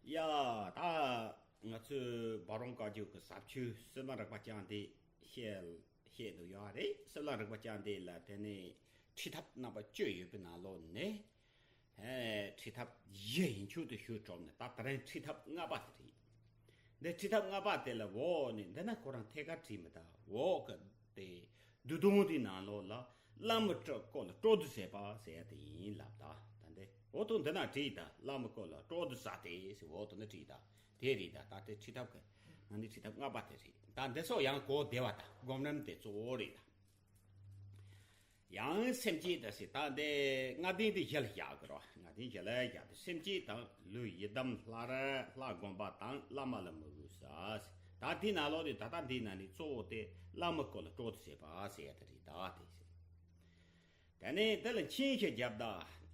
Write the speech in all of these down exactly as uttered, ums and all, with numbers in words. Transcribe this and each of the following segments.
ཡ། ད་ང་ཚོས་འབའ་རོང་བཀའ་བརྒྱུད་ཀྱི་ཟབ་ཆོས་སྲིད་ལམ་རིག་པ་རྐྱང་འདི་བཤད་བཤད་འདུག་ཡོད་རེད། སྲིད་ལམ་རིག་པ་རྐྱང་འདི་ལ་དེ་ནས་ཁྲིད་ཐབས་རྣམ་པ་བཅུ་ཡོད་པའི་ནང་ལོགས་ནས། ཨེ། ཁྲིད་ཐབས་བཞི་ཡན་ཆོད་དུ་ཞུས་གྲུབ་ནས། ད་དེ་རིང་ཁྲིད་ཐབས་ལྔ་པ་དེ་རེད། འདི་ཁྲིད་ཐབས་ལྔ་པ་དེ་ལ་འོ་ནི་འདི་ན་ཁོ་རང་ཐད་ཀར་བྲིས་མི་ད་འོ་གི་དེ། བསྡུས་དོན་དེའི་ནང་ལོགས་ལ་བླ་མའི་སྐུ་ལ་སྤྲོ་བསྡུ་བྱས་པ་ཟེར་ཡ་དེ་ཡིན་ལབ། ད་ད་འདི་འོ་ཐུག་འདི་ན་བྲིས། ད་བླ་མའི་སྐུ་ལ་སྤྲོ་བསྡུ་བྱས་ཏེ་ཟེར་འོ་ཐུག་འདི་བྲིས། ད་དེ་རེད། ད་ད་དེ་ཁྲིད་ཐབས་གི་ནང་འདི་ཁྲིད་ཐབས་ལྔ་པ་དེ་རེད། ད་འདི་སོགས་ཡང་གོ་བདེ་བ་ད་སྒོམ་རིམ་དེ་གཙོ་བོ་རེད། ད་ཡང་སེམས་བསྐྱེད་ད་ཟེར། ད་འདི་ལྔ་ལྡན་དེ་བཞི་ལ་བཞག་གི་རོ། ལྔ་ལྡན་བཞི་ལ་བཞག་སྟེ། སེམས་བསྐྱེད་དང་ལུས་ཡི་དམ་ལྷ་ར་ལྷ་བསྒོམ་པ་དང་བླ་མ་ལ་མོས་གུས་ཟེར། ད་དེའི་ནང་ལོགས་དེ་ད་ལྟ་འདིའི་ནང་ནས་གཙོ་བོ་དེ་བླ་མའི་སྐུ་ལ་སྤྲོ་བསྡུ་བྱས་པ་ཟེར་ཡ་དེ་རེད། ད་དེ་ཟེར། དེ་ནས་དེ་ལ་མཆན་ཞིག་བརྒྱབ། ད་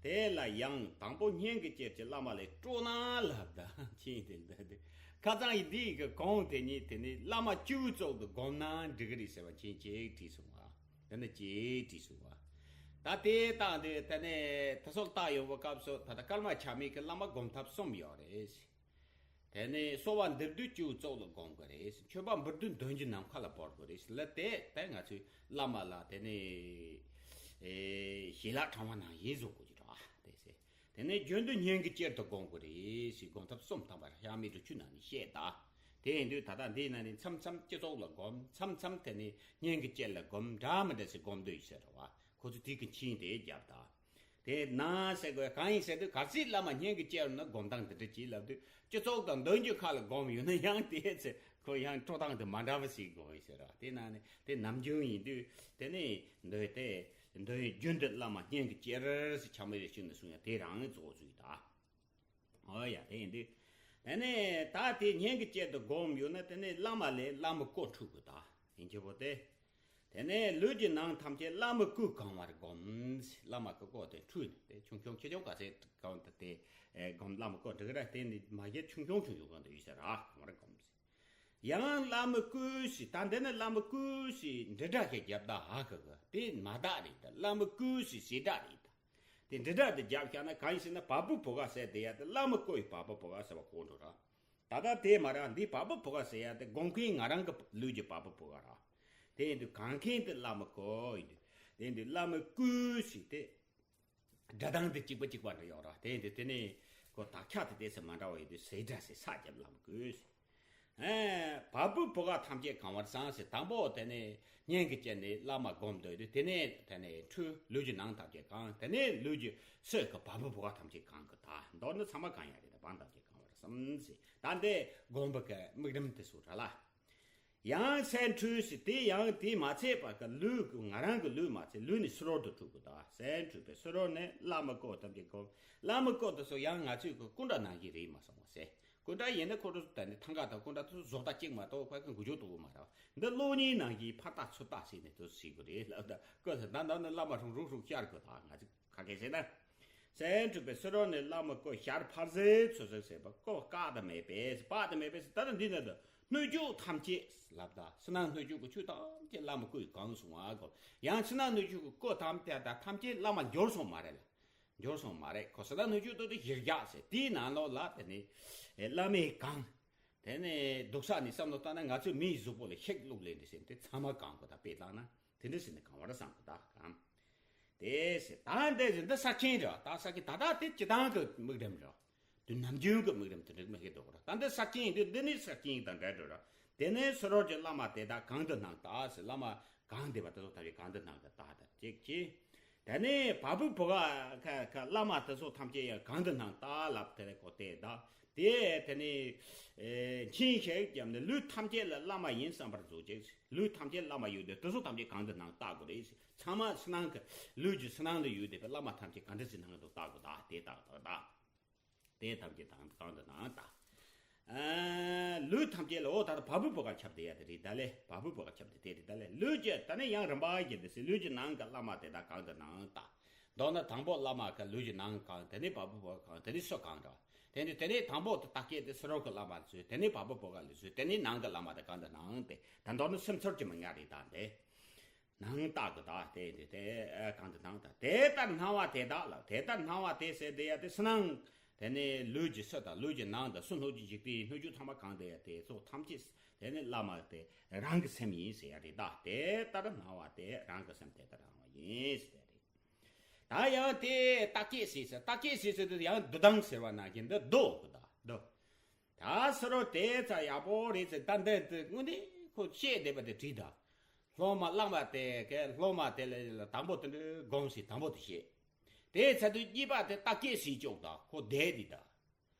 དེ་ལ་ཡང་དང་པོ་སྙན་གྱི་སྐྱེལ་གྱི་བླ་མ་ལ་སྤྲོ་ན་ལབ། ད་མཆན་དེ་ལ་ད་དེ་ཁ་སང་ཡི་འདི་གི་གོང་དེ་ཉིད་དེ་ནི་བླ་མ་བཅུ་ཙོགས་དུ་བསྒོམ་ན་འགྲིག་གི་རེད་ཟེར་བ་མཆན་གཅིག་བྲིས་སོང་བ། དེ་ནི་གཅིག་བྲིས་སོང་བ། ད་དེ་བཏང་དུས་དེ་ནས་ད་སོགས་བཏང་ཡོང་བའི་སྐབས་སུ་ད་ལྟ་ཀརྨ་ཆགས་མེད་ཀྱི་བླ་མ་སྒོམ་ཐབས་གསུམ་ཡོད་རེད། དེ་ནས་གསོལ་བ་འདེབས་དུས་བཅུ་ཙོགས་ལ་སྒོམ་དགོས་རེད། མཆོད་པ་འབུལ་དུས་འདོན་རྒྱུ་ནམ་མཁའ་ལ་བོར་དགོས་རེད་ལ། དེ་དེ་ང་ཚོའི་བླ་མ་ལ་དེ་ནས་ཨེ་ཞལ་ལག་དྲང་བ་ནང་བཞིན་བཟོ་དགོས་ཀྱི་རེད་བ། དེ་ཟེར། དེ་ནས་རྒྱུན་དུ་སྙན་གྱི་སྐྱེལ་དུ་སྒོམ་དགོས་རེད་ཟེར། སྒོམ་ཐབས་གསུམ་དང་པ་ཤ་མི་འགྲོ་ཆུ་ནང་ནས་བཤད། ད་དེ་ཡིན་དུས་ད་ལྟ་འདིའི་ནང་ནས་མཚམས་མཚམས་སྤྱི་ཚོགས་ལ་སྒོམ། མཚམས་མཚམས་དེ་ནས་སྙན་གྱི་སྐྱེལ་ལ་སྒོམ། འདྲ་མི་འདྲ་ཟེར་སྒོམ་འདོད་ཡོད་ཟེར་རེད་བ། ཁོ་ཚོ་དེ་གི་མཆན་དེ་བརྒྱབ། ད་དེ་ན་ཟེར་དགོས་གང་ཡིན་ཟེར་དུས། གལ་སྲིད་བླ་མ་སྙན་གྱི་སྐྱེལ་ན་སྒོམ་སྟངས་འདི་འདྲ་གྱིས་ལབ་དུས། སྤྱི་ཚོགས་དང་འདོན་རྒྱུ་ཁ་ལ་སྒོམ་ཡོད་ན་ཡང་དེ་ཚེ་ཁོ་ཡང་སྤྲོ་སྟངས་དེ་མ་འདྲ་བ་ཞིག་དགོས་ཡོད་ཟེར་ར། དེ་ན་ནི་དེ་ནམ་རྒྱུན་ཡིན་དུས་དེ་ནི་འདོད་དེ་འདོད་རྒྱུན་དུ་བླ་མ་སྙན་གྱི་སྐྱེལ་ཟེར་ཆ་མེད་རེ་ཞུ་ནས་གསུང་ཡ་དེ་རང་གཙོ་བོ་བཟོས་ད། ཨོ་ཡ། དེ་ཡིན་དུས་དེ་ནས་ད་དེ་སྙན་གྱི་སྐྱེལ་དུ་སྒོམ་ཡོད་ན་དེ་ནས་བླ་མ་ལས་བླ་མའི་སྐུ་འཁྲུད་དགོས་ད། ཡིན་གྱི་བོ་དེ། དེ་ནས་ལུས་ཀྱི་ནང་ཐམས་ཅད་བླ་མའི་སྐུས་གང་བར་སྒོམ། བླ་མ་གི་སྐུ་དེ་འཁྲུད་ནས་དེ་ཆུང་ཆུང་ཆེ་ཆུང་ག་ཚད་གང་དུ་དེ་ཨེ་སྒོམ། བླ་མའི་སྐུ་འདྲ་གི་ར་དེ་ནི་མ་གཞི་ཆུང་ཆུང་ཆུང་ཆུང་གང་དུ་ཡོད་ས་ར་གང་བར་སྒོམ། ཡང་བླ་མའི་སྐུ་ཞེས། ད་འདི་ནི་བླ་མའི་སྐུ་ཞེས་འབྲི་སྒྲ་ཞིག་བརྒྱབ་ད་ཧ་གི་གི་དེ་མ་དག་རེད། ད་བླ་མའི་སྐུ་ཞེས་བྱེད་སྒྲ་རེད། ད་དེ་འབྲི་སྒྲ་དེ་བརྒྱབ་བཞག་ན་གང་ཡིན་ཟེར་ན། བ་སྤུ་བུ་ག་ཟེར་དེ་ཡ་དེ་བླ་མའི་སྐུ་ཡི་བ་སྤུ་བུ་ག་ཟེར་བ་གོ་འགྲོ་ར། ད་ལྟ་དེ་མ་རེད། འདི་བ་སྤུ་བུ་ག་ཟེར་ཡ་དེ་སྒོམ་མཁན་ང་རང་གི་ལུས་ཀྱི་བ་སྤུ་བུ་ག་ར། དེ་ཡིན་དུས་གང་མཁན་དེ་བླ་མའི་སྐུ་ཡིན་དུས། དེ་ཡིན་དུས་བླ་མའི་སྐུ་ཞེས་དེ་སྒྲ་གདངས་དེ་གཅིག་པ་གཅིག་པ་འདྲ་ཡོད་ར། དེ་ཡིན་དུས་དེ་ནས་ཁོ་དག་ཆ་དེ་དེ་ཚེ་མ་འདྲ་བ་ཡིན་དུས་ཟེར་སྒྲ་ཟེར་ས་རྒྱབ། བླ་མའི་སྐུ་ཞེས། ཨེ། བ་སྤུ་བུ་ག་ཐམས་ཅད་གང་བར་སངས་ཟེར། དང་པོ་དེ་ནས་སྙན་གྱི་སྐྱེལ་ནས་བླ་མ་སྒོམ་འདོད་དུས། དེ་ནས་དེ་ནས་འཁྲུད། ལུས་ཀྱི་ནང་ཐམས་ཅད་གང་། དེ་ནས་ལུས་ཀྱི་སྲོད་ཀྱི་བ་སྤུ་བུ་ག་ཐམས་ཅད་གང་གི། ད་མདོར་ན་ཚང་མ་གང་ཡ་རེད། ད་བ་ཐམས་ཅད་གང་བར་སངས་ཟེར། ད་འདི་སྒོམ་པ་གི་དམིགས་རིམ་དེ་སུ་ར་ལ། ཡང་སྲས་འཁྲུད་ཟེར། དེ་ཡང་དེ་མ་ཚད་པ་གི་ལུས་ཀྱི་ང་རང་གི་ལུས་མ་ཚད་ལུས་ནི་ཕྱི་རོལ་དུ་འཁྲུད་དགོས། ད་སྲས་འཁྲུད་པའི་ཕྱི་རོལ་ནས་བླ་མའི་སྐུ་ཐམས་ཅད་སྒོམ། བླ་མའི་སྐུ་དེ་ཚོ་ཡང་ང་ཚོའི་གི་སྐུ་འདྲ་ནང་བཞིན་རེད་མ་སོང་བ་ཟེར། སྐུ་འདྲ་ཡིན་ན་ཁོ་ཚོ་ད་ནི་ཐང་ག་དང་སྐུ་འདྲ་དེ་ཚོ་བཟོ་ལྟ་གཅིག་མ་གཏོགས་ཕ་གི་འགུལ་སྐྱོད་དུ་མ་རེད། འདི་གློག་བརྙན་ནང་བཞིན་ཕར་ལྟ་ཚུར་ལྟ་བྱས་ནས་དེ་ཚོ་བྱེད་དགོས་རེད་ལབ། ད་སྐུ་དེ་ད་ད་ནི་བླ་མ་ཧྲུང་ཧྲུང་ཧྲུང་ཤར་དགོས། ད་ང་ཚོ་ག་གེ་ཟེར་ན། སྲས་འཁྲུད་པའི་ཕྱི་རོལ་ནས་བླ་མའི་སྐུ་ཤར་ཕར་གཟིགས་ཚུར་གཟིགས་བྱེད་པ། སྐུ་དཔག་ཏུ་མེད་པས། དཔག་ཏུ་མེད་པས་ཟེར། ད་ནི་འདི་ནི་ད་སྣོད་བཅུད་ཐམས་ཅད་ལབ། ད་ཕྱི་ནང་སྣོད་བཅུད་ཀྱི་ཆོས་ཐམས་ཅད་བླ་མའི་སྐུ་ཡིས་གང་སོང་བ་གོ། ཡང་ཕྱི་ནང་སྣོད་བཅུད་ཀྱི་སྐུ་ཐམས་ཅད་ད་ཐམས་ཅད་བླ་མ་འགྱུར་སོང་མ་རེད་ལ། འགྱུར་སོང་མ་རེད། ཁོ་ཕྱི་ནང་སྣོད་བཅུད་དུ་དེ་གཞིར་བཞག་ཟེར། དེའི་ནང་ལོགས་ལ་དེ་ནི་བླ་མས་གང་། དེ་ནས་སྡུག་ས་ནས་བསམ་བློ་བཏང་ན་ང་ཚོའི་མིའི་གཟུགས་པོ་ལ་ཤིག་བླུགས་ལེན་འདྲ་ཟེར་ནས་དེ་ཚང་མ་གང་དགོས། ད་དཔེ་བཏང་ན་དེ་འདྲ་ཟེར་ནས་གང་བར་བསམ་དགོས། ད་གང་། དེ་ཟེར། ད་འདི་ཟེར་འདི་ས་ཆེན་རེད། ད་ས་ཆེན་ད་ལྟ་དེ་སྤྱི་བཏང་གི་དམིགས་རིམ་རེད། དུས་ནམ་རྒྱུན་གྱི་དམིགས་རིམ་དེ་འདྲ་མི་ཤེས་འདུག་ར། ད་འདི་ས་ཆེན་ཡིན་དུས་འདི་ནི་ས་ཆེན་དང་འདྲ་འགྲོ་ར། དེ་ནས་ཕྱི་རོལ་གྱི་བླ་མ་དེ་དག་གང་དུ་སྣང་ལྟ་ཟེར། བླ་མ་གང་བསྡད་པ་དེ་ཚོ་ཐམས་ཅད་གང་དུ་སྣང་ལྟ་ལྟ་ཅིག་གྱིས། དེ་ནས་བ་སྤུ་བུ་ག་ཁ་ཁ་བླ་མ་དེ་ཚོ་ཐམས་ཅད་ཡང་གང་དུ་སྣང་ལྟ་ལབ། དེ་ནས་ཁོ་དེ་ད་དེ་དེ་ནས་ཨེ་མཆན་ཞིག་བརྒྱབ་ནས་ལུས་ཐམས་ཅད་ལ་བླ་མ་ཡིན་བསམ་པར་མཛོད་ཅིག། ལུས་ཐམས་ཅད་བླ་མ་ཡོད་དེ་དེ་ཚོ་ཐམས་ཅད་གང་དུ་སྣང་ལྟ་དགོས་རེད། ཚང་མ་ཕྱི་ནང་གི་ལུས་ཀྱི་ཕྱི་ནང་དུ་ཡོད་བསྡད་པའི་བླ་མ་ཐམས་ཅད་གང་འདྲ་ཞིག་སྣང་དུ་ལྟ་དགོས། ད་དེ་ལྟ་ལྟ་ལྟ། དེ་ཐམས་ཅད་དང་གང་དུ་སྣང་ལྟ། ཨ། ལུས་ཐམས་ཅད་ལ། འོ་ད་ལྟ་བ་སྤུ་བུ་ག་ཁྱབ་བསྡད་ཡ་དེ་རེད། ད་ལས་བ་སྤུ་བུ་ག་ཁྱབ་བསྡད་དེ་རེད། ད་ལས་ལུས་ཀྱི་ད་ནི་ཡང་རིམ་པ་བཞིན་དུ་ཟེར། ལུས་ཀྱི་ནང་གི་བླ་མ་དེ་དག་གང་དུ་སྣང་ལྟ། མདོར་ན་དང་པོ་བླ་མ་ག་ལུས་ཀྱི་ནང་གང་། དེ་ནས་བ་སྤུ་བུ་ག་གང་། དེ་ནས་སོ་གང་འདྲ། དེ་ནས་དེ་ནས་དང་པོ་དེ་བརྟག་དཔྱད་དེ་ཕྱི་རོལ་གྱི་བླ་མ་ལ་བཟོས། དེ་ནས་བ་སྤུ་བུ་ག་ལ་བཟོས། དེ་ནས་ནང་གི་བླ་མ་དེ་གང་དུ་སྣང་སྟེ། ད་མདོར་ན་སེམས་ཚོར་གྱི་མི་ཉག་རེད། ད་འདི། སྣང་ལྟ་གི་ད་དེ་དེ་དེ་ཨ་གང་དུ་སྣང་ལྟ། དེ་ལྟར་སྣང་བ་དེ་དག་ལ། དེ་ལྟར་སྣང་བ་དེ་ཟེར་དེ་ཡ་དེ་ཕྱི་ནང་ དེ་ནས་ལུས་ཀྱི་ཕྱི་དང་ལུས་ཀྱི་ནང་དང་སྲིན་ལུག་གི་འཇིག་རྟེན་སྣོད་བཅུད་ཚང་མ་གང་དེ་ཡང་དེ་ཚོ་ཐམས་ཅད་དེ་ནི་བླ་མ་དེ་རང་གི་སེམས་ཡིན་ཟེར་ཡ་རེད་ད། དེ་ལྟར་སྣང་བ་དེ་རང་གི་སེམས་དེ་ལྟར་སྣང་བ་ཡིན་ཟེར་ཡ་རེད། ད་ཡང་དེ་རྟག་སྐྱེས་ཟེར་ཟེར། རྟག་སྐྱེས་ཟེར་ཟེར་དུས་ཡང་འདུ་ལྡང་ཟེར་བ་ནང་བཞིན་འདི་འདུ་གི་ད་འདུ། ད་ཕྱི་རོལ་དེ་ཚ་ཡག་པོ་རེད་ཟེར། ད་འདི་དེ་དངོས་གནས་ཁོ་བཤད་བསྡད་པ་དེ་བྲིས་ད། སློབ་མ་བླ་མ་དེ་གས་སློབ་མ་དེ་ལ་དང་པོ་དེ་འདྲ་སྒོམ་ཟེར་དང་པོ་དེ་བཤད། དེའི་ཚེ་དུས་གཉིས་པ་དེ་རྟག་སྐྱེས་ཟེར་ཅོག་དང་ཁོ་བསྡད་དེ་ད།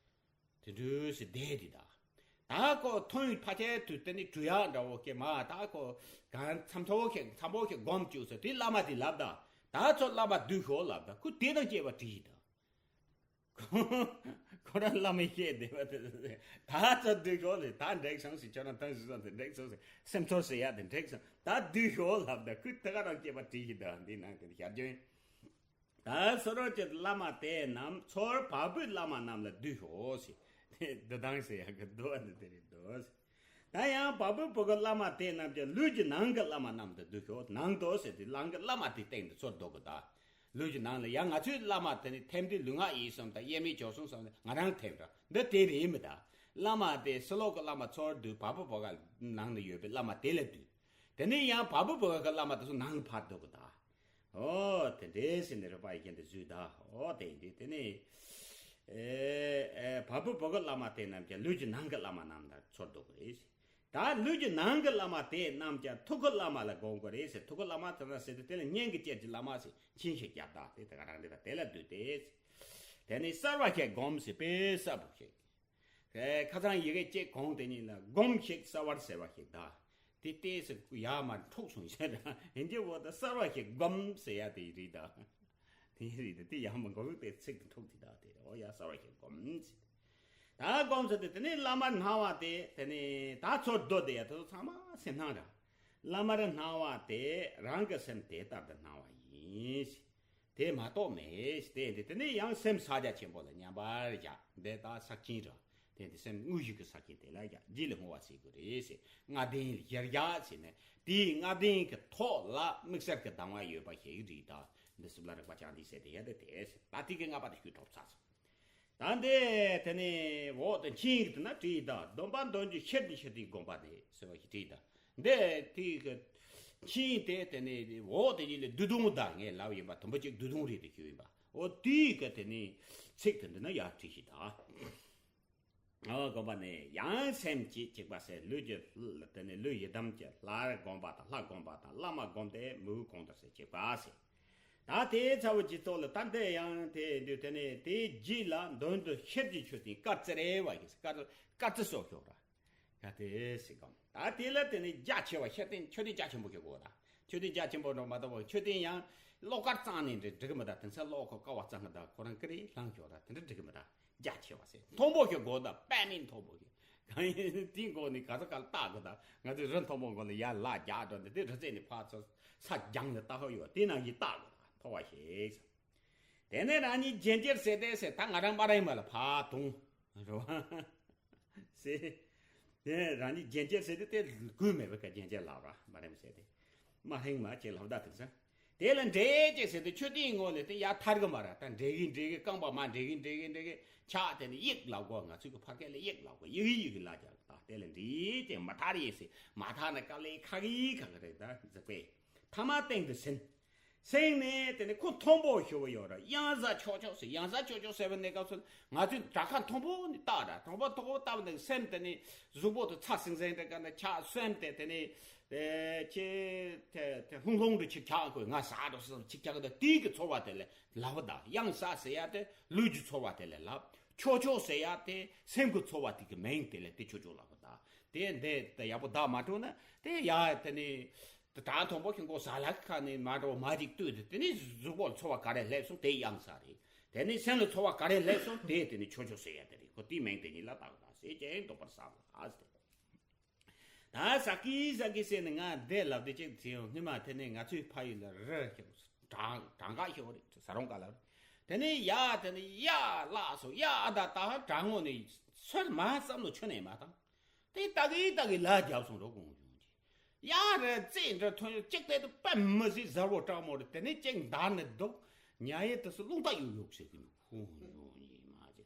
དེ་འདྲ་ཟེར་བསྡད་དེ་ད། ད་ཁོ་ཐོན་ཕ་ཆེ་དུས་དེ་ནི་གྲུ་ཡག་འདྲ་བོ་ཁེ་མ་ད་ཁོ་གང་འཚམ་ཚོ་ཁེ་འཚམ་པོ་ཁེ་སྒོམ་བཅུག་ཟེར་དེ་བླ་མ་དེ་ལབ་ད། ད་ཚོ་བླ་མ་བསྡུས་ཤོག་ལབ་ད་ཁོ་དེ་དང་བཅས་པ་བྲིས་ཡི་ད། ཁོ་རང་བླ་མས་བཤད་བསྡད་པ་དེ། ད་ཚོ་བསྡུས་ཤོག་ལས་ད་འགྲིག་སོང་ཟེར། ཁྱོད་རང་ཐང་ཟིག་སོང་ཟེར་འགྲིག་སོང་ཟེར། སེམས་ཚོར་ཟེར་ཡ་དེ་འགྲིག་སོང་། ད་བསྡུས་ཤོག་ལབ་ད་ཁོས་དེ་ག་རང་བཅས་པ་བྲིས་ཤིག་ད་འདི་ནང་དེ་ཞར་བྱུང་། ད་སོ་རོ་ཅེས་བླ་མ་དེ་རྣམས་ཚོར་བ་པོའི་བླ་མ་རྣམས་ལ་བསྡུས་ཤོག་ཟེར། དེ་འདུ་ལྡང་ཟེར་ཡ་གི་འདུ་བ་འདི་དེ་རེད་འདུ་ཟེར། ད་ཡང་བ་པོའི་བུ་གི་བླ་མ་དེ་རྣམས་ཀྱང་ལུས་ཀྱི་ནང་གི་བླ་མ་རྣམས་དུ་བསྡུས་ཤོག་ནང་དུ་ཟེར་དུས་ནང་གི་བླ་མ་དེ་སྟེང་དུ་ཚུར་འདུ་གི་ད། ལུས་ཀྱི་ནང་ལ་ཡང་ང་ཚོའི་བླ་མ་དེ་ནི་ཐེམ་དེ་ལུས་ངག་ཡིད་གསུམ་དང་དབྱེར་མེད་བྱོལ་སོང་གསུམ་ང་རང་ཐེམ་ར་འདི་དེ་རེད་མི་ད། བླ་མ་དེ་ཕྱི་ལོགས་ཀྱི་བླ་མ་ཚུར་བསྡུས་བ་པོ་བུ་ག་ནང་ལ་ཡོད་པའི་བླ་མ་དེ་ལ་བསྡུས། དེ་ནས་ཡང་བ་པོ་བུ་ག་གི་བླ་མ་དེ་ཚོ་ནང་ལ་ཕར་འདུ་གི་ད། ཨོ་དེ་འདྲའི་ཟེར་ནས་རིག་པ་ཡི་གེ་འདི་བཟོས་ད། ཨོ་དེ་འདི་དེ་ནས་ཨེ་ཨེ་བ་པོ་བུ་ག་བླ་མ་དེ་རྣམས་ཀྱང་ལུས་ཀྱི་ནང་གི་བླ་མ་རྣམས་དང་ཚུར་འདུ་གི་རེད། ད་ལུས་ཀྱི་ནང་གི་བླ་མ་དེ་རྣམས་ཀྱང་ཐུགས་ཀྱི་བླ་མ་ལ་སྒོམ་དགོས་རེད་ཟེར། ཐུགས་ཀྱི་བླ་མ་དེ་ལ་ཟེར་དུས་དེ་ལ་སྙན་གྱི་སྐྱེས་ཀྱི་བླ་མ་ཟེར་མཆན་ཞིག་བརྒྱབ་ད། དེ་དེ་ག་རང་རེད་ད། དེ་ལ་བསྡུས་ཏེ། དེ་ནས་གསལ་བར་བྱེད་སྒོམ་ཟེར་དཔེ་གསལ་པོ་ཞིག་ཁ་སང་ཡི་གེ་གཅིག་གོང་དེ་ཉིད་ལ་སྒོམ་ཞིག་གསལ་བར་ཟེར་བ་ཞིག་ད། དེ་ལྟས་སུ་ཡར་མར་འཁྲུགས་སོང་ཟེར་ད། ཡིན་གྱི་འོ་ད་གསལ་བར་བྱེད་སྒོམ་ཟེར་ཡ་དེ་རེད་ད། དེ་རེད་ད། དེ་ཡར་མར་འགོ་བོ་དེ་ཚིག་དེ་འཁྲུགས་དེ་ད་དེ་རེད། འོ་ཡ་གསལ་བར་བྱེད་སྒོམ་ཟེར། ད་སྒོམ་ཟེར་དུས་དེ་ནས་བླ་མར་སྣང་བ་དེ་དེ་ནས་ད་ཚུར་འདུ་དེ་ཡ་དེ་ཚོ་ཚང་མ་སེམས་སྣང་ར། བླ་མར་སྣང་བ་དེ་རང་གི་སེམས་དེ་ལྟར་དུ་སྣང་བ་ཡིན། དེ་མ་གཏོགས་མེད། དེ་དེ་དེ་ནས་ཡང་སེམས་ཕྱག་རྒྱ་ཆེན་པོ་ལ་མཉམ་པར་བཞག་འདི་ལྟར་ཕྱག་ཆེན་ར། དེ་དེ་སེམས་དངོས་གཞི་གི་ཕྱག་ཆེན་དེ་ལ་བཞག་རྗེས་ལ་བསྔོ་བ་བྱེད་དགོས་རེད་ཟེར། ལྔ་ལྡན་གཞིར་བཞག་ཟེར་ནས་དེའི་ལྔ་ལྡན་གྱི་ཐོག་ལ་དམིགས་བསལ་གྱི་གདམས་ངག་ཡོད་པ་ཞིག་རེད་ད། འདི་གསུམ་ལ་རིག་པ་བཅངས་ཏེ་ཟེར་དེ་ཡ་དེ་དེ་ཟེར། ད་དེ་གི་ལྔ་པ་དེ་ཞུ་གྲོགས་ཚར་སོང་། ད་འདི་དེ་ནས་འོག་ཏུ་མཆན་ཡིག་དེ་ན་བྲིས་ད། སྡོམ་པ་འདོན་རྒྱུ་ཕྱིར་ནི་ཕྱིར་དེའི་དགོངས་པ་ནི་ཟེར་བ་ཞིག་བྲིས་ད། འདི་དེ་གི་མཆན་དེ་དེ་ནས་འོག་དེ་ཉིད་ལས་བསྡུས་དོན་ད་ངས་ལབ་ཡིན་པ། དུམ་བུ་གཅིག་བསྡུས་དོན་རེད་དེ་ཞུས་ཡིན་པ། འོ་དེའི་གི་དེ་ནས་ཚིག་དེ་འདི་ན་ཡར་བྲིས་ཤིག་ད། ཨོ་དགོངས་པ་ནི། ཡང་སེམས་ཀྱི་གཅིག་པ་ཟེར། ལུས་ཀྱི་དེ་ནི་ལུས་ཡི་དམ་གྱི་ལྷར་བསྒོམ་པ་དང་ལྷ་བསྒོམ་པ་དང་བླ་མ་བསྒོམ་སྟེ་མོས་གུས་གོང་ལྟར་ཟེར་གཅིག་པ་ཟེར། ད་དེའི་ཚ་བོ་ཇི་ཚོགས་ལ་ད་འདི་ཡང་དེ་འདུས་དེ་ནས་དེའི་རྗེས་ལ་མདུན་དུ་ཤེར་གྱི་མཆོད་རྟེན་དཀར་རྩི་རེ་བ་ཡིན། དཀར་དཀར་རྩི་སོགས་ཤོག་ར། ད་དེ་སྲིད་གམ། ད་དེ་ལ་དེ་ནས་རྒྱ་ཆེ་བ་ཤེར་རྟེན་མཆོད་རྟེན་རྒྱ་ཆེན་པོ་ཞིག་དགོས་ད། མཆོད་རྟེན་རྒྱ་ཆེན་པོ་འགྲོ་མ་གཏོགས་མཆོད་རྟེན་ཡང་གློག་དཀར་གཙང་ནས་འདྲ་འགྲིག་གི་མི་ད། དེང་སང་གློག་ཁོ་ཀ་བ་གཙང་གི་ད། ཁོ་རང་ཀི་རེ་ལྷང་ཤོག་ར། དེ་འདྲ་འགྲིག་གི་མི་ད། རྒྱ་ཆེ་བ་ཟེར་མཐོན་པོ་ཞིག་དགོས་ད། དཔེ་མེད་མཐོན་པོ་ཞིག་གང་ཡིན་དེའི་མགོ་ནས་ག་ས་ག་ལ་བཏགས་གི་ད། ང་ཚོས་རི་མཐོན་པོ་མགོ་ལ་ཡར་ལ་རྒྱག་འགྲོ་འདི་དེ་རི་རྩེ་ནས་ཕར་ཚུར་ས་རྒྱང་ནས་བཏགས་ཧ་ཡོད། དེ་ནང་བཞིན་བཏགས་དགོས་ད། མཐོ་བ་ཞིག་ཟེར། དེ་ནས་རང་ཉིད་རྒྱན་ཆ་ཟེར་དེ་ཟེར། ད་ང་རང་སྨ་རེ་མ་ལ་ཕར་དུང་རེད་བ། ཟེར། དེ་རང་ཉིད་རྒྱན་ཆ་ཟེར་དེ་དེ་དགོས་མེད་པའི་ཀ་རྒྱན་ཆ་ལབ་ར། སྨ་རེ་མ་ཟེར་དེ། སྨ་རེ་མ་ཅེས་ལབ་ད་དེ་ཟེར། དེ་ལ་འདྲེ་ཅེས་ཟེར་དེ་མཆོད་རྟེན་ངོ་ལ་དེ་ཡར་ཐར་གི་མ་ར། ད་འདྲེ་གི་འདྲེ་གི་རྐང་པ་མར་འདྲེ་གི་འདྲེ་གི་འདྲེ་གི་ཆག་དེ་ནི་ཡིག་ལབ་གོ། ང་ཚོའི་གི་ཕ་སྐད་ལ་ཡིག་ལབ་གོ། ཡིག་ཡིག་གི་ལ་རྒྱག་ད། དེ་ལ་འདྲེ་ཅེས་མ་ཐར་ཡིན་ཟེར། མ་ཐར་ན་དཀའ་ལས་ཁག་གི་ཁག་གི་རེད་ད། འཛེག་པས་ཐ་མ་སྟེང་དུ་ཟིན། སེང་ནས་དེ་ནས་ཁོ་མཐོན་པོ་ཞུ་བ་ཡོད་ར། གཡང་ཟ་ཆོག་ཆོག་ཟེར། གཡང་ཟ་ཆོག་ཆོག་ཟེར་བའི་གནས་སྐབས་སུ་ང་ཚོས་དྲ་ཁ་མཐོན་པོ་ནས་བཏགས་ར། མཐོན་པོ་མཐོན་པོ་བཏགས་པ་ནས་སེམས་དེ་ནས་གཟུགས་པོ་དེ་ཚ་སིང་སིང་དེ་ག་ནས་ཆག་སེམས་དེ་དེ་ནས་ཁྱེད་དེ་དེ་ལྷུང་ལྷུང་དུ་ཆིག་ཆག་དགོས། ང་ཟ་འགྲོ་སོང་ཆིག་ཆག་དེ་དེའི་གི་ཚོར་བ་དེ་ལས་ལབ་པ་ད། གཡང་ཟ་ཟེར་ཡ་དེ་ལུས་ཀྱི་ཚོར་བ་དེ་ལས་ལབ། ཆོག་ཆོག་ཟེར་ཡ་དེ་སེམས་ཀྱི་ཚོར་བ་དེ་གི་མིང་དེ་ལས་དེ་ཆོག་ཆོག་ལབ་པ་ད། དེ་འདི་ཡག་པོ་བདག་མ་སྤྲོ་ན་དེ་ཡ་དེ་ནས། དྲང་མཐོན་པོ་ཞིག་མགོ་ཟ་ལ་ཁ་ནས་མ་འགྲོ་མ་ཅིག་ལྟོས་ཏེ། དེ་ནས་གཟུགས་པོར་ཚོར་བ་ག་རེ་སླེབས་སོང་དེ་གཡང་ཟ་རེད། དེ་ནས་སེམས་ལ་ཚོར་བ་ག་རེ་སླེབས་སོང་དེ་དེ་ནས་ཆོག་ཆོག་ཟེར་ཡ་དེ་རེད། ཁོ་དེའི་མིང་དེ་ཉིད་ལ་བཏགས་པ་ཟེར་ཅེས་འདོད་པར་བསམ་ལ་ཟེར། ད་ས་ཀི་ས་ཀི་ཟེར་ནས་ང་འདི་ལབ་དེ་ཅིག་ཟེར་ཡོང་། སྔོན་མ་དེ་ནས་ང་ཚོའི་ཕ་ཡུལ་ལ་རི་ཞིག་གྲང་གྲང་ག་ཞིག་རེད། ས་རོང་ག་ལ་རེད། དེ་ནས་ཡ་དེ་ནས་ཡ་བརླག་སོང་། ཡ་ཨ་ད་ད་གྲང་ངོ་ནས་སོད་མ་བསམ་ནོ་ཆུ་ནས་མ་བཏང་། དེ་ལྟ་གི་ལྟ་གི་ལ་རྒྱབ་སོང་རོ་གོང་བྱུང་གི། ཡ་རེ་རྩེ་འདྲ་ཐོན་ཡོད་ཅིག་དེ་དུ་པད་མི་སྲིད་གཟར་བོ་སྐྲག་མོ་རེད། དེ་ནས་ཅིག་འདར་ནས་འདུག་ཉ་ཡེ་དུ་སུ་རླུང་རྟ་ཡུག་ཡུག་ཟེར་གི་ནུ་ཧུ་ཧུ་ཡིན་མ་ཟེར།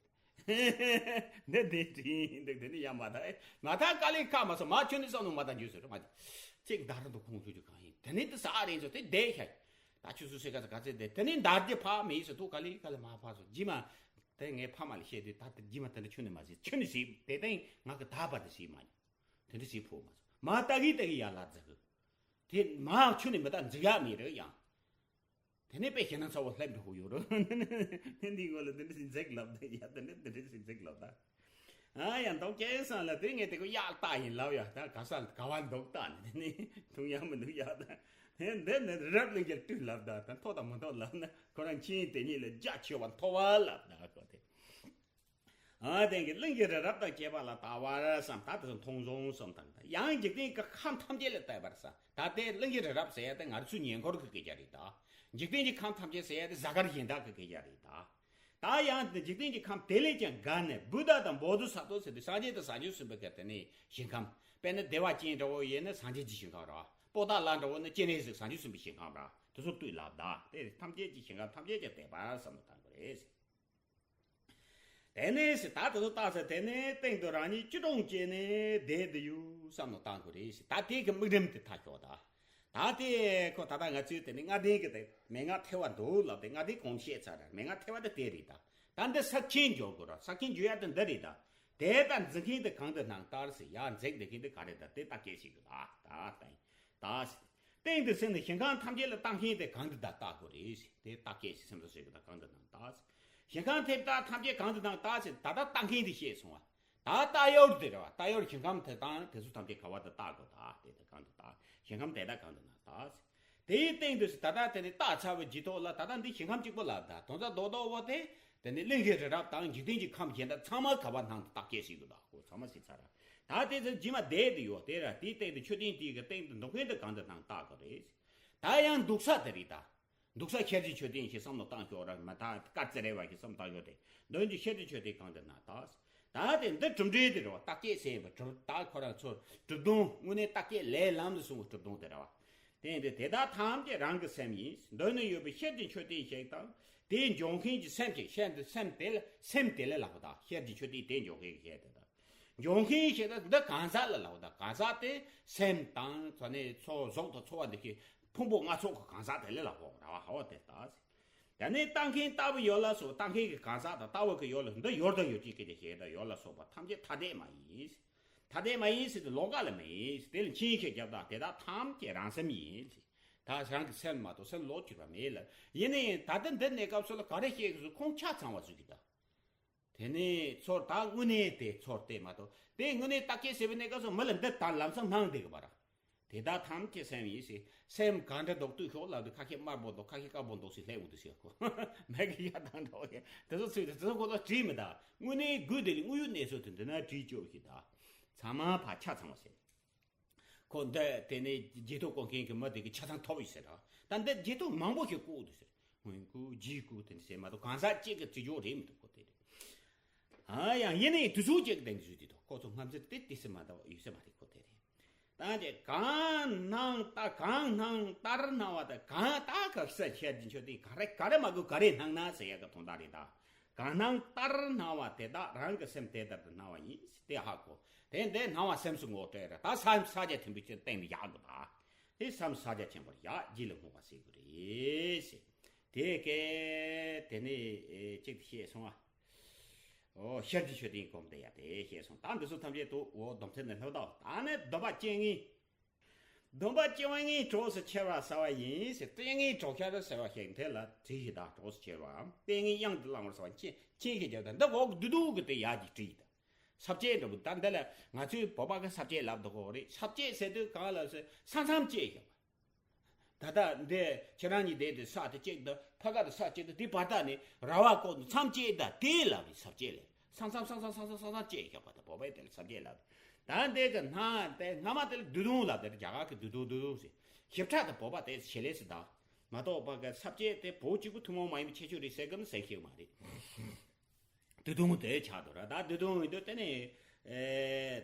འདི་འདི་དྲིན་འདུག་དེ་ནི་ཡང་མ་ཐག་མ་ཐག་དཀའ་ལས་ཁག་མ་སོང་མ་ཁྱོད་ནི་བསམ་བློ་མ་བཏང་རྒྱུ་ཟེར་མ་གཅིག་འདར་འདུག་ཁོང་ཚོ་རྒྱུ་གང་ཡིན་དེ་ནི་དེ་ས་རེད་ཚོ་དེ་བསྡད་ཤག་ད་ཁྱོད་ཚོ་སེ་ག་ཚ་ག་ཚེ་དེ་དེ་ནི་འདར་རྒྱུ་ཕ་མེད་ཟེར་ཐུག་དཀའ་ལས་ཁག་ལས་མ་ཕ་སོང་རྗེས་མ་དེ་ངའི་ཕ་མ་ལ་བཤད་དུས་ད་དེ་རྗེས་མ་དེ་འདྲ་ཁྱོད་ནི་མ་ཟེར་ཁྱོད་ནི་ཟེར་དེ་ལྟ་ཡིན་ང་གི་ད་བར་དུ་ཟེར་མ་མྱོང་དེ་འདྲ་ཟེར་ཕོ་མ་སོང་མ་ལྟ་གི་ལྟ་གི་ཡ་ལ་འཛི་གི་དེ་མ་ཁྱོད་ནི་མི་ལྟ་འཛི་ཡ་མེད་རེད་ཡང་། དེ་ནས་དཔེ་ཞེ་ན་ཚ་བོ་སླེབས་འགྲོ་གི་ཡོད་རེད། འདི་ངོ་ལ་འདི་འདྲ་ཞིག་འཛེག་ལབ་ད་ཡ་དེ་འདྲ་འདི་འདྲ་ཞིག་འཛེག་ལབ་ད། ཨ་ཡ་འདོག་ཀྱེ་སང་ལ་དེ་ངས་དེ་ཀོ་གཡག་རྟགས་ཡིན་ལབ་ཡ་ད་ག་ས་ག་བ་འདོག་རྟགས་ནི་དེ་ནི་འཐུང་ཡ་མི་འདུག་ཡ་ད། ཧེ་འདི་ནི་རབ་གླིང་གྱར་བཏུས་ལབ་ད་ད་མཐོ་དང་མི་མཐོ་ལབ་ན་ཁོ་རང་ཁྱིམ་དེ་ཉིད་ལ་རྒྱ་ཆེ་བ་མཐོ་བ་ལབ་ད་ཁོ་དེ། ཨ་དེང་གི་གླིང་གི་རི་རབ་དང་བཅས་པ་ལ་ལྟ་བར་བསམ་ད་དེ་ཚོ་མཐོང་སོང་བསམ་དང་ཡང་འཇིག་རྟེན་གྱི་ཁམས་ཐམས་ཅད་ལ་བལྟས་པར་བསམ་ད་དེ་གླིང་གི་རི་རབ་ཟེར་ཡ་དེ་ང་ཚོའི་ཉེ་འཁོར་གྱི་སྐད་ཆ་རེད་ད། འཇིག་རྟེན་གྱི་ཁམས་ཐམས་ཅད་ཟེར་ཡ་དེ་གཟའ་སྐར་གཞན་དག་གི་སྐད་ཆ་རེད་ད། ད་ཡང་འཇིག་རྟེན་གྱི་ཁམས་དེ་ལས་ཀྱང་བརྒལ་ནས་བུདྡྷ་དང་བོ་དྷི་ས་ཏྭ་ཟེར་དུས་སངས་རྒྱས་དང་བྱང་ཆུབ་སེམས་དཔའ་གི་དེ་ནས་ཞིང་ཁམས་དཔེར་ན་བདེ་བ་ཅན་འདྲ་བོ་ཡིན་ན་སངས་རྒྱས་ཀྱི་ཞིང་ཁམས་ར་པོ་ཏ་ལ་འདྲ་བོ་ན་སྤྱན་རས་གཟིགས་བྱང་ཆུབ་སེམས་དཔའི་ཞིང་ཁམས་ར་དེ་ཚོ་བཏུས་ལབ་ད་དེ་ཐམས་ཅད་ཀྱི་ཞིང་ཁམས་ཐམས་ཅད་ཀྱང་བལྟས་པར་བསམ་བློ་བཏང་དགོས་རེད། དེ་ནས་ད་དེ་ཚོ་བཏགས་ཚེ་དེ་ནས་སྟེང་དུ་རང་ཉིད་སྐྱིལ་ཀྲུང་བཅས་ནས་བསྡད་དུ་ཡོད་བསམ་བློ་བཏང་དགོས་རེད་ཟེར། ད་དེ་གི་དམིགས་རིམ་དེ་ཐག་ཆོད་ད། ད་དེ་ཁོ་ད་ལྟ་ང་ཚོས་དེ་ནས་ལྔ་ལྡན་གྱི་དེ་མན་ངག་ཐེག་པ་འདུག་ལབ་དེ་ལྔ་ལྡན་གོང་བཤད་ཚར་ར་མན་ངག་ཐེག་པ་དེ་དེ་རེད་ད། ད་འདི་ས་ཆེན་འཇོག་དགོས་ར་ས་ཆེན་འཇོག་ཡ་དེ་འདི་རེད་ད། དེ་ལྟར་འཛིན་མཁན་དེ་གང་དུ་སྣང་ལྟར་ཟེར་ཡ་འཛེག་འདི་མཁན་དེ་ག་རེ་ད་དེ་ལྟ་སྐད་ཤིག་གི་ད་ད་ད། སྟེང་དུ་སེམས་ནི་ཞིང་ཁམས་ཐམས་ཅད་ལ་བལྟ་མཁན་དེ་གང་དུ་ད་ལྟ་དགོས་རེད་ཟེར་དེ་ལྟ་སྐད་ཤིག་སེམས་སུ་ཟེར་གི་ད་གང་དུ་སྣང་ལྟར་ཟེར། ཞིང་ཁམས་དེ་ལྟ་ཐམས་ཅད་གང་དུ་སྣང་ལྟར་ཟེར་ད་ལྟ་ལྟ་མཁན་དེ་ཤེས་སོང་བ། ད་ལྟ་ཡོད་དེ་རེད་བ། ལྟ་ཡོད་ཞིང་ཁམས་དེ་དང་དེ་ཚོ་ཐམས་ཅད་ག་བ་དུ་ལྟ་དགོས་ད་དེ་ལྟ་གང་དུ་ལྟ། ཞིང་ཁམས་དེ་ལྟ་གང་དུ་སྣང་ལྟར་ཟེར། དེའི་སྟེང་དུ་ཟེར་ད་ལྟ་དེ་ནི་ལྟ་ཚར་བའི་རྗེས་ཐོག་ལ་ད་ལྟ་འདི་ཞིང་ཁམས་གཅིག་པོ་ལ་ད་དོན་རྩ་རྡོག་རྡོག་པོ་དེ་དེ་ནི་གླིང་གི་རི་རབ་དང་འཇིག་རྟེན་གྱི་ཁམས་གཞན་དག་ཚང་མ་ག་བ་སྣང་དུ་ལྟ་སྐད་ཤིག་གི་ད་ཁོ་ཚང་མ་ཟེར་ཚར་ར། ད་དེ་ཚོ་རྗེས་མ་བསྡད་དུ་ཡོད་དེ་ར་དེའི་སྟེང་དུ་མཆོད་རྟེན་དེའི་གི་སྟེང་དུ་འདུག་མཁན་དུ་གང་དུ་སྣང་ལྟ་དགོས་རེད། ད་ཡང་འདུག་ས་དེ་རེད་ད། འདུག་ས་ཤར་གྱི་མཆོད་རྟེན་ཞིག་བསམ་བློ་བཏང་ཤོག་ར་མ་ད་དཀར་ཙེ་རེ་བ་ཞིག་བསམ་བཏང་ཤོག་དེ་འདོན་གྱི་ཤར་གྱི་མཆོད་རྟེན་གང་དུ་ན་ད། ད་དེ་འདི་གྲུབ་འབྲས་དེ་རེད་བ་རྟགས་སྐྱེས་ཟེར་བ་གྲུབ་ད་ཁོ་རང་ཚོ་གྲུབ་དོན་དངོས་གནས་རྟགས་སྐྱེས་ལས་ལམ་དུ་སོང་བའི་གྲུབ་དོན་དེ་རེད་བ། དེ་འདི་དེ་དག་ཐམས་ཅད་རང་གི་སེམས་ཡིན་འདོན་ནས་ཡོད་པའི་ཤར་གྱི་མཆོད་རྟེན་ཞིག་དང་དེ་འཇོག་མཁན་གྱི་སེམས་ཀྱི་ཤར་འདི་སེམས་དེ་ལ་སེམས་དེ་ལ་ལབ་པ་དང་ཤར་གྱི་མཆོད་རྟེན་དེ་འཇོག་མཁན་གྱི་ཤར་དེ་དང་། འབྱུང་མཁན་ཞེས་ན་འདི་གང་ཟག་ལ་ལབ་དང་གང་ཟག་དེ་སེམས་དང་ཚོ་ནས་ཚོགས་གཟུགས་དང་ཚོར་བ་འདི་ཁའི་ཕུང་པོ་ལྔ་ཚོགས་ཀྱི་གང་ཟག་དེ་ལ་ལབ་དགོས་ར་བ་ཧ་བ་དེ་ལྟ་ཟེར། ད་ནི་ལྟ་མཁན་ལྟ་བུ་ཡོད་ལ་སོགས་ལྟ་མཁན་གྱི་གང་ཟག་དང་ལྟ་བུ་གི་ཡོད་ལ་འདི་ཡོད་དང་ཡོད་ཅིག་གི་དེ་ཞེས་དང་ཡོད་ལ་སོགས་པ་ཐམས་ཅད་ཐ་དད་མ་ཡིན། ཐ་དད་མ་ཡིན་ཟེར་དུས་ལོགས་ཀ་ལ་མ་ཡིན་དེ་ལ་ཕྱིན་ཞེས་རྒྱབ་དང་དེ་དག་ཐམས་ཅད་རང་སེམས་ཡིན། ད་རང་གི་སེམས་མ་གཏོགས་སེམས་ལོག་གྱུར་པ་མེད་ལ་ཡིན་ནའི་ད་ལྟ་འདི་གནས་སྐབས་སུ་ལ་ག་རེ་བཤད་གི་སུ་ཁོང་ཆ་ཚང་བ་བཟོ་གི་ད། དེ་ནས་ཚོར་ད་དངོས་གནས་དེ་ཚོར་དེ་མ་གཏོགས་དེ་དངོས་གནས་རྟགས་སྐྱེས་ཟེར་བའི་གནས་སྐབས་སུ་མི་ལ་འདི་ལྟར་ལམ་སང་སྣང་བསྡད་གི་པ་ར། དེ་དག་ཐམས་ཅད་སེམས་ཡིན་ཟེར་སེམས་གང་འདྲ་འདུག་ལྟོས་ཤོག་ལབ་དུས་ཁ་ཤས་དམར་པོ་འདུག་ཁ་ཤས་དཀར་པོ་འདུག་ཟེར་སླེབས་འོང་དུས་ཟེར་ཁོ་མེད་གི་ཡ་དང་འདྲ་བོ་ཡ་དེ་ཚོ་ཚུལ་དེ་ཚོ་ཁོ་ཚོ་བྲིས་མི་ད་དངོས་གནས་དགོས་དེ་ལས་དངོས་ཡོད་གནས་ཚུལ་དེ་འདི་ན་བྲིས་བཅོས་ཤིག་ད་ཚང་མ་ཕ་ཆ་ཚང་བ་ཟེར། ཁོ་འདི་དེ་ནས་རྗེས་ཐོབ་བསྐོ་མཁན་གྱི་མི་དེ་གི་ཆ་ཚང་ཐོབ་ཡོད་ཟེར་ར། ད་འདི་རྗེས་ཐོབ་མང་པོ་ཞིག་བསྐོ་འདུག་ཟེར། སྔོན་བསྐོ་རྗེས་བསྐོ་དེ་འདྲ་ཟེར་མ་གཏོགས་གང་ཟག་གཅིག་གི་བརྩི་འཇོག་རེད་མི་འདུག་ཁོ་དེ་རེད། ཨ་ཡང་ཡིན་ནའི་དུས་ཚོད་གཅིག་གི་དེ་འདྲ་བཟོས་དེ་ཐོག་ཁོ་ཚོ་སྔ་ཚེ་དེ་དེ་སེ་མ་འདུག་ཡོད་སེ་མ་རེད་ཁོ་དེ་རེད། ད་ཅེ་གང་སྣང་ལྟ་གང་སྣང་ལྟར་སྣང་བ་དང་གང་ལྟ་ག་ས་ཁྱེར་གྱི་མཆོད་དེ་ག་རེ་ག་རེ་མ་དགོས་ག་རེ་སྣང་ན་ཟེར་ཡ་གི་དོན་དག་རེད་ད། གང་སྣང་ལྟར་སྣང་བ་དེ་དག་རང་གི་སེམས་དེ་ལྟར་དུ་སྣང་བ་ཡིན། དེ་ཧ་གོ། དེ་འདི་སྣང་བ་སེམས་སུ་ངོ་སྤྲད་ར་ད་སེམས་ས་ཆ་ཆེན་པོའི་སྟེང་དུ་བཞག་དགོས་ད། དེ་སེམས་ས་ཆ་ཆེན་པོར་བཞག་རྗེས་ལ་བསྔོ་བ་ཟེར་དགོས་རེད། དེ་སྐད་དེ་ནི་ཨེ་གཅིག་ཏུ་ཤེས་སོང་ཨ། ཨོ་ཤར་གྱི་མཆོད་རྟེན་སྒོམ་དེ་ཡ་དེ་ཤེས་སོང་ད་འདི་ཚོ་ཐམས་ཅད་དུ་འོ་སྡོམ་ཚན་ནི་ལྷོད་དོ་ད་ནི་སྡོམ་པ་བཅོ་ལྔའི། སྡོམ་པ་བཅོ་ལྔའི་གྲོགས་སུ་འཆར་བ་ཟེར་བ་ཡིན་ཟེར་བཅོ་ལྔའི་གྲོགས་ཤར་ཟེར་བ་ཞིག་དེ་ལ་བྲིས་ཤིག་དང་གྲོགས་སུ་འཆར་བའམ་བཅོ་ལྔའི་དབྱངས་དུ་བླང་བར་ཟེར་བ་མཁྱེན་མཁྱེན་ཞིག་རྒྱབ་དང་འདི་འོག་བདུད་དུང་གི་དེ་ཡག་གི་བྲིས་དང་ས་བཅད་འདྲ་པོ་ད་འདི་ལ་ང་ཚོའི་བོད་པ་གི་ས་བཅད་ལབ་འདུག་གོ་རེད། ས་བཅད་ཟེར་དུས་གང་ལབ་ཟེར་ས་མཚམས་བཅད་ཞིག་པ། ད་ལྟ་འདི་ཁྱེད་རང་གཉིས་བསྡད་དེ་ས་དེ་གཅིག་དང་ཕ་ག་དང་ས་གཅིག་དང་དེ་བར་ཐག་ནས་ར་བ་ཀོ་ནས་མཚམས་བཅད་ད་དེ་ལབ་རེད་ས་བཅད་ལས། ས་མཚམས་ས་མཚམས་ས་མཚམས་ས་མཚམས་བཅད་ཞོག་པ་དང་བོད་པའི་དེ་ལ་ས་བཅད་ལབ། ད་འདི་གི་སྣང་དེ་སྔ་མ་དེ་ལ་བདུད་དུང་ལབ་དེ་རྒྱ་གར་གི་བདུད་དུང་བདུད་དུང་ཟེར། ཞིབ་ཕྲ་དང་བོད་པ་དེ་བྱེད་ལས་སུ་དང་མ་གཏོགས་པ་གི་ས་བཅད་དེ་བོད་གཅིག་པུ་ཐུན་མོང་མ་ཡིན་པའི་ཁྱད་ཆོས་རེད་ཟེར་གི་ནི་ཟེར་ཤེས་མ་རེད། བདུད་དུང་དེ་ཆགས་འདུག་ར་ད་བདུད་དུང་ཡིན་དུས་དེ་ནི་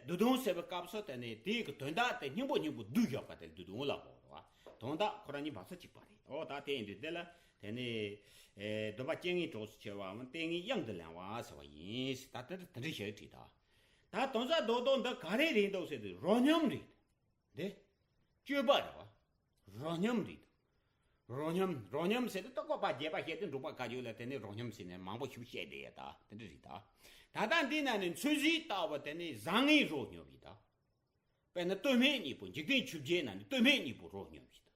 བདུད་དུང་ཟེར་བའི་སྐབས་སུ་དེ་ནི་དེའི་གི་དོན་དག་དེ་སྙིང་པོ་སྙིང་པོ་བསྡུས་ཞོག་པ་དེ་བདུད་དུང་ལབ་དགོས་རེད་བ། དོན་དག་ཁོ་རང་གཉིས་བབས་ས་གཅིག་པ་རེད་འོ་ད་དེ་ཡིན་དུས་དེ་ལ་ དེ་ནས་ཨེ་སྡོམ་པ་བཅད་ལྔའི་གྲོགས་སུ་ཆེ་བའམ་ལྟས་ངན་གཡང་དུ་ལེན་པ་ཟེར་བ་ཡིན། ད་དེ་འདྲ་དེ་འདྲ་ཞིག་བྲིས་ད། ད་དོན་དག་རྡོག་རྡོག་འདི་ག་རེ་རེད་འདུག་ཟེར་དུས་རོ་སྙོམས་རེད། འདི་སྤྱོད་པ་རེད་བ། རོ་སྙོམས་རེད་འདུག་རོ་སྙོམས་རོ་སྙོམས་ཟེར་དུས་ཏོག་ཀོ་པ་རྒྱས་པ་བཤད་དུས་འབྲུག་པ་བཀའ་བརྒྱུད་ལ་དེ་ནས་རོ་སྙོམས་ཟེར་ནས་མང་པོ་ཞིག་བཤད་བསྡད་ཡ་ད་དེ་འདྲ་རེད་ད། ད་ལྟ་འདི་ན་ནི་ཚུལ་བཞིན་ལྟ་བ་དེ་ནི་བཟང་ངན་རོ་སྙོམས་རེད་ད། དཔེར་ན་ལྟོས་མེད་གཉིས་པོ། འཇིག་རྟེན་ཆོས་བརྒྱད་ནང་ནས་ལྟོས་མེད་གཉིས་པོ་རོ་སྙོམས་ཤིག་དང་།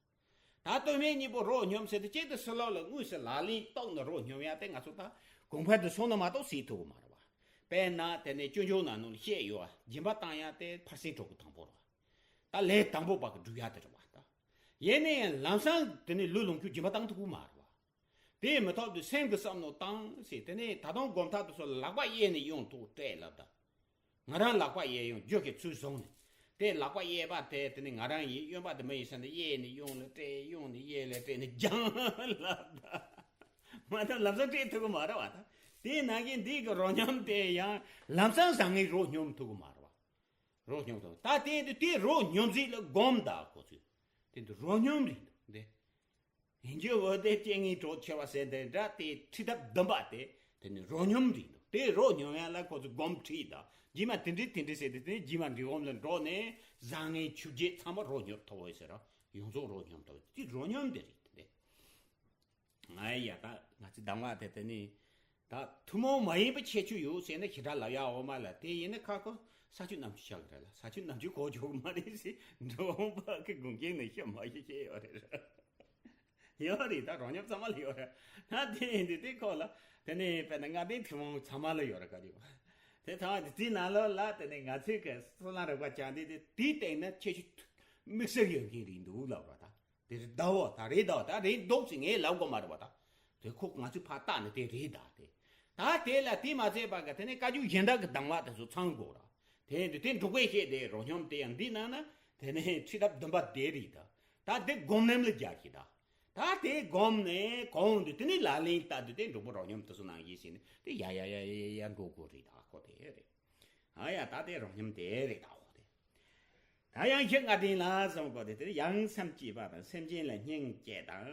ད་ལྟོས་མེད་གཉིས་པོ་རོ་སྙོམས་ཟེར་དུས་གཅིག་ཏུ་ཕྱི་ལོགས་ལ་དངོས་སུ་ལག་ལེན་གཏོང་ནས་རོ་སྙོམས་ཡ་དེ་ང་ཚོ་ད་གོང་འཕེལ་དུ་སོང་ན་མ་གཏོགས་སྲིད་ཐུབ་ཀྱི་མ་རེད་བ། དཔེར་ན་དེ་ནས་སྤྱོད་འཇུག་ནང་ནང་ལ་བཤད་ཡོད་བ། སྦྱིན་པ་བཏང་ཡ་དེ་ཕར་ཕྱིན་དྲུག་གི་དང་པོ་རེད་བ། ད་ལས་དང་པོ་བར་གྱི་སྒྲུབ་ཡ་དེ་རེད་བ་ད། ཡིན་ན་ཡང་ལམ་སང་དེ་ནས་ལུས་ལོངས་སྤྱོད་སྦྱིན་པ་བཏང་ཐུབ་ཀྱི་མ་རེད་བ། དེ་མི་ཐོབ་དུས་སེམས་ཀྱི་བསམ་མནོ་བཏང་ཟེར། དེ་ནས་ད་དུང་སྒོམ་ཐབས་དུ་སོགས་ལག་པ་གཡས་ནས་གཡོན་དུ་སྤྲད་ལབ་ད། ང་རང་ལག་པ་གཡས་གཡོན་རྒྱུ་གི་ཚུལ་བཟུང་ནས། དེ་ལག་པ་གཡས་པ་དེ་དེ་ནི་ང་རང་ཡིན། གཡོན་པ་དེ་མི་ཡིན་ས་ནས་གཡས་ནས་གཡོན་ལ་སྤྲད། གཡོན་ནས་གཡས་ལ་སྤྲད་ནས་སྦྱངས་ལབ་ད། མ་གཏོགས་ལམ་སང་སྤྲད་ཐུབ་ཀྱི་མ་རེད་བ་ད། དེ་ནང་གི་འདི་གི་རོ་སྙོམས་དེ་ཡང་ལམ་སང་བཟང་ངན་རོ་སྙོམས་ཐུབ་ཀྱི་མ་རེད་བ། རོ་སྙོམས་ཐུབ། ད་དེ་དུས་དེ་རོ་སྙོམས་ཟིག་ལ་སྒོམ་ད་ཁོ་ཚོས། དེ་དུས་རོ་སྙོམས་རེད་འདུག་འདི། ཡིན་རྒྱུ་བོ་དེ་སྤྱན་གཉིས་གྲོགས་ཆེ་བ་ཟེར་དེ་འདྲ་དེ་ཁྲིད་ཐབས་བདུན་པ་དེ་དེ་ནི་རོ་སྙོམས་རེད་འདུག་དེ་རོ་སྙོམས་ཡ་ལ་ཁོ་ཚོས་སྒོམ་ཁྲིད་ད། རྗེས་མ་དེ་འདྲས་དེ་འདྲས་ཟེར་དེ་དེ་རྗེས་མ་འབྲི་སྒོམ་ལ་འགྲོ་ནས་བཟང་ངན་ཆོས་བརྒྱད་ཚང་མ་རོ་སྙོམས་ཐུབ་བོ་ཟེར་རོ། ཡོངས་རྫོགས་རོ་སྙོམས་ཐུབ་དེ་རོ་སྙོམས་དེ་རེད་དེ། ང་ཡ་ད་ང་ཚོའི་གདམས་ངག་དེ་དེ་ནི་ད་ཐུན་མོང་མ་ཡིན་པའི་ཁྱད་ཆོས་ཡོད་ཟེར་ན་ཞེ་དྲག་ལབ་ཡ་འོ་མ་ལ། དེ་ཡིན་ན་ཁ་ཁོ་ས་ཆུ་གནམ་ཆུ་ཆགས་ཀྱི་རེད་ལ། ས་ཆུ་གནམ་ཆུ་གོ་ཆོག་གི་མ་རེད་ཟེར་འགྲོ་འོང་པ་གི་དགོངས་རྒྱན་ནས་བཤད་མ་བཤད་བཤད་ཡོད་རེད། ཡོད་རེད། ད་རོ་སྙོམས་ཚང་མ་ལ་ཡོད་རེད། ད་དེ་ཡིན་དུས་དེ་ཁོ་ལ་དེ་ནས་དཔེར་ན་ལྔ་ལྡན་ཐུན་མོང་ཚང་མ་ལ་ཡོད་རེད། ག་རེ་ཡོད་དེ་ཚང་མ་དེ་དེའི་ནང་ལོགས་ལ་དེ་ནས་ང་ཚོའི་གི་སྲོལ་ལམ་རིམ་པ་སྦྱངས་དེ་དེ་དེའི་སྟེང་ན་ཁྱད་ཆོས་དམིགས་བསལ་ཡོད་མཁན་རེད་འདུག་ལབ་རོགས་ད། དེ་རེད་ད་འོ། ད་རེད་ད་འོ། ད་རེད་འདུག་ཟེར་ངས་ལབ་དགོས་མ་རེད་བ་ད། དེ་ཁོ་ང་ཚོས་ཕར་བལྟས་ནས་དེ་རེད་ད་དེ། ད་དེ་ལ་དེ་མ་ཚད་པ་གི་དེ་ནས་བཀའ་བརྒྱུད་གཞན་དག་གི་གདམས་ངག་དེ་ཚོ་ཚང་དགོས་ར། དེ་འདི་དེ་འབྲུག་པས་བཤད་དེ་རོ་སྙོམས་དེ་ཡང་འདི་ནང་ན་དེ་ནས་ཁྲིད་ཐབས་བདུན་པ་དེ་རེད་ད། ད་དེ་སྒོམ་ལམ་ལ་སྦྱར་གྱི་ད། ད་དེ་སྒོམ་ནས་གོང་དུ་དེ་ནས་ལག་ལེན་བསྟར་དུས་དེ་འབྲུག་པ་རོ་སྙོམས་དེ་ཚོ་ནང་བཞིན་ཟིན་ནས་དེ་ཡ་ཡ་ཡ་ཡ་ཡ་འགྲོ་དགོས་རེད་ད། ཁོ་དེ་རེད། ཨ་ཡ་ད་དེ་རོ་སྙོམས་དེ་རེད་ད། ཁོ་དེ། ད་ཡང་བཞི་ལྔ་ལྡན་ལ་གསུམ་པོ་དེ་དེར་ཡང་སེམས་བསྐྱེད་པ་དང་སེམས་ཅན་ལ་སྙིང་བསྐྱེད་དང་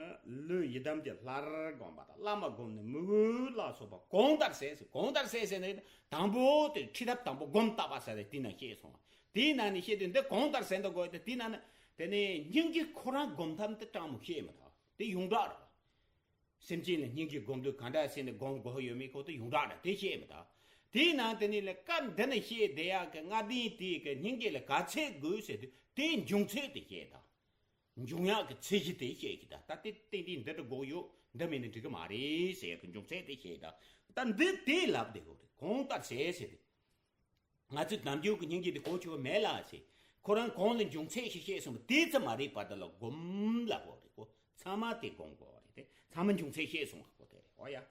ལུས་ཡི་དམ་གྱི་ལྷར་བསྒོམ་པ་དང་བླ་མ་བསྒོམས་ནས་མོས་གུས་ལ་སོགས་པ་གོང་ལྟར་ཟེར། གོང་ལྟར་ཟེར་ཟེར་ནས་དང་པོ་དེ་ཁྲིད་ཐབས་དང་པོ་སྒོམ་བཏབ་པ་ཟེར་ཏེ་དེ་ན་བཤད་སོང་བ། དེའི་ནང་ནས་བཤད་དུས་འདི་གོང་ལྟར་ཟེར་འདུག་གོ། དེ་དེའི་ནང་ན་དེ་ནས་སྙིང་རྗེ་ཁོ་རང་སྒོམ་ཐབས་འདི་དྲང་མོ་བཤད་མི་ཐུབ། དེ་ཡོངས་གྲགས་རེད། སེམས་ཅན་ལ་སྙིང་རྗེ་སྒོམ་དུས་ག་འདྲ་ཟེར་ནས་སྒོམ་དགོས་ཡོད་མེད་ཁོ་དེ་ཡོངས་གྲགས་རེད། དེ་བཤད་མི་ཐུབ། དེའི་ནང་དེ་ནས་ལ་སྐབས་འདི་ནས་བཤད་བསྡད་ཡག་གི་ལྔ་ལྡན་དེ་གི་སྙིང་རྗེ་ལ་ག་ཚད་དགོས་ཟེར་དུས་དེའི་འབྱུང་ཚད་དེ་བཤད་དང་། འབྱུང་ཡག་གི་ཚད་གཞི་དེ་བཤད་ཀྱི་ད། ད་དེ་ཏན་ཏན་འདི་འདྲ་དགོས་ཡོད། འདི་མེད་ན་འགྲིག་གི་མ་རེད་ཟེར་ཡག་གི་འབྱུང་ཚད་དེ་བཤད་དང་། ད་འདི་དེ་ལབ་བསྡད་ཡོད་རེད། གོང་ལྟར་ཟེར་ཟེར་ཏེ། ང་ཚོས་ནམ་རྒྱུན་གྱི་སྙིང་རྗེ་དེ་གོ་ཆོད་མེད་ལ་ཟེར། ཁོ་རང་གོང་ལ་འབྱུང་ཚད་ཞིག་བཤད་སོང་བ་དེ་ཙམ་མ་རེད་པ། དེ་ལ་སྒོམ་ལབ་དགོས་རེད་གོ། ཚང་མ་དེ་སྒོམ་དགོས་རེད་དེ། ཚང་མ་འབྱུང་ཚད་བཤད་སོང་བ་གོ་དེ་རེད། འོ་ཡ།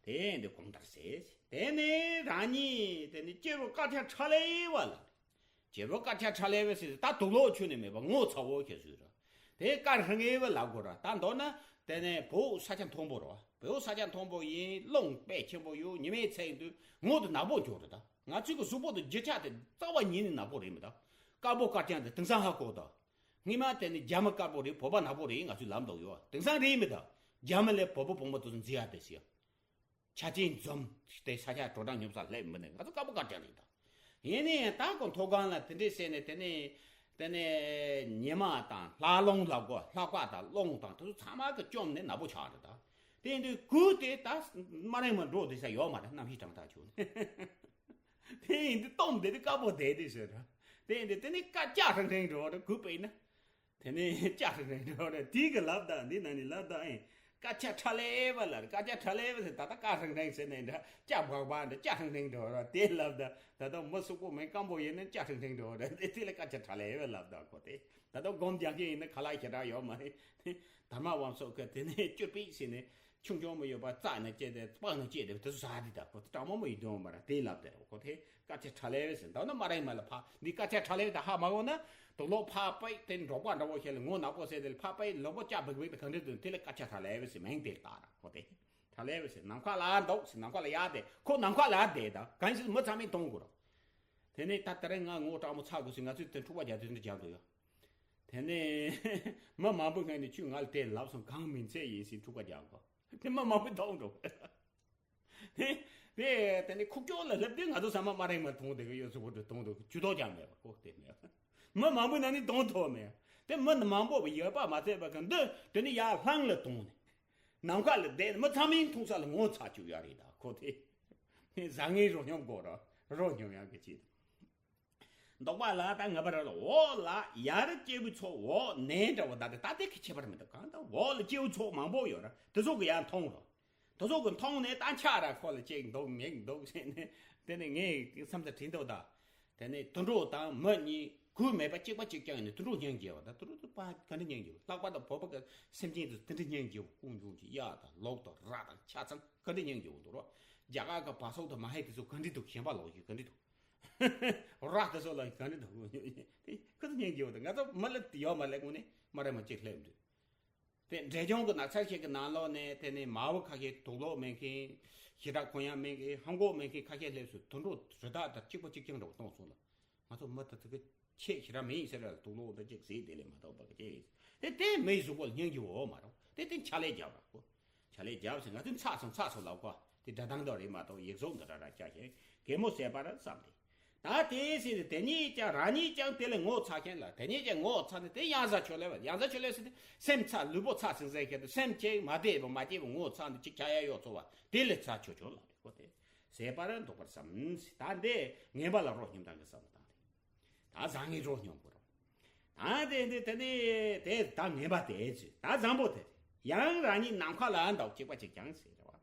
དེ་འདི་གོང་ལྟར་ཟེར། དེ་ནས་རང་ཉིད་དེ་ནི་སྐྱེ་བོ་དཀར་ཆ་ཁྲ་ལེ་བ་ལ། སྐྱེ་བོ་དཀར་ཆ་ཁྲ་ལེ་བ་ཟེར་ད་དུག་ལོག་ཆུ་ནས་མེད་པ་ངོ་ཚ་བོ་ཁྱེད་ཚོས་ར། དེ་དཀར་ཧྲིང་ངེ་བ་ལབ་དགོས་ར། ད་མདོར་ན་དེ་ནས་བོད་ས་ཆ་མཐོན་པོ་ར། བོད་ས་ཆ་མཐོན་པོ་ཡིན། རླུང་དཔེ་ཆེན་པོ་ཡོད། ཉི་མའི་ཚད་དུས་ངོ་དེ་ནག་པོ་འགྱུར་རེད་ད། ང་ཚོའི་གི་གཟུགས་པོ་དེ་རྒྱུ་ཆ་དེ་རྩ་བ་ཉིད་ནས་ནག་པོ་རེད་མི་ད། དཀར་པོ་དཀར་རྐྱང་དེ་དེང་སང་ཧ་གོ་ད། སྔོན་མ་དེ་ནི་རྒྱ་མི་དཀར་པོ་རེད། བོད་པ་ནག་པོ་རེད། ང་ཚོས་ལབ་མདོག་ཡོད། དེང་སང་རེད་མི་ད། རྒྱ་མི་ལས་བོད་པ་བོང་བུ་དེ་ཚོ་མཛེས་ཡ་དེ་ཟེར། ཆ་ཅན་འཛོམས་ཏེ་ས་ཆ་དྲོ་གྲང་སྙོམས་ས་སླེབས་མི་ནི་ང་ཚོ་དཀར་པོ་དཀར་རྐྱང་རེད་ད། ཡིན་ནའི་ད་ཁོ་མཐོ་སྒང་ལ་དེ་འདྲས་བྱས་ནས་དེ་ནས་དེ་ནས་ཉི་མ་དང་ལྷ་རླུང་ལ་གོ། ལྷ་བཀའ་དང་རླུང་དང་དེ་ཚོ་ཚང་མ་གི་བཅོམ་ནས་ནག་པོ་ཆགས་རེད་ད། དེ་ཡིན་དུས་གུས་དེ་ད་སྨ་རེང་མ་འགྲོ་དེ་ས་ཡོད་མ་རེད། གནམ་གཤིས་གྲང་ཐག་ཆོད་ནས། དེ་ཡིན་དུས་སྟོབས་འདི་དེ་དཀར་པོ་བསྡད་དེ་ཟེར་ར། དེ་ཡིན་དུས་དེ་ནས་དཀར་ཆ་ཧྲིང་ཧྲིང་འགྲོ་ར་གུས་པས་ན། དེ་ནས་སྐྱ་ཧྲིང་ཧྲིང་འགྲོ་ར། དེ་གི་ལབ་ད་འདི་ན་ནི་ལབ་ད་ཨེ། དཀར་ཆ་ཁྲ་ལེ་བ་ལ་ར། དཀར་ཆ་ཁྲ་ལེ་བ་ཟེར་ད་ལྟ་དཀར་ཧྲིང་ཧྲིང་ཟེར་ནས་འདྲ་སྐྱ་བག་བ་འདྲ་སྐྱ་ཧྲིང་ཧྲིང་འགྲོ་ར། དེ་ལབ་ད་ད་ལྟ་མི་སུག་པོ་མེད་སྐམ་པོ་ཡིན་ན་སྐྱ་ཧྲིང་ཧྲིང་འགྲོ་ར། དེ་དེ་ལ་དཀར་ཆ་ཁྲ་ལེ་བ་ལབ་ད་ཁོ་དེ། ད་ལྟ་སྒོམ་རྒྱག་མཁན་ཡིན་ན་ཁ་ལག་ཞེ་དྲག་ཡོད་མ་རེད། དེ་དར་མ་བམ་སོགས་ཀྱི་དེ་ནས་སྐྱུར་པིག་ཟེར་ནས་ཆུང་ཆུང་མོ་ཡོད་པ་བཙགས་ནས་བཅད་དེ་སྤགས་ནས་བཅད་དེ་དེ་ཚོ་ཟ་དེ་ད་ཁོ་དེ་གྲང་མོ་མོ་ཡིན་དོན་མ་ར། དེ་ལབ་དེ་ར་ཁོ་དེ། དཀར་ཆ་ཁྲ་ལེ་བས་ཟེར། མདོར་ན་སྨ་རེང་མ་ལ་ཕ་འདི་དཀར་ཆ་ཁྲ་ལེ་བས་དེ་ཧ་མ་གོ་ན། དུག་ལོག་ཕ་པའི་དེ་འབྲོག་པ་འདྲ་བོ་ཞིག་ལ་ངོ་ནག་པོ་ཟེར་དེ་ལ་ཕ་པའི་ལོག་པོ་ལྕགས་འབིག་འབིག་དེ་ག་འདྲ་དུ་དེ་ལ་དཀར་ཆ་ཁྲ་ལེ་བས་ཟེར་མིང་དེ་བཏགས་ར་ཁོ་དེ། ཁྲ་ལེ་བས་ཟེར་ནམ་མཁའ་ལ་འདུག་ཟེར། ནམ་མཁའ་ལ་ཡར་བསྡད། ཁོ་ནམ་མཁའ་ལ་ཡར་བསྡད་ད་གང་ཞིག་མི་ཚང་མས་མཐོང་དགོས་ར། དེ་ནས་ད་དེ་རིང་ང་ངོ་སྤྲང་མོ་ཚ་དགོས་ཟེར་ང་ཚོས་དེ་འཁྲུག་པ་རྒྱག་དུས་འདྲ་རྒྱག་འདུག་ཡ། དེ་ནས་མི་མང་པོ་ངས་ནས་ཁྱོད་ང་ལ་དེ་ལབ་སོང་གང་མིན་ཚད་ཡིན་ཟེར་འཁྲུག་པ་རྒྱག་གོ། དེ་མི་མང་པོས་མཐོང་འགྲོ། དེ་དེ་དེ་ནི་ཁུག་ཀྱོག་ལ་སླེབས་དུས་ང་ཚོ་ཚང་མ་སྨ་རེ་མ་མཐོང་དེ་གི་ཡོད་སུ་བོ་དུ་མཐོང་འདུག་ཇུས་གཏོགས་ཀྱང་མེད་པ་ཁོག་དེ་མེད། མི་མང་པོས་ན་ནི་མཐོང་ཐུབ་མེད། དེ་མི་མང་པོ་ཡོད་པ་མ་ཚད་པ་གི་འདི་དེ་ནི་ཡར་ལྷང་ལ་མཐོང་ནས། ནམ་མཁའ་ལ་བསྡད་ནས་མི་ཚང་མས་མཐོང་ས་ལ་ངོ་ཚ་བཅུག་ཡ་རེད་ད་ཁོ་དེ། བཟང་ངན་རོ་སྙོམས་དགོས་ར་རོ་སྙོམས་ཡག་གི་ཆེད། འདོགས་པ་ལ་ད་ང་པ་ར་ལ་འོག་ལ་ཡར་སྐྱེ་བོའི་ཚོགས་འོག་ནས་འདྲ་བ་ད་དེ་ད་དེ་གི་ཁྱད་པར་མི་འདུག་གང་ལྟར་འོག་ལ་སྐྱེ་བོའི་ཚོགས་མང་པོ་ཡོད་ར་དེ་ཚོ་གི་ཡར་མཐོང་རོགས། དེ་ཚོ་གི་མཐོང་ནས་ད་ཆ་ར་ཁོ་ལ་གཅིག་འདུག་མེད་འདུག་ཟེར་ནས་དེ་ནས་ངས་བསམ་ཚུལ་བྲིས་འདུག་ད། དེ་ནས་དུད་འགྲོ་དང་མི་གཉིས་གུས་མེད་པ་གཅིག་པ་གཅིག་རྐྱང་ཡིན་ནས་དུད་འགྲོ་སྙིང་རྗེ་བ་དང་དུད་འགྲོ་དུ་པ་ག་འདྲ་སྙིང་རྗེ་བ་ལྷག་པར་དུ་བོད་པ་གི་སེམས་ཅན་དུ་དེ་འདྲ་སྙིང་རྗེ་བ་ཀུན་འབྱུང་གི་གཡག་དང་ལོག་དང་ར་དང་ཆ་ཚང་ག་འདྲ་སྙིང་རྗེ་བ་འདུག་རོགས། རྒྱ་གར་གི་བ་སོག་དང་མ་ཧེ་དེ་ཚོ་ག་འདྲ་འདུག་གཞན་པ་ལོག་གི་ག་འདྲ་འདུག་ར་དེ་ཚོ་ལ་ག་འདྲ་འདུག་དེ་ཁོ་ཚོ་སྙིང་རྗེ་བ་དང་ང་ཚོ་མི་ལ་ཡོད་མ་ལས་དངོས་གནས་མ་རེད་མ་གཅིག་སླེབས་འདུག་དེ་འབྲས་ལྗོངས་ཀྱི་ནགས་ཚལ་ཞིག་གི་ནང་ལོགས་ནས་དེ་ནས་མ་བུ་ཁ་ཤས་དུག་ལོག་མེད་མཁན། ཞེ་དྲག་གོན་ཡག་མེད་མཁན་ཧམ་གོག་མེད་མཁན་ཁ་ཤས་སླེབས་སོང་དུད་འགྲོ་རི་དྭགས་དང་གཅིག་པ་གཅིག་རྐྱང་འདྲ་བོ་གཏོང་སོང་ལ། ང་ཚོ་མི་དེ་ཚོ་གི་ཆེས་ཞེ་དྲག་མེད་ཡིན་ཟེར་ལ་དུག་ལོག་འདི་གཅིག་ཟེར་དེ་ལས་མ་གཏོགས་པ་གི་ཅི་ཡིན། དེ་དེ་མི་ཡི་གཟུགས་པོ་ལ་སྙིང་རྗེ་བོ་མ་རུང་དེ་དེ་ཕྱག་ལས་རྒྱབ་ར་ཁོ། ཕྱག་ལས་རྒྱབ་ཟེར་ང་ཚོ་ཚགས་སོང་ཚགས་སོང་ལབ་གོ། དེ་སྒྲ་གདངས་དང་རེད་མ་གཏོགས་ཡིག་གཟུགས་འདི་འདྲ་ར་བཅའ་ཞེས་གད་མོ་བྱས་པ་ར་བསམ་སྟེ། ད་དེ་ཟེར་ཏེ་དེ་གཉིས་ཀྱང་རང་ཉིད་ཀྱང་དེ་ལས་ངོ་ཚ་མཁན་ལ་དེ་གཉིས་ཀྱང་ངོ་ཚ་ནས་དེ་གཡང་ཟ་ཆོས་ལས་པ་གཡང་ཟ་ཆོས་ལས་ཟེར་ཏེ་སེམས་ཚ་ལུས་པོ་ཚ་ཟིང་ཟིང་བྱས་ཏེ་སེམས་ཅན་མ་བདེ་བ་མ་སྐྱིད་པ་ངོ་ཚ་ནས་ཅིག་བྱ་ཡ་ཡོད་ཚོ་བ་དེ་ལས་ཚ་ཆོས་ཆོས་ལ་རེ་གོ་དེ་ཟད་པར་འདོགས་པར་བསམ། ད་འདི་ངན་པ་ལ་རོ་སྙོམས་དང་གི་བསམ་བློ་བཏང་སྟེ། ད་བཟང་ངན་རོ་སྙོམས་དགོས་རོགས། ད་དེ་དེ་དེ་ནི་དེ་ད་ངན་པ་དེ་ཚོས་ད་བཟང་པོ་དེ་ཡང་རང་ཉིད་ནམ་མཁའ་ལ་འདོགས་གཅིག་པ་གཅིག་རྐྱང་ཟེར་རེད་བ།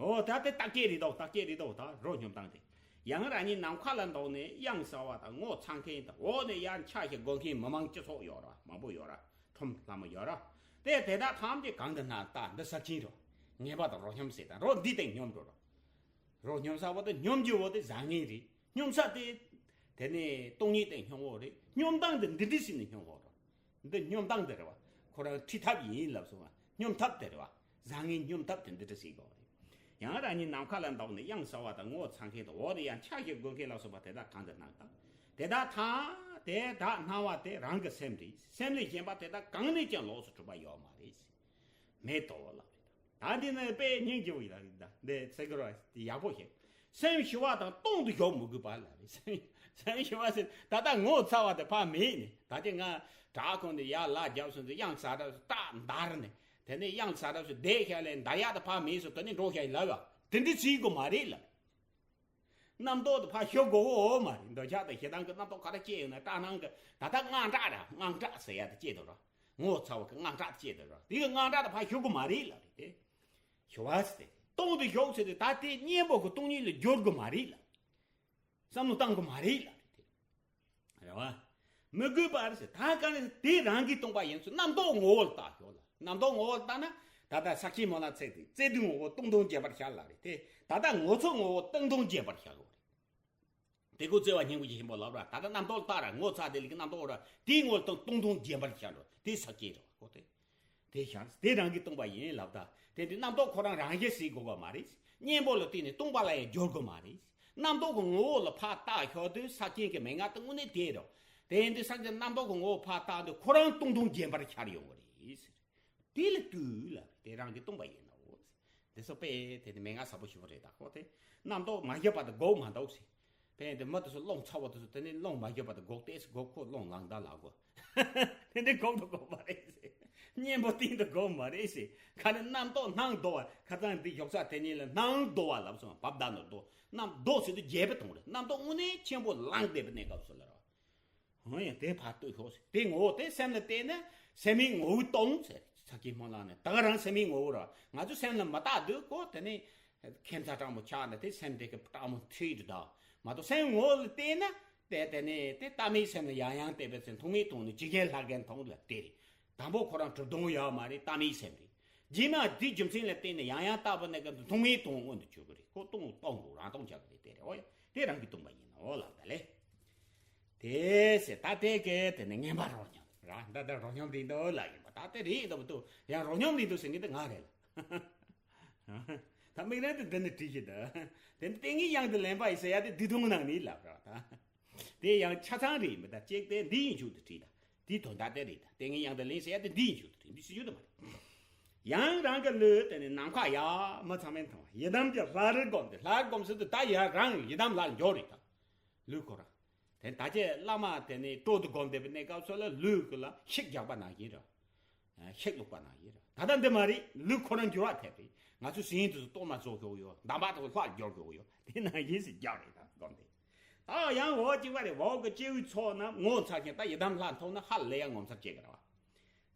འོ་ད་དེ་རྟགས་སྐྱེ་རེད་དོ་རྟགས་སྐྱེ་རེད་དོ་ད་རོ་སྙོམས་སྟངས་དེ། ཡང་རང་ཉིད་ནམ་མཁའ་ལ་འདོགས་ནས་གཡང་ཟ་བ་དང་ངོ་ཚ་མཁན་དང་འོག་ནས་ཡར་ཆ་ཞིག་དགོས་མཁན་མི་མང་སྤྱི་ཚོགས་ཡོད་ར་མང་པོ་ཡོད་ར་ཁྲོམ་ལྷ་མོ་ཡོད་ར། དེ་དེ་དག་ཐམས་ཅད་གང་དུ་སྣང་ལྟ་འདི་ས་ཆེན་རོ། ངན་པ་དང་རོ་སྙོམས་ཟེར་དང་རོ་འདི་སྟེང་སྙོམས་འགྲོ་རོ། རོ་སྙོམས་ས་བ་དེ་སྙོམས་རྒྱུ་བོ་དེ་བཟང་ངན་རེད། སྙོམས་ས་དེ། དེ་ནས་སྟོང་ཉིད་དེ་སྙོམས་བོ་རེད། སྙོམས་སྟངས་དེ་འདི་འདྲ་ཞིག་ནས་སྙོམས་བོ་རོ། འདི་སྙོམས་སྟངས་དེ་རེད་བ། ཁོ་རང་ཁྲིད་ཐབས་ཡིན་ལབ་སོང་བ། སྙོམས་ཐབས་དེ་རེད་བ། བཟང་ངན་སྙོམས་ཐབས་དེ་འདི་འདྲ་ཞིག་དགོས་རེད། ཡང་རང་ཉིད་ནམ་མཁའ་ལ་འདོགས་ནས་གཡང་ཟ་བ་དང་ངོ་ཚ་མཁན་དང་འོག་ནས་ཡང་ཆ་ཞིག་དགོས་མཁན་ལ་སོགས་པ་དེ་དག་གང་དུ་སྣང་དང་། དེ་དག་ཐ་དེ་དག་སྣང་བ་དེ་རང་གི་སེམས་རེད། སེམས་ལས་གཞན་པ་དེ་དག་གང་ནས་ཀྱང་ལོགས་སུ་གྲུབ་པ་ཡོད་མ་རེད། མེད་དོ་ལབ་རེད། ད་འདི་ནི་དཔེ་སྙིང་རྗེ་བོ་ཡིན་ལ་རེད་ད། འདི་ཚེ་གི་ར་ཡག་པོ་ཞིག་སེམས་ཞི་བ་དང་སྟོང་དུ་ཞོག་མི་དགོས་པ་ལ་རེད། སེམས་སེམས་ཞི་བ་ཟེར་ད་ལྟ་ངོ་ཚ་བ་དེ་ཕར་མེད་ནས་ད་ཅི་ང་བྲག་ཁོང་དེ་ཡར་ལ་རྒྱབ་སོང་ཚེ་གཡང་ས་རབས་སུ་སྟག་འདར་ནས་དེ་ནས་གཡང་ས་རབས་སུ་བསྡད་ཤག་ལས་འདར་ཡག་དེ་ཕར་མེད་སོང་དེ་ནས་འགྲོ་ཤག་ཡིན་ལབ་ཡ་དེ་འདྲི་ཚིག་གོ་མ་རེད་ལབ། རྣམ་རྟོག་དེ་ཕར་ཞུ་དགོས་འོ་མ་རེད། འདོད་ཆགས་དང་ཞེ་སྡང་གི་རྣམ་རྟོག་ག་རེ་སྐྱེས་ཡོད་ན་སྐྲག་སྣང་གི་ད་ལྟ་དངངས་སྐྲག་ར་དངངས་སྐྲག་ཟེར་ཡ་དེ་སྐྱེས་འདུག་ར། ངོ་ཚ་བ་གི་དངངས་སྐྲག་དེ་སྐྱེས་འདུག་ར། དེ་གི་དངངས་སྐྲག་དེ་ཕར་ཞུ་དགོས་མ་རེད་ལབ་རེད་དེ། ཞུ་བ་ཟེར་ཏེ་སྟོང་དུ་ཞོག་ཟེར་ཏེ་ད་དེ་གཉེན་པོ་གི་སྟོང་ཉིད་ལ་སྦྱོར་དགོས་མ་རེད་ལབ། བསམ་བློ་བཏང་དགོས་མ་རེད་ལབ་རེད་དེ། རེད་བ། མི་དགོས་པ་རེད་ཟེར་ད་ག་ནས་དེ་རང་གིས་སྟོང་པ་ཡིན་ཚུལ་རྣམ་རྟོག་ངོ་བོ་ལ་བལྟ་ཞོག་ལ། རྣམ་རྟོག་ངོ་བོ་ལ་བལྟ་ན་ད་ལྟ་ས་སྐྱེས་སྨོན་ལམ་ཚིག་དེ་བརྩེ་དུས་ངོ་བོ་སྟོང་སྟོང་རྒྱས་པར་ཤར་ལ་རེད་དེ། ད་ལྟ་ངོ་ཚ་ངོ་བོ་སྟོང་སྟོང་རྒྱས་པར་ཤར་གོ་རེད། དེ་ཀོ་བརྩེ་བ་སྙིང་པོ་ཆེན་པོ་ལབ་ར། ད་ལྟ་རྣམ་རྟོག་ལ་བལྟ་ར་ངོ་ཚ་དེ་ལ་གི་རྣམ་རྟོག་ར་དེའི་ངོ་བོ་ལ་སྟོང་སྟོང་རྒྱས་པར་ཤར་རོ་དེ་ས་སྐྱེས་རོ་ཁོ་དེ། དེ་ཤར་དེ་རང་གིས་སྟོང་པ་ཡིན་ལབ་ད། དེ་འདི་རྣམ་རྟོག་ཁོ་རང་རང་བཞིན་ཟེར་དགོས་པ་མ་རེད། གཉེན་པོ་ལ་བརྟེན་ནས་སྟོང་པ་ལ་ཡང་སྦྱོར་དགོས་མ་རེད། རྣམ་རྟོག་གི་ངོ་བོ་ལ་ཕར་བལྟ་ཞོག་དུས་ས་སྐྱེས་ཀྱི་མན་ངག་དེ་དངོས་གནས་དེ་རོ། དེ་འདི་ས་སྐྱེས་རྣམ་རྟོག་གི་ངོ་བོ་ཕར་བལྟ་དུས་ཁོ་རང་སྟོང་སྟོང་རྒྱས་པར་ཤར་ཡོང་གི་རེད། དེ་ལ་ལྟོས་ལ་དེ་རང་གིས་སྟོང་པ་ཡིན་ནོ། འདི་ཚོ་དཔེ་དེ་ནི་མན་ངག་ཟབ་པོ་ཞིག་རེད་ད་ཁོ་དེ། རྣམ་རྟོག་མ་བཞག་པ་དེ་འགོག་མ་འདུག་ཟེར། དཔེ་དེ་མི་དེ་ཚོ་རླུང་ཚ་བོ་དེ་ཚོ་དེ་ནི་རླུང་མ་བཞག་པ་དེ་འགོག་ཏེ་འགོག་ཁོ་རླུང་ལངས་ད་ལ་གོ། དེ་འདྲའི་འགོག་ཏུ་འགོག་མ་རེད་ཟེར། གཉེན་པོ་སྟེང་དུ་འགོག་མ་རེད་ཟེར། ཁ་ནི་རྣམ་རྟོག་སྣང་ལྡོག་པ་ཁ་སང་འདི་ཞོགས་ས་དེ་ཉིད་ལ་སྣང་ལྡོག་པ་ལབ་སོང་བབ་ད་ནོ་ལྡོག་རྣམ་ལྡོག་ཟེར་དུས་རྒྱས་པ་གཏོང་རེད། རྣམ་རྟོག་དངོས་གནས་ཆེན་པོ་ལངས་བསྡད་པའི་གནས་སྐབས་སུ་ལ་རོ། འོ་ཡང་དེ་ཕར་ལྟོས་ཤོག་ཟེར། དེ་ངོ་བོ་དེ་སེམས་ལ་བལྟས་ན་སེམས་མེད་ངོ་བོའི་སྟོང་ཟེར། ས་སྐྱེས་སྨོན་ལམ་ནས་ད་ག་རང་སེམས་མེད་ངོ་བོ་ར་ང་ཚོ་སེམས་ལ་མ་བལྟ་དུས་ཀོ་དེ་ནི་ཁྱད་མཚར་སྤྲང་མོ་ཆགས་ནས་དེ་སེམས་དེ་གི་སྤྲང་མོ་ཁྲིད་དུ་ད་མ་གཏོགས་སེམས་ངོ་བོ་ལ་བལྟས་ན་དེ་དེ་ནི་དེ་ལྟ་མེད་སེམས་ལ་ཡང་ཡང་བལྟས་པའི་ཚེ་མཐོང་མེད་མཐོང་ནས་ཇི་སྐད་ལྷག་གིན་མཐོང་ལ་དེ་རེད། དང་པོ་ཁོ་རང་གྲུབ་སྟོང་ཡོད་མ་རེད། ལྟ་མེད་སེམས་རེད། རྗེས་མ་དེའི་རྒྱུ་མཚན་ལ་བརྟེན་ནས་ཡང་ཡང་བལྟ་བ་ནས་གི་མཐོང་མེད་མཐོང་མངོན་དུ་གྱུར་གི་རེད། ཁོ་སྟོང་སྟོང་དུ་རང་སྟོང་ཆགས་ཀྱི་རེད། དེ་རེད། འོ་ཡ་དེ་རང་གིས་སྟོང་པ་ཡིན་ནོ་ལབ་ད་ལེ། དེ་ཟེར་ད་དེ་གི་དེ་ནི་ངན་པ་རོ་སྙོམས་ར་ད་ལྟ་རོ་སྙོམས་རེད་འདུག་ལབ་ཡིན་པ་ད་དེ་རེད་འདུག་འདུག་ཡང་རོ་སྙོམས་རེད་འདུག་ཟེར་མཁན་དེ་ང་རེད་ལ། ད་མིག་རིལ་དེ་འདི་ནི་བྲིས་ཤིག་ད། དེ་ནི་ཏིང་ངེ་དབྱངས་དང་ལེན་པ་ཡིན་ཟེར་ཡ་དེ་བདུད་དུང་ནང་ནས་ལབ་ར་ད། དེ་ཡང་ཆ་ཚང་རེད་མི་ད་གཅིག་དེ་འདི་ཡིན་ཆོག་ཏུ་བྲིས་ད། དེའི་དོན་དག་དེ་རེད་ད། ཏིང་ངེ་དབྱངས་དང་ལེན་ཟེར་ཡ་དེ་འདི་ཡིན་ཆོག་ཏུ་བྲིས་འདི་སྲིད་ཆོག་ཏུ་མ་རེད། ཡང་རང་གི་ལུས་དེ་ནི་ནམ་མཁའ་ཡར། མི་ཚང་མས་མཐོང་བ། ཡི་དམ་གྱི་ལྷ་རིས་བསྒོམས་ཏེ། ལྷ་རིས་བསྒོམས་ཟེར་དུས་ད་ཡར་རང་ཡི་དམ་ལྷར་འཇོག་རེད་ད། ལུས་ཁོ་རང་། དེ་ད་ཅི་བླ་མ་དེ་ནི་སྤྲོ་བསྡུ་སྒོམ་བསྡད་པའི་གནས་སྐབས་སུ་ལ་ལུས་ཀྱི་ལ་ཤིག་རྒྱག་པ་ནང་བཞིན་རེད། ཤིག་བླུགས་པ་ནང་བཞིན་རེད། ད་ལྟ་འདི་མ་རེད། ལུས་ཁོ་རང་འགྱུར་བ་ཐེབས་རེད། ང་ཚོ་ཟིན་དུས་སུ་གཏོར་མ་རྫོགས་ཤོག་ཡོད། འདམ་བག་དང་ལྷག་འགྱུར་ཤོག་ཡོད། དེ་ནང་བཞིན་ཟེར་རྒྱག་རེད་ད་སྒོམ་དེ། ད་ཡང་འོག་གཅིག་པ་རེད། འོག་གི་སྤྱི་བོའི་ཚོགས་རྣམས་ངོ་མཚར་ཞིང་། ད་ཡི་དམ་ལྷ་མཐོང་ན་ཧ་ལས་ཡ་ངོ་མཚར་སྐྱེ་གི་རེད་བ།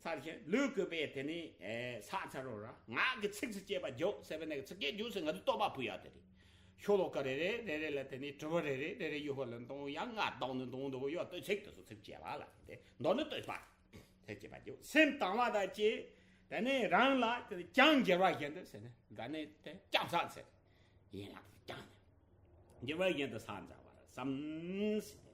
མཚར་ཞིང་ལུས་གུས་པས་དེ་ནི་ཕྱག་འཚལ་ལོ་ར། ངག་གི་ཚིགས་སུ་བཅད་པ་བརྗོད་ཟེར་བའི་ནང་གི་ཚིགས་བཅད་བརྗོད་ཟེར་ང་ཚོས་བསྟོད་པ་ཕུལ་ཡ་དེ་རེད། ཤོ་ལོ་ཀ་རེ་རེ་རེ་རེ་ལ་དེ་ནི་དྲིལ་བུ་རེ་རེ་རེ་རེ་གཡོ་བ་ལ་འདོན་ཡ། ང་བསྟོད་ནི་འདོན་འདུག་ཡོད། བསྟོད་ཚིག་དེ་ཚོ་ཚིགས་བཅད་པ་ལ་དེ་འདོན་ནི་བསྟོད་པ། ཚིགས་བཅད་པ་བརྗོད། སེམས་དང་བ་དང་བཅས། དེ་ནི་རང་ལ་དེ་ནི་བརྐྱང་བྱེད་པ་བཞིན་དུ་ཟེར་ནས་ག་ནས་དེ་བརྐྱང་ས་ཟེར། ཡན་ལག་བརྐྱང་ནས། འགྱུར་བ་བཞིན་དུ་ཕྱག་འཚལ་བར་བསམ་ཟེར་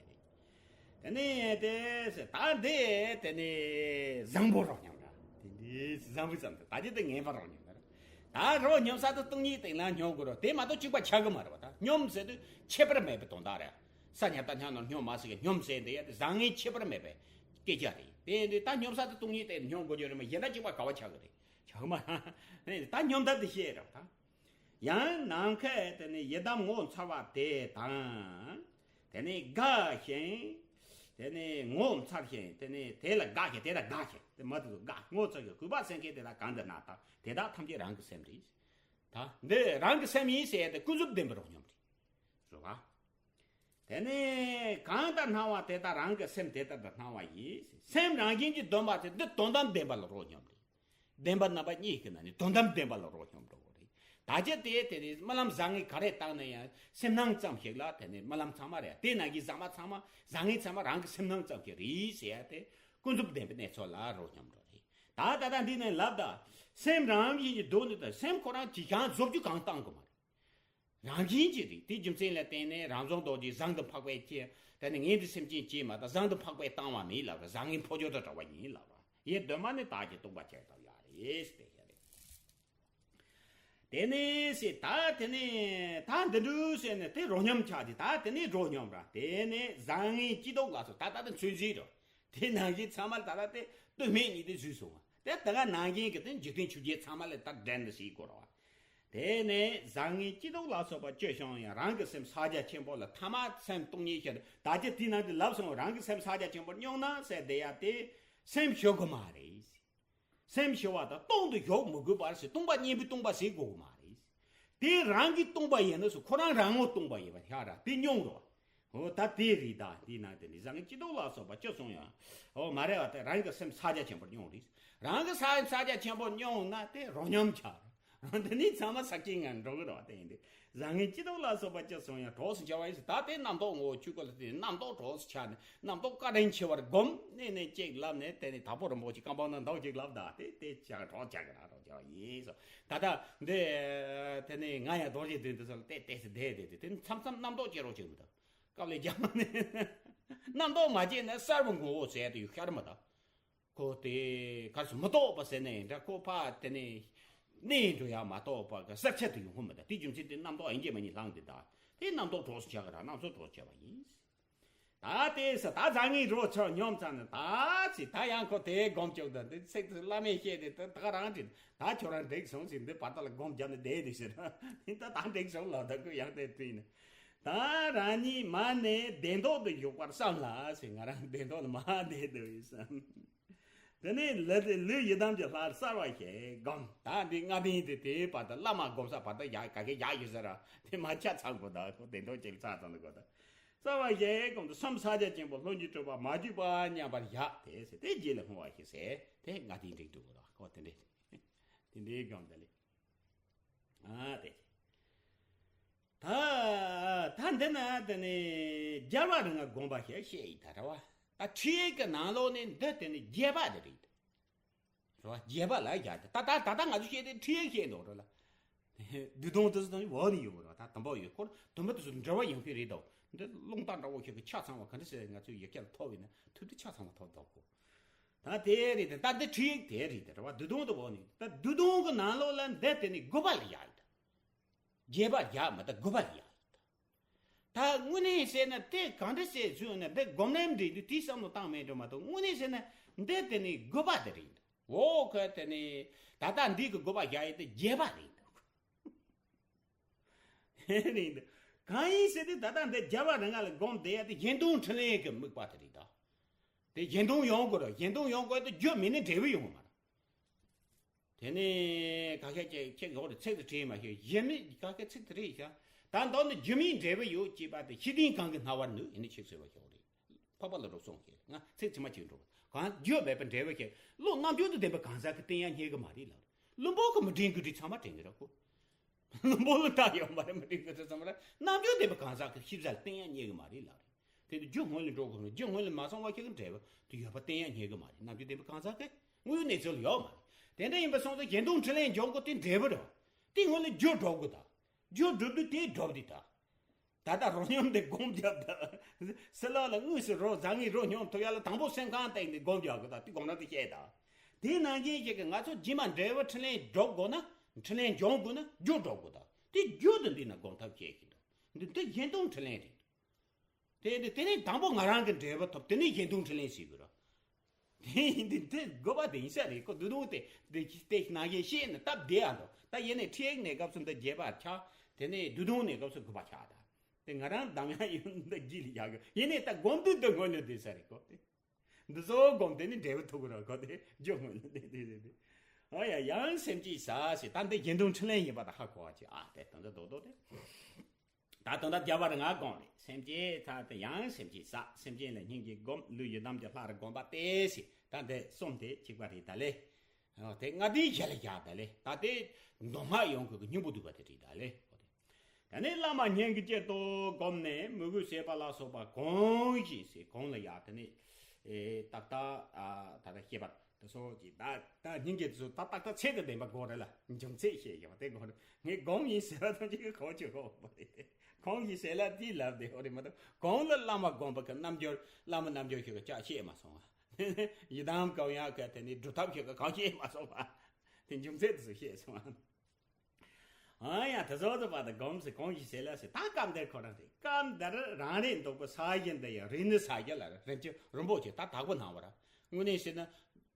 ཏེ། དེ་ནས་དེ་ཟེར་ད་འདི་དེ་ནས་བཟང་པོ་རོ་སྙོམས་ར། དེ་འདི་བཟང་པོ་ཙམ་དུ་ད་ཅི་དེ་ངན་པ་རོ་སྙོམས་ར། ད་རོ་སྙོམས་ས་དེ་སྟོང་ཉིད་སྟེང་ན་སྙོམས་དགོས་རོ། དེ་མ་གཏོགས་གཅིག་པ་ཆགས་གི་མ་རེད་བ། ད་སྙོམས་ཟེར་དུས་ཁྱད་པར་མེད་པའི་དོན་དག་རེད། ས་ཉ་ད་ཉ་ནོར་སྙོམས་མ་ཟེར་གི་སྙོམས་ཟེར་འདི་ཡ་དེ་བཟང་ངན་ཁྱད་པར་མེད་པའི་སྐད་ཆ་རེད། དེ་འདི་ད་སྙོམས་ས་དེ་སྟོང་ཉིད་སྟེང་སྙོམས་དགོས་རྒྱུ་རེད་མ། གཞན་དག་གཅིག་པ་ག་བ་ཆགས་གི་རེད། ཆགས་མ་རེད། ད་སྙོམས་ད་དེ་ཤེས་རོ་ད། ཡང་ནམ་མཁའི་དེ་ནི་ཡི་དམ་ངོ་མཚར་བ་དེ་དང་། དེ་ནི་དགའ་ཞིང་། དེ་ནི་ངོ་མཚར་ཞིང་། དེ་ནི་དེ་ལ་དགའ་ཞིང་། དེ་ལ་དགའ་ཞིང་། དེ་མ་ཐུག་དགའ་ངོ་མཚར་ཞིང་། གུས་པ་སེམས་བསྐྱེད་དེ་དག་གང་དུ་ན་དག་དེ་དག་ཐམས་ཅད་རང་གི་སེམས་རེད། ད་འདི་རང་གི་སེམས་ཡིན་ཟེར་ཏེ་ཀུན་རྫོབ་བདེན་པའི་རོ་སྙོམས་རེད། རེད་བ། དེ་ནས་གང་ལྟར་སྣང་བ་དེ་ལྟར་རང་གི་སེམས་དེ་ལྟར་དུ་སྣང་བ་ཡིས། སེམས་རང་བཞིན་གྱིས་སྟོང་པ་དེ་འདི་དོན་དམ་བདེན་པ་ལ་རོ་སྙོམས་རེད། བདེན་པ་རྣམ་པ་གཉིས་ཀྱི་ནང་ནས་དོན་དམ་བདེན་པ་ལ་རོ་སྙོམས་འགྲོ་གི་རེད། ད་ཅི་དེ་དེ་ནི་རྨི་ལམ་བཟང་ངན་ག་རེ་བཏང་ན་ཡང་སེམས་སྣང་ཙམ་ཞིག་ལ་དེ་ནི་རྨི་ལམ་ཚང་མ་རེད། དེ་ནང་གི་བཟང་མ་ཚང་མ་བཟང་ངན་ཚང་མ་རང་གི་སེམས་སྣང་ཙམ་ཞིག་རེད་ཟེར་ཡ་དེ་ཀུན་རྫོབ་བདེན་པའི་གནས་ཚུལ་ལ་རོ་སྙོམས་འགྲོ་རེད། ད་ད་ལྟ་འདི་ནས་ལབ་ད། སེམས་རང་བཞིན་གྱིས་སྟོང་ནི་ད་སེམས་ཁོ་རང་གིས་ཀྱང་བཟོ་རྒྱུ་གང་བཏང་གི་མ་རེད། རང་བཞིན་གྱིས་རེད། དེ་རྒྱུ་མཚན་ལ་བརྟེན་ནས་རང་བྱུང་རྡོ་རྗེ་བཟང་དུ་འཕགས་པའི་ཕྱིར། དེ་ནི་ངས་འདི་སེམས་ཅན་སྐྱེས་མ་ད་བཟང་དུ་འཕགས་པས་བཏང་བ་མིན་ལབ་ར། བཟང་ངན་འཕོ་འགྱུར་དང་བྲལ་བ་ཡིན་ལབ་ར། ཡེ་གདོད་མ་ནས་བདག་གིས་སྟོང་པ་ཁྱེར་ཐབས་ཡག་རེད་ཟེར་ཏེ་བཤད་རེད། དེ་ནས་ཟེར་ད་དེ་ནས་ད་འདི་འདྲ་ཟེར་ནས་དེ་རོ་སྙོམས་ཆགས་ཏེ་ད་དེ་ནས་རོ་སྙོམས་ར། དེ་ནས་བཟང་ངན་སྐྱིད་སྡུག་ལ་སོགས་ད་ད་དེ་ཚུན་ཚོད་རོ། དེ་ནང་བཞིན་ཚང་མ་ད་ལྟ་དེ་སྟོད་སྨད་གཉིས་དེ་བཟོས་སོང་བ། དེ་ད་ག་ནང་བཞིན་གྱི་དེ་འཇིག་རྟེན་ཆོས་བརྒྱད་ཚང་མ་ལ་ད་འགྲན་དུ་བྱེད་དགོས་ར་བ། དེ་ནས་བཟང་ངན་སྐྱིད་སྡུག་ལ་སོགས་པ་ཅི་བྱུང་ཡང་རང་གི་སེམས་ཕྱག་རྒྱ་ཆེན་པོ་ལ་ཐ་མ་སེམས་སྟོང་ཉིད་ཤར། ད་ཅི་དེ་ནང་དུ་ལབ་སོང་། རང་གི་སེམས་ཕྱག་རྒྱ་ཆེན་པོར་སྙོམས་ན་ཟེར་དེ་ཡ་དེ་སེམས་ཞི་དགོས་མ་རེད། སེམས་ཞི་བ་དང་སྟོང་དུ་ཞོག་མི་དགོས་པར་ཟེར་སྟོང་པ་གཉེན་པོའི་སྟོང་པ་ཟེར་དགོས་ཀྱི་མ་རེད། དེ་རང་གི་སྟོང་པ་ཡིན་ན་སུ་ཁོ་རང་རང་ངོ་སྟོང་པ་ཡིན་པ་ཤ་ར་དེ་སྙོམས་རོ། འོ་ད་དེ་རེད། ད་དེ་ནང་དེ་ནི་བཟང་ངན་སྐྱིད་སྡུག་ལ་སོགས་པ་ཅི་སོང་ཡང་། འོ་མ་རེད་བ། དེ་རང་གི་སེམས་ཕྱག་རྒྱ་ཆེན་པོར་སྙོམས་རེད། རང་གི་སེམས་ཕྱག་རྒྱ་ཆེན་པོར་སྙོམས་ན་དེ་རོ་སྙོམས་ཆགས་རོ། འདི་ནི་ཚང་མ་ས་སྐྱིད་ངང་འགྲོ་གི་རེད་བ། དེ་ཡིན་དུས་བཟང་ངན་སྐྱིད་སྡུག་ལ་སོགས་པ་ཅི་སོང་ཡང་གྲོགས་སུ་འཆར་བ་ཡིན་ཟེར། ད་དེ་རྣམ་རྟོག་ངོ་བོ་ཆོས་སྐུ་ལ་བརྟེན་རྣམ་རྟོག་གྲོགས་སུ་འཆར་ནས་རྣམ་རྟོག་བཀའ་དྲིན་ཆེ་བར་བསྒོམ། ནས་ནས་ཅིག་ལབ་ནས་དེ་ནས་དྭགས་པོ་རིན་པོ་ཆེ་བཀའ་འབངས་ན་འདོགས་ཅིག་ལབ། ད་དེ་དེ་ཆགས་གྲོགས་ཆགས་གི་ར་རོགས་ཆགས་ཡིན་སོ། ད་ལྟ་འདི་དེ་ནས་ང་ཡང་རྡོ་རྗེ་གདན་དུ་སོང་ལ་བལྟས་བལྟས་སུ་བསྡད་བསྡད་དེ་དེ་མཚམས་མཚམས་རྣམ་རྟོག་སྐྱེ་རོགས་བྱེད་མི་ད། སྐབས་ལས་རྒྱ་མ་ནས་རྣམ་རྟོག་མ་སྐྱེས་ན་གསལ་བའི་ངོ་བོ་ཟེར་དུ་ཡོད་ཤར་མ་ད། ཁོ་དེ་གར་སོང་མི་རྟོག་པ་ཟེར་ནས་འདྲ། ཁོ་ཕ་དེ་ནས་གནས་འགྲོ་ཡག་མ་གཏོགས་པ་གི་གསལ་ཆ་དུ་ཡོང་ཁོ་མི་ད། དེ་རྒྱུ་མཚན་དེ་རྣམ་རྟོག་ཡིན་གྱི་མ་ཡིན་ལངས་དེ་ད། དེ་རྣམ་རྟོག་གྲོགས་སུ་ཆགས་གི་ར་རྣམ་རྟོག་གྲོགས་ཆགས་པ་ཡིན། ད་དེ་ས་ད་བཟང་ངན་རོ་ཆོ་སྙོམས་ཙམ་ནས་ད་ཚེ་ད་ཡང་ཁོ་དེ་སྒོམ་བཅུག་ད། འདི་ཚིག་དེ་བླ་མས་བཤད་དེ་ད་ད་རང་དྲིས། ད་ཁྱོད་རང་འགྲིག་སོང་ཟེར། འདི་བར་ད་ལ་སྒོམ་བརྒྱབ་ནས་བསྡད་དེ་ཟེར། ད་ད་འགྲིག་སོང་ལ་ད་ཁོ་ཡང་དེ་དུས་ནས། ད་རང་ཉིད་མ་ནས་བདེ་མདོག་ཏུ་བཞུགས་པར་བསམ་ལ་ཟེར། ང་རང་བདེ་མདོག་ལ་མ་བསྡད་འདུག་བསམ། དེ་ནས་ལུས་ལུས་ཡི་དམ་གྱི་ལྷར་གསལ་བར་བྱེད་བསྒོམ། ད་འདི་ལྔ་ལྡན་དེ་དེའི་བར་དུ་བླ་མ་བསྒོམ་ས་བར་དུ་ཡག་ག་གེ་ཡག་ཡོད་ས་ར། དེ་མ་ཆ་ཚང་དགོས། ད་ཁོ་བདེ་མདོག་ཅིག་ཚ་ཚང་དགོས། ད་གསལ་བར་བྱེད་བསྒོམ་དུ་སེམས་ཕྱག་རྒྱ་ཆེན་པོ་ལྷུན་གྱིས་གྲུབ་པ་མ་བཅོས་པ་མཉམ་པར་བཞག་སྟེ་ཟེར། དེ་རྗེས་ལ་བསྔོ་བ་ཞིག་ཟེར། དེ་ལྔ་ལྡན་འགྲིག་འདུག་གོ། ཁོ་དེ་འདྲས་དེ་འདྲས་བསྒོམ་ད་ལེ། ཨ་དེ། ད་ད་འདི་ན་དེ་ནི་རྒྱལ་བ་རིགས་ལྔ་བསྒོམ་པ་ཞེས་བཤད་ཡི་ད་ར་བ། ད་ཁྲིད་ཡིག་གི་ནང་ལོགས་ནས་འདི་དེ་ནི་རྒྱས་པ་དེ་རེད། རེད་བ། རྒྱས་པ་ལ་རྒྱ་དེ་ད་ད་ད་ད་ང་ཚོ་བཤད་དེ་ཁྲིད་ཡིག་བཤད་འདུག་རེད་ལ། བསྡུས་དོན་དེ་ཚོ་དང་འོག་ནས་ཡོང་གི་རེད་བ། ད་དུམ་བུ་ཡོད་སྐོར་དུམ་བུ་དེ་ཚོ་འབྲེལ་བ་ཡོང་གི་རེད་དོ། འདི་རླུང་རྟ་འདྲ་བོ་ཞིག་གི་ཆ་ཚང་བ་ག་འདྲ་ཟེར། ང་ཚོའི་ཡི་གེ་ལ་ཐོབ་ཡིན་ན་ཐུབ་དེ་ཆ་ཚང་བ་ཐོབ་འདུག་གོ། ད་དེ་རེད་དེ། ད་འདི་ཁྲིད་ཡིག་དེ་རེད་དེ་རེད་བ། བསྡུས་དོན་དུ་འོག་ནས་ད་བསྡུས་དོན་གྱི་ནང་ལོགས་ལ་འདི་དེ་ནི་དགུ་པ་ལ་ཡག་ཡིན་ད། རྒྱས་པ་རྒྱག་མ་ད་དགུ་པ་ལ་ཡག་ཡིན་ད། ད་དངོས་གནས་བཤད་ན་དེ་གང་འདྲ་བཤད་བཟོས་ན་འདི་སྒོམ་རིམ་འདྲ་འདུག་དེའི་བསམ་བློ་བཏང་མེད་འགྲོ་མ་གཏོགས། དངོས་གནས་བཤད་ན་འདི་དེ་ནི་དགུ་པ་དེ་རེད་འདུག་འོ་ཁོས་དེ་ནས་ད་ལྟ་འདི་གི་དགོས་པ་བཞག་ཡས་དེ་རྒྱས་པ་རེད་འདུག་རེད་འདུག་གང་ཡིན་ཟེར་དུས་ད་ལྟ་འདི་རྒྱས་པ་རང་ང་ལ་སྒོམ་བསྡད་ཡ་དེ་གཞན་སྟོང་འཕྲིན་ལས་ཀྱི་དམིགས་པ་དེ་རེད་ད། དེ་གཞན་སྟོང་ཡོང་དགོས་ར། གཞན་སྟོང་ཡོང་དགོས་དེ་རྒྱུ་མེད་ན་འབྲས་བུ་ཡོང་གི་མ་རེད། དེ་ནས་ཁ་ཤས་ཀྱིས་ཁྱེད་ཀྱི་འོག་ཏུ་ཚིག་ཏུ་བྲིས་མ་ཤེས། གཞི་མེད་ཁ་ཤས་ཚིག་ཏུ་བྲིས་ཤག་ད་མདོར་ན་རྒྱུ་མེད་འབྲས་བུ་ཡོད་ཅེས་པ་དེ་ཤེས་ལྡན་གང་གིས་སྨྲ་བར་ནུས། ཡིན་ན་ཆིག་ཟེར་བ་ཞིག་རེད། འཕགས་པ་ལ་རོགས་སོང་ཞེས་ང་ཚིག་ཕྱི་མ་གཅིག་འགྲོ། གང་རྒྱུ་མེད་པའི་འབྲས་བུ་ཞིག་བློ་རྣམ་འགྱུར་དུ་ལྡན་པའི་གང་ཟག་གིས་བསྟན་ཡ་རྙེད་གི་མ་རེད་ལབ་རེད། བླུན་པོ་གིས་མི་དྲན་དགོས་དུས་ཚང་མ་དྲན་གི་ར་ཁོ། བླུན་པོ་ལ་བལྟ་ཡོད་མ་རེད། མི་དྲན་དགོས་དུས་ཚང་མ་ར་རྣམ་འགྱུར་ལྡན་པའི་གང་ཟག་གིས་ཤེས་བྱ་ལ་བསྟན་ཡ་རྙེད་གི་མ་རེད་ལབ་རེད། དེ་ནི་རྒྱུ་སྔོན་ལ་འགྲོ་དགོས་རུང་རྒྱུ་སྔོན་ལ་མ་སོང་བ་ཞིག་གི་འབྲས་བུ་དེ་ཡོད་པ་བསྟན་ཡ་རྙེད་གི་མ་རེད། རྣམ་འགྱུར་ལྡན་པའི་གང་ཟག་གི་དངོས་ཡོད་གནས་ཚུལ་ཡོད་མ་རེད། དེ་འདྲ་ཡིན་པ་སོང་ཙང་གཞན་སྟོང་འཕྲིན་ལས་འབྱུང་དགོས་དེ་འབྲས་བུ་རེད་བ། དེ་སྔོན་ལ་རྒྱུ་སྒྲུབ་དགོས་ད། རྒྱུ་སྒྲུབ་དུས་དེ་སྒྲུབ་དེ་ད། ད་ལྟ་རོ་སྙོམས་དེ་སྒོམ་རྒྱབ་ད། སྲིད་ལག་ལ་དངོས་སུ་རོ་བཟང་ངན་རོ་སྙོམས་ཐུབ་ཡ་ལ་དང་པོ་སེམས་ཁམས་སྟེང་ནས་སྒོམ་རྒྱག་དགོས་ད། དེ་སྒོམ་ར་དེ་བཤད་ད། དེ་ནང་བཞིན་ཞིག་གི་ང་ཚོ་རྗེས་མ་འབྲས་བུ་འཕྲིན་ལས་སྒྲུབ་དགོས་ན། འཕྲིན་ལས་འབྱུང་དགོས་ན་རྒྱུ་སྒྲུབ་དགོས་ད། དེ་རྒྱུ་དེ་འདི་ན་སྒོམ་ཐབས་བཤད་ཀྱི་འདུག་འདི་འདི་གཞན་སྟོང་འཕྲིན་ལས་རེད། དེ་དེ་དེ་ནས་དང་པོ་ང་རང་གི་འབྲས་བུ་ཐོབ། དེ་ནས་གཞན་སྟོང་འཕྲིན་ལས་ཟེར་དགོས་ར། དེ་ཡིན་དུས་དེ་དགོས་པ་དེ་ཡིན་ས་རེད་ཁོ། དུ་དུང་དེ་དེ་དེ་ནང་བཞིན་ཤེས་ནས་སྟབས་བདེ་ཨ་འདུག་ད་ཡིན་ནས་ཁྲིད་གནས་སྐབས་སུ་འདི་རྒྱས་པ་ཆགས། དེ་ནས་དུ་དུང་གནས་སྐབས་སུ་དགོས་པ་ཆགས་ད། དེ་ང་རང་འདམ་ཡང་ཡིན་འདི་རྒྱུད་ལ་ཡག་གི་ཡིན་ནས་ད་སྒོམ་དུས་འདི་སྔོན་ལ་བསྡད་ས་རེད་ཁོ། དེ་འདི་ཚོ་སྒོམ་དེ་ནི་འབྲས་བུ་ཐོབ་གི་ར་ཁོ། དེ་རྒྱུ་སྔོན་ལ་བསྡད་དེ་དེ་དེ། ཨ་ཡ་ཡང་སེམས་ཅན་ཟ་ཟེར། ད་འདི་གཞན་སྟོང་འཕྲིན་ལས་ཡིན་པ་ད་ཧ་གོ་བ་ཅིག་ཨ་དེ་ད་འདི་རྡོག་རྡོག་དེ། ད་དོན་དག་རྒྱབ་པར་ང་དགོངས་རེད། སེམས་ཅན་ཚ་དེ་ཡང་སེམས་ཅན་ཟ། སེམས་ཅན་ལ་སྙིང་རྗེ་སྒོམ། ལུས་ཡི་དམ་གྱི་ལྷ་རུ་བསྒོམ་པ་སྟེ་ཟེར། ད་འདི་གསུམ་དེ་གཅིག་པ་རེད་ད་ལེ། ཨོ་དེ་ལྔ་དེའི་ཞལ་ལ་བཞག་ད་ལེ། ད་དེ་མདོ་སྔགས་ཡོངས་ཁུལ་གྱི་སྙིང་པོ་བསྡུས་པ་དེ་རེད་ད་ལེ། ཨོ་དེ། ད་ནི་བླ་མ་སྙིང་གི་དཀྱིལ་དུ་བསྒོམས་ནས་མོས་གུས་བྱེད་པ་ལ་སོགས་པ་གང་ཞིག་ཟེར། གང་ལ་ཡ་དེ་ནི་ཨེ་ཏག་ཏག་ཨ་ད་ལྟ་བཤད་པ། དེ་ཚོ་གི་ད་ད་སྙིང་གི་དེ་ཚོ་ད་ཏག་ཏག་ཚད་དུ་ལྡན་པ་དགོས་རེད་ལ། འབྱུང་ཚད་བཤད་ཡོད་པ་དེ་དགོས་རེད། ངས་སྒོམ་ཡིན་ཟེར་བ་ཐམས་ཅད་ཀྱི་གོ་ཆོད་ཧོ་པ་རེད། གང་ཡིན་ཟེར་ལ་དེ་ལབ་དེ་ཧོ་རེད་མ་གཏོགས། གང་ལ་བླ་མ་སྒོམ་པ་གི་རྣལ་འབྱོར། བླ་མ་རྣལ་འབྱོར་ཞིག་གི་ཅག་བཤད་མ་སོང་བ། ཡི་དམ་གང་ཡག་གི་དེ་ནི་སྒྲུབ་ཐབས་ཞིག་གི་གང་བཤད་མ་སོང་བ། དེ་འབྱུང་ཚད་དེ་ཚོ་བཤད་སོང་བ། ཨ་ཡ་དེ་ཚོ་དུ་བ་དང་སྒོམ་ཟེར་གང་ཞིག་ཟེར་ལ་ཟེར། ད་སྐབས་འདིར་ཁོ་རང་རེད། སྐབས་འདིར་རང་རེ་འདུག་པ་ས་གཞི་འདི་ཡང་རིག་ནི་ས་གཞི་ལ་རིན་ཆེན་རིན་པོ་ཆེ་ད་དག་པོ་སྣང་བ་ར། དངོས་གནས་བཤད་ན་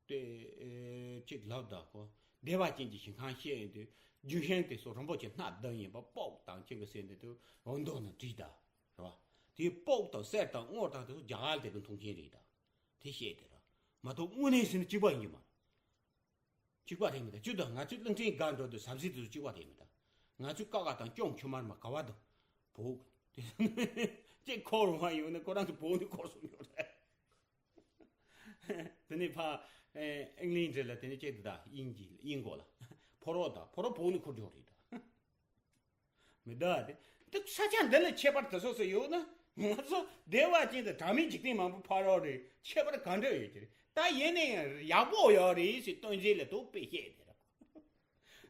དེ་ཅིག་ལབ་ད་ཁོ། བདེ་བ་ཅན་གྱི་ཞིང་ཁམས་བཤད་ཡོང་དུས་རྒྱུ་ཤིང་དེ་ཚོ་རིན་པོ་ཆེ་སྣ་བདུན་ཡིན་པ་སྤོག་དང་ཁྱེད་ཀྱི་ཟེར་འདི་དུ་འོ་མདོ་ནས་བྲིས་ད་རེད་བ། དེ་སྤོག་དང་གསེར་དང་དངུལ་དང་དེ་ཚོ་རྒྱ་གར་དེ་གི་མཐོང་མཁན་རེད་ད། དེ་བཤད་དེ་ར་མ་གཏོགས་དངོས་གནས་ཟེར་ན་གཅིག་པ་ཡིན་གྱི་མ་རེད། གཅིག་པ་རེད་མི་འདུག་ཅི་ད་ང་ཚོའི་གླིང་ཕྲན་སྒར་འགྲོ་དུས་ཟབ་ཟིག་དེ་ཚོ་གཅིག་པ་རེད་མི་འདུག་ང་ཚོའི་ཀ་ཁ་དང་སྐྱོང་ཆུ་དམར་མ་ག་བ་དང་བོག་དེ་ཅེས་འཁོར་བ་ཡོང་ནས་ཁོ་རང་ཚོ་བོག་ནས་འཁོར་སོང་ཡོད་རེད། དེ་ནས་ཕ་ཨེ་ཨིང་ལན་འདྲ་ལ་དེ་ནས་ཅེས་དེ་ད་དབྱིན་ཇི་དབྱིན་གོ་ལ་ཕོ་རོག་དང་ཕོ་རོག་བོག་ནས་འཁོར་འཇོག་རེད་ད། མི་འདུག་དེ་འདི་ས་ཆ་འདི་ལ་ཁྱད་པར་དེ་སོ་སོ་ཡོད་ན། ང་ཚོ་བདེ་བ་ཅན་དུ་གྲངས་མེད་འཇིག་རྟེན་མང་པོ་ཕ་རོལ་རེད། ཁྱད་པར་གང་འདྲ་ཡོད་ཀྱི་རེད། ད་ཡིན་ན་ཡང་ཡག་པོ་ཡོད་རེད་ཟེར་སྟོན་ཟེར་ལ་དུ་དཔེ་བཤད་དེ་ར།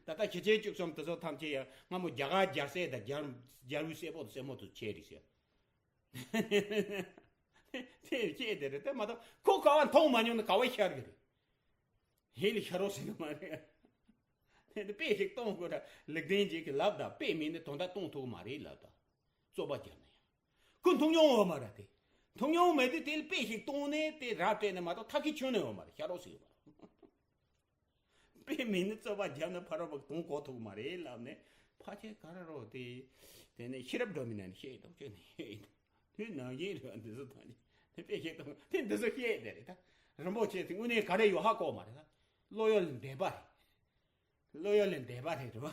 ད་ལྟ་ཞི་བྱེད་བཅུ་གསུམ་དེ་ཚོ་ཐམས་ཅད་ཡང་སྔ་མོ་རྒྱ་གར་རྒྱལ་སྲས་དང་རྒྱལ་རྒྱལ་པོའི་སྲས་པོ་དང་སྲས་མོ་དུ་བྱས་རེད་ཟེར། དེ་བཤད་དེ་རེད། དེ་མ་གཏོགས་ཁོ་ག་བ་མཐོང་མ་མྱོང་ན་ག་བ་ཤར་གི་རེད། ཧེ་ལི་ཤ་རོ་ཟེར་གི་མ་རེད། དེ་དཔེ་ཞིག་གཏོང་དགོས་ར། ལེགས་ལྡན་འབྱེད་ཀྱི་ལབ་ད་དཔེ་མེད་ནི་དོན་དག་གཏོང་ཐུབ་ཀྱི་མ་རེད་ལབ་ད། རྩོད་པ་རྒྱབ་ན་ཡང་། ཁོ་མཐོང་མྱོང་ཡོད་མ་རེད་དེ། མཐོང་མྱོང་མེད་དུས་དེ་ལ་དཔེ་ཞིག་གཏོང་ནས་དེ་ར་སྤྲད་ནས་མ་གཏོགས་ཐབས་ཤེས་ཁྱོན་ནས་ཡོད་མ་རེད། ཤ་རོ་ཟེར་གི་མ་རེད། དཔེ་མེད་ནི་རྩོད་པ་རྒྱབ་ན་ཕ་རོལ་པོ་དོན་གོ་ཐུབ་ཀྱི་མ་རེད་ལབ་ནས་ཕ་ཆེ་ག་ར་རོ་དེ། དེ་ནས་ཤེས་རབ་སྒྲོན་མེ་ནང་ནས་བཤད་ཡོད་དོ་ཅེ་ནས་བཤད་ཡོད་དོ། དེ་ནང་བཞིན་རེད། འདི་ཚོ་ཐམས་ཅད་དེ་དཔེ་བཤད་དང་དེ་འདི་ཚོ་བཤད་དེ་རེད་ད། རིན་པོ་ཆེ་དེ་དངོས་གནས་ག་རེ་ཡོད་ཧ་གོ་མ་རེད་ད། བློ་ཡུལ་ལས་འདས་པ་རེད། བློ་ཡུལ་ལས་འདས་པ་རེད་རེད་བ།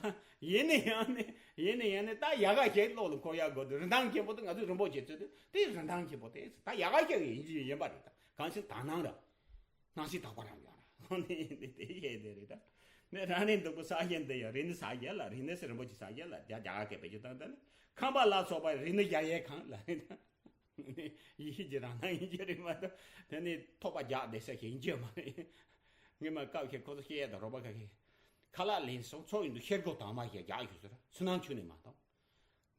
ཡིན་ནས་ཡང་ནས་ཡིན་ནས་ཡང་ནས་ད་ཡག་ག་ཞིག་བློ་ལ་འཁོར་ཡག་དགོས་དུས་རིན་ཐང་ཆེན་པོ་དེ་ང་ཚོས་རིན་པོ་ཆེ་བརྩི་དུས་དེ་རིན་ཐང་ཆེན་པོ་དེ་ད་ཡག་ག་ཞིག་ཡིན་གྱི་ཡིན་པ་རེད་ད། གང་ཞིག་དག་སྣང་ར། སྣང་སྲིད་དག་པ་རང་ཡོད་ར། ཁོང་ནས་དེ་བཤད་དེ་རེད་ད། ནས་རང་ནས་འདུག་པ་ས་གཞན་དེ་ཡང་རིག་ནི་ས་གཞན་ལ་རིག་ནི་སི་རིན་པོ་ཆེ་ས་གཞན་ལ་རྒྱ་རྒྱ་ག་གེ་བེད་སྤྱོད་བཏང་ད་ནི་ཁང་པ་ལ་སོགས་པ་རིག་ནི་རྒྱ་ཡའི་ཁང་ལ་རེད་ད། ཡེ་ཤེས་ཀྱི་རང་སྣང་ཡིན་གྱི་རེད་མ་གཏོགས་དེ་ནི་ཐོགས་པ་རྒྱག་བསྡད་ས་ཞིག་ཡིན་གྱི་མ་རེད། ངས་མ་སྐབས་ཤིག་ཁོ་ཚོ་བཤད་ཡ་དང་རོགས་པ་ཁ་ཤས་ཁ་ལག་ལེན་སོང་ཚོགས་ཡིན་དུས་ཤེལ་སྒོ་དྭངས་མ་ཞིག་རྒྱག་ཞུས་ཟེར་ཚུར་སྣང་ཆུ་ནས་མ་གཏོང་།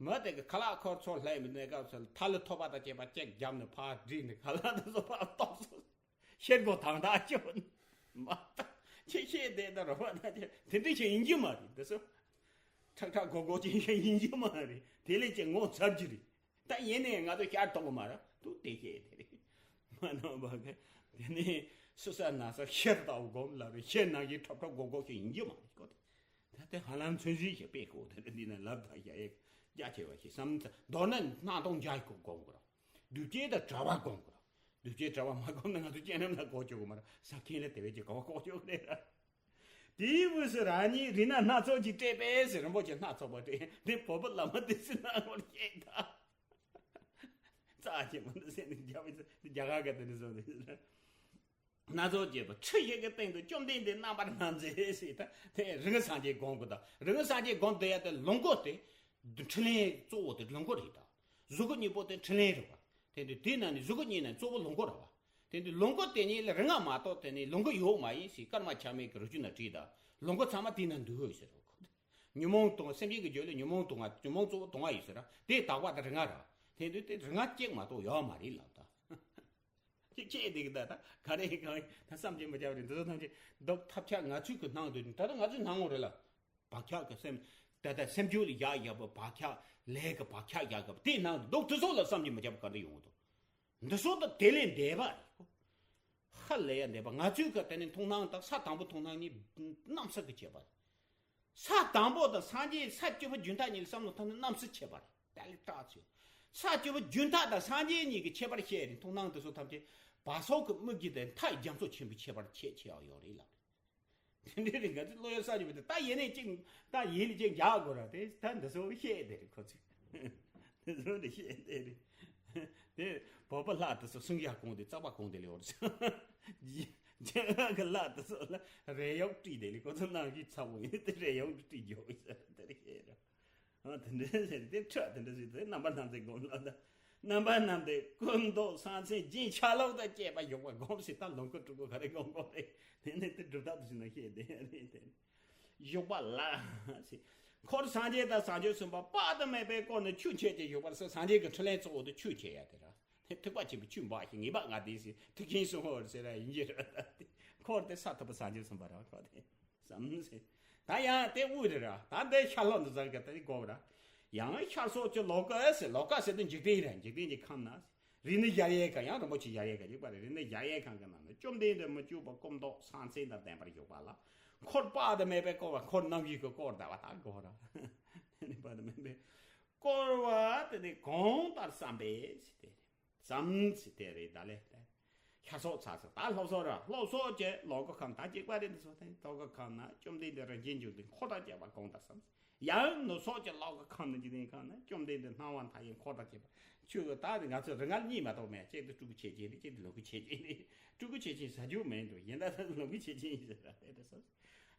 མི་དེ་གི་ཁ་ལག་ཁོར་ཚོ་ལྷས་མི་ནས་སྐབས་སུ་ཐ་ལི་ཐོགས་པ་དང་བཅས་པ་གཅིག་བརྒྱབ་ནས་ཕར་བསྒྲིགས་ནས་ཁ་ལག་དེ་ཚོ་ཕར་གཏོར་སོང་། ཤེལ་སྒོ་དྭངས་དག་ཅིག་མ་གཏོགས་ཁྱེད་ཤེས་བསྡད་དང་རོགས་པ་དང་ཁྱེད་དེ་འདྲ་ཞིག་ཡིན་གྱི་མ་རེད། འདི་ཚོ་ཁྲག་ཁྲག་སྒོ་སྒོ་ཅན་ཞིག་ཡིན་གྱི་མ་རེད། དེ་ལས་ཀྱང་ངོ་ཚ་རྒྱུ་རེད། ད་ཡིན་ནའི་ང་ཚོ་ཤར་གཏོང་གི་མ་རེད། དུ་དེ་བཤད་དེ་རེད། མ་ནོར་བ་གི་དེ་ནས་ སུ་ས་ན་ས་ཤེར་ལྟ་བུ་སྒོམ་ལབ་རེད། ཤེར་ནང་བཞིན་ཁྲབ་ཁྲབ་སྒོར་སྒོར་ཞིག་ཡིན་གྱི་མ་རེད་ཀོ། ད་དེ་ཧ་ལམ་ཚོད་འཛིན་ཞིག་སྤེལ་དགོས། དེ་འདི་ན་ལབ་དང་ཡ་ཡ་རྒྱ་ཆེ་བ་ཞིག་བསམ་ཚ། མདོར་ན་སྣང་སྟོང་འཇའ་སྐུ་སྒོམ་དགོས་ར། སྒྲུབ་བྱེད་དང་བྲལ་བ་སྒོམ་དགོས་ར། སྒྲུབ་བྱེད་བྲལ་བ་མ་སྒོམ་ན་ང་ཚོ་སྤྱན་རྣམས་ལ་གོ་ཆོག་གི་མ་རེད། ས་ཁྱིན་ལ་དེ་བས་ཀྱི་ག་བ་གོ་ཆོག་གི་རེད་ར། དེའི་དབུས་སུ་རང་ཉིད་རིགས་སྣ་སྣ་ཚོགས་ཀྱིས་སྤྲས་པས་ཟེར། རིན་པོ་ཆེ་སྣ་ཚོགས་པ་སྤྲས། འདི་བོད་པ་བླ་མ་དེ་ཚོའི་སྣང་ངོར་བཤད་ད། རྩ་ཆེན་པོ་འདི་ཟེར་ནས་རྒྱ་བའི་རྒྱ་གར་ག་དེ་འདྲ་བཟོ་འདི་ཟེར། སྣ་ཚོགས་བྱེད་པ་ཁྲི་ཞིག་གི་སྟེང་དུ་བཅོམ་ལྡན་འདས་རྣམ་པར་སྣང་མཛད་ཟེར། ད་དེ་རིགས་སངས་རྒྱས་སྒོམ་དགོས་ད། རིགས་སངས་རྒྱས་སྒོམ་དེ་ཡ་དེ་ལོངས་སྐུ་དེ། འཕྲིན་ལས་གཙོ་བོ་དེ་ལོངས་སྐུ་རེད་ད། གཟུགས་སྐུ་གཉིས་པོ་དེ་འཕྲིན་ལས་རེད་བ། དེ་དུས་དེ་ན་ནི་གཟུགས་སྐུ་གཉིས་ན་གཙོ་བོ་ལོངས་སྐུ་རེད་བ། དེ་དུས་ལོངས་སྐུ་དེ་གཉིས་ལ་རིག་སྔགས་མ་གཏོགས་དེ་ནི་ལོངས་སྐུ་ཡོད་མ་ཡིན་ཟེར། ཀརྨ་ཆགས་མེད་ཀྱི་རི་ཆུ་ན་བྲིས་ད། ལོངས་སྐུ་ཚང་མ་དེ་ན་འདུས་ཡོད་ཟེར་བ་ཁོ། ཉོན་མོངས་སྟོང་སེམས་ཅན་གྱི་རྒྱུད་ལ་ཉོན་མོངས་སྟོང་བ། ཉོན་མོངས་གཙོ་བོ་སྟོང་བ་ཡོད་ཟེར་ར། དེ་དག་པ་དང་རིག་སྔགས་ར། དེ་དུས་དེ་རིག་སྔགས་གཅིག་མ་གཏོགས་ཡོད་མ་རེད་ལབ་ད། ཁྱེད་ཁྱེད་དེ་གི་ད་ད་ག་རེ་གང་ད་བསམ་གྱིས་མི་ཁྱབ་རེད། འདི་ཚོ་ཐམས་ཅད་ལྡོག་ཐབས་ཆག་ང་ཚོའི་གི་སྣང་དུ་ད་ལྟ་ང་ཚོའི་སྣང་ངོ་རེད་ལ། བག་ཆགས་ཀྱི་སེམས། ད་ལྟ་སེམས་རྒྱུད་ལ་ཡག་ཡག་པོ་བག་ཆགས་ལས་ཀྱི་བག་ཆགས་ཡག་ཡག་པོ་དེའི་ནང་དུ་ལྡོག་དུས་སོགས་ལ་བསམ་གྱིས་མི་ཁྱབ་པ་ག་འདྲ་ཡོང་གི་འདུག་འདི་སོགས་དང་དེ་ལས་འདས་པ་རེད། ཧ་ལས་ཡ་འདས་པ། ང་ཚོའི་གི་དེ་ནི་མཐོང་སྣང་དང་ས་དང་པོ་མཐོང་སྣང་གཉིས་གནམ་ས་གི་ཁྱད་པར། ས་དང་པོ་དང་སངས་རྒྱས་ས་བཅུ་པ་རྒྱུན་མཐའ་གཉིས་ལ་བསམ་བློ་བཏང་ན་གནམ་ས་ཁྱད་པར་རེད། ད་ལས་སྐྲག་ཚོད། ས་བཅུ་པ་རྒྱུན་མཐའ་དང་སངས་རྒྱས་གཉིས་ཀྱི་ཁྱད་པར་བཤད་རེད། མཐོང་སྣང་དེ་ཚོ་ཐམས་ཅད་བ་སོགས་ཀྱི་དམིགས་ཀྱི་དེ་མཐའ་རྒྱ་མཚོ་ཆེན་པོའི་ཁྱད་པར་ཁྱད་ཆེ་བ་ཡོད་རེད་ལབ་རེད། དེ་འདྲའི་རིགས་ང་ཚོས་བློ་ཡོད་བསམ་གྱིས་མི་ཐུབ། ད་ཡེ་ནས་ཅིག་ད་ཡིད་ལ་ཅིག་འཇགས་དགོས་ར། དེ་ད་འདི་ཚོ་བཤད་དེ་རེད་ཁོ་ཚོས། འདི་ཚོ་འདི་བཤད་དེ་རེད། དེ་བོད་པ་ལྷ་དེ་ཚོ་གསུང་ཡག་གོང་དེ་རྩག་པ་གོང་དེ་ལས་འོར་ཅང་། རྒྱ་གི་ལྷ་དེ་ཚོ་ལ་རས་གཡོག་དཀྲིས་དེ་ལས། ཁོ་ཚོ་ནང་བཞིན་ཚ་བོ་ཡིན། དེ་རས་གཡོག་དཀྲིས་རྒྱུ་ཡོད་ཟེར་དེ་རེད་བཤད་ར། ཨ་དེ་འདྲ་ཟེར་དེ་ཁྲ་དེ་འདྲ་ཟེར་དེ་རྣམ་པར་སྣང་མཛད་སྒོམ་ལ་ད། རྣམ་པར་སྣང་མཛད་སྐུ་མདོག་གསང་མཚན་རྒྱན་ཆ་ལུགས་དང་བཅས་པ་བཞུགས་པ་སྒོམ་ཟེར། ད་ལོངས་སྐུ་སྤྲུལ་སྐུ་ག་རེ་སྒོམ་དགོས་རེད། དེ་ནས་དེ་སྒྲུབ་ཐབས་དུ་ཞིག་ན་བཤད་དེ་རེད་དེ། བཞུགས་པ་ལ་ཟེར། འཁོར་སངས་རྒྱས་དང་བྱང་ཆུབ་སེམས་དཔའ་དཔག་ཏུ་མེད་པས་བསྐོར་ནས་ཆོས་འཆད་ཅིང་བཞུགས་པར་གསོལ། སངས་རྒྱས་ཀྱི་འཕྲིན་ལས་གཙོ་བོ་དེ་ཆོས་འཆད་ཡ་དེ་ར། ཐེག་པ་ཆེན་པོའི་ཆོས་འབའ་ཞིག་ངེས་པ་ལྔ་ལྡན་ཟེར། ཐེག་ཆེན་གསུམ་འོར་ཟེར་ར་ཡིན་གྱི་ར། འཁོར་དེ་ས་ཐོབ་པ་བྱང་ཆུབ་སེམས་དཔའ་ར་འཁོར་དེ། བསམ་སེ། ད་ཡང་དེ་དབུས་རེད་ར། ད་འདི་ཤར་ལྷོ་འདི་ཟེར་གི་དེ་གོ་ར། ཡང་ཤར་སོགས་ཀྱི་ལོ་ཀ་ཟེར། ལོ་ཀ་ཟེར་དུས་འཇིག་རྟེན་རེད། འཇིག་རྟེན་གྱི་ཁམས་ན། རིགས་ནི་གཞལ་ཡས་ཁང་། ཡང་རིན་པོ་ཆེ་གཞལ་ཡས་ཁང་ཞིག་པ་རེད། རིགས་ནི་གཞལ་ཡས་ཁང་གི་ནང་ན་བཅོམ་ལྡན་འདས་མི་བསྐྱོད་པ་སྐུ་མདོག་གསང་མཚན་དང་ལྡན་པར་བཞུགས་པ་ལ། འཁོར་དཔག་ཏུ་མེད་པས་བསྐོར་བ། འཁོར་རྣམ་བཞི་གིས་བསྐོར་ད་བ་ད་གོ་ར། དཔག་ཏུ་མེད་པས་བསྐོར་བ་དེ་ནི་གང་ལྟར་བསམ་པས་ཟེར་ཏེ། ཙམ་ཟེར་དེ་རེད། ད་ལས་ཏེ། ཤར་སོགས་ཚ་སོགས་ད་ལྷོ་སོགས་ར། ལྷོ་སོགས་ཀྱི་ལོ་ཀ་ཁམས་ད་གཅིག་པ་རེད། འདི་སོགས་ཏེ་ལོ་ཀ་ཁམས་ན་བཅོམ་ལྡན་འདས་རིན་ཆེན་འབྱུང་ལྡན་འཁོར་དང་བཅས་པ་གང་ལྟར་བསམ། ཡང་ནུབ་སོགས་ཀྱི་ལོ་ཀ་ཁམས་ན་འཇིག་རྟེན་ཁམས་ན་བཅོམ་ལྡན་འདས་སྣང་བ་མཐའ་ཡས་འཁོར་དང་བཅས་པ། ཆོས་ཀྱི་ད་ང་ཚོ་རིག་སྔགས་གཉིས་མ་གཏོགས་མེད། གཅིག་ཏུ་སྤྲུལ་སྐུ་ཆེ་ཆེན་རེད། གཅིག་ཏུ་ལོངས་སྐུ་ཆེ་ཆེན་རེད། སྤྲུལ་སྐུ་ཆེ་ཆེན་ཟ་རྒྱུ་མེད་འགྲོ། ཡིན་ད་ད་ལོངས་སྐུ་ཆེ་ཆེན་ཡིན་ཟེར་ར། དེ་འདྲ་སོགས།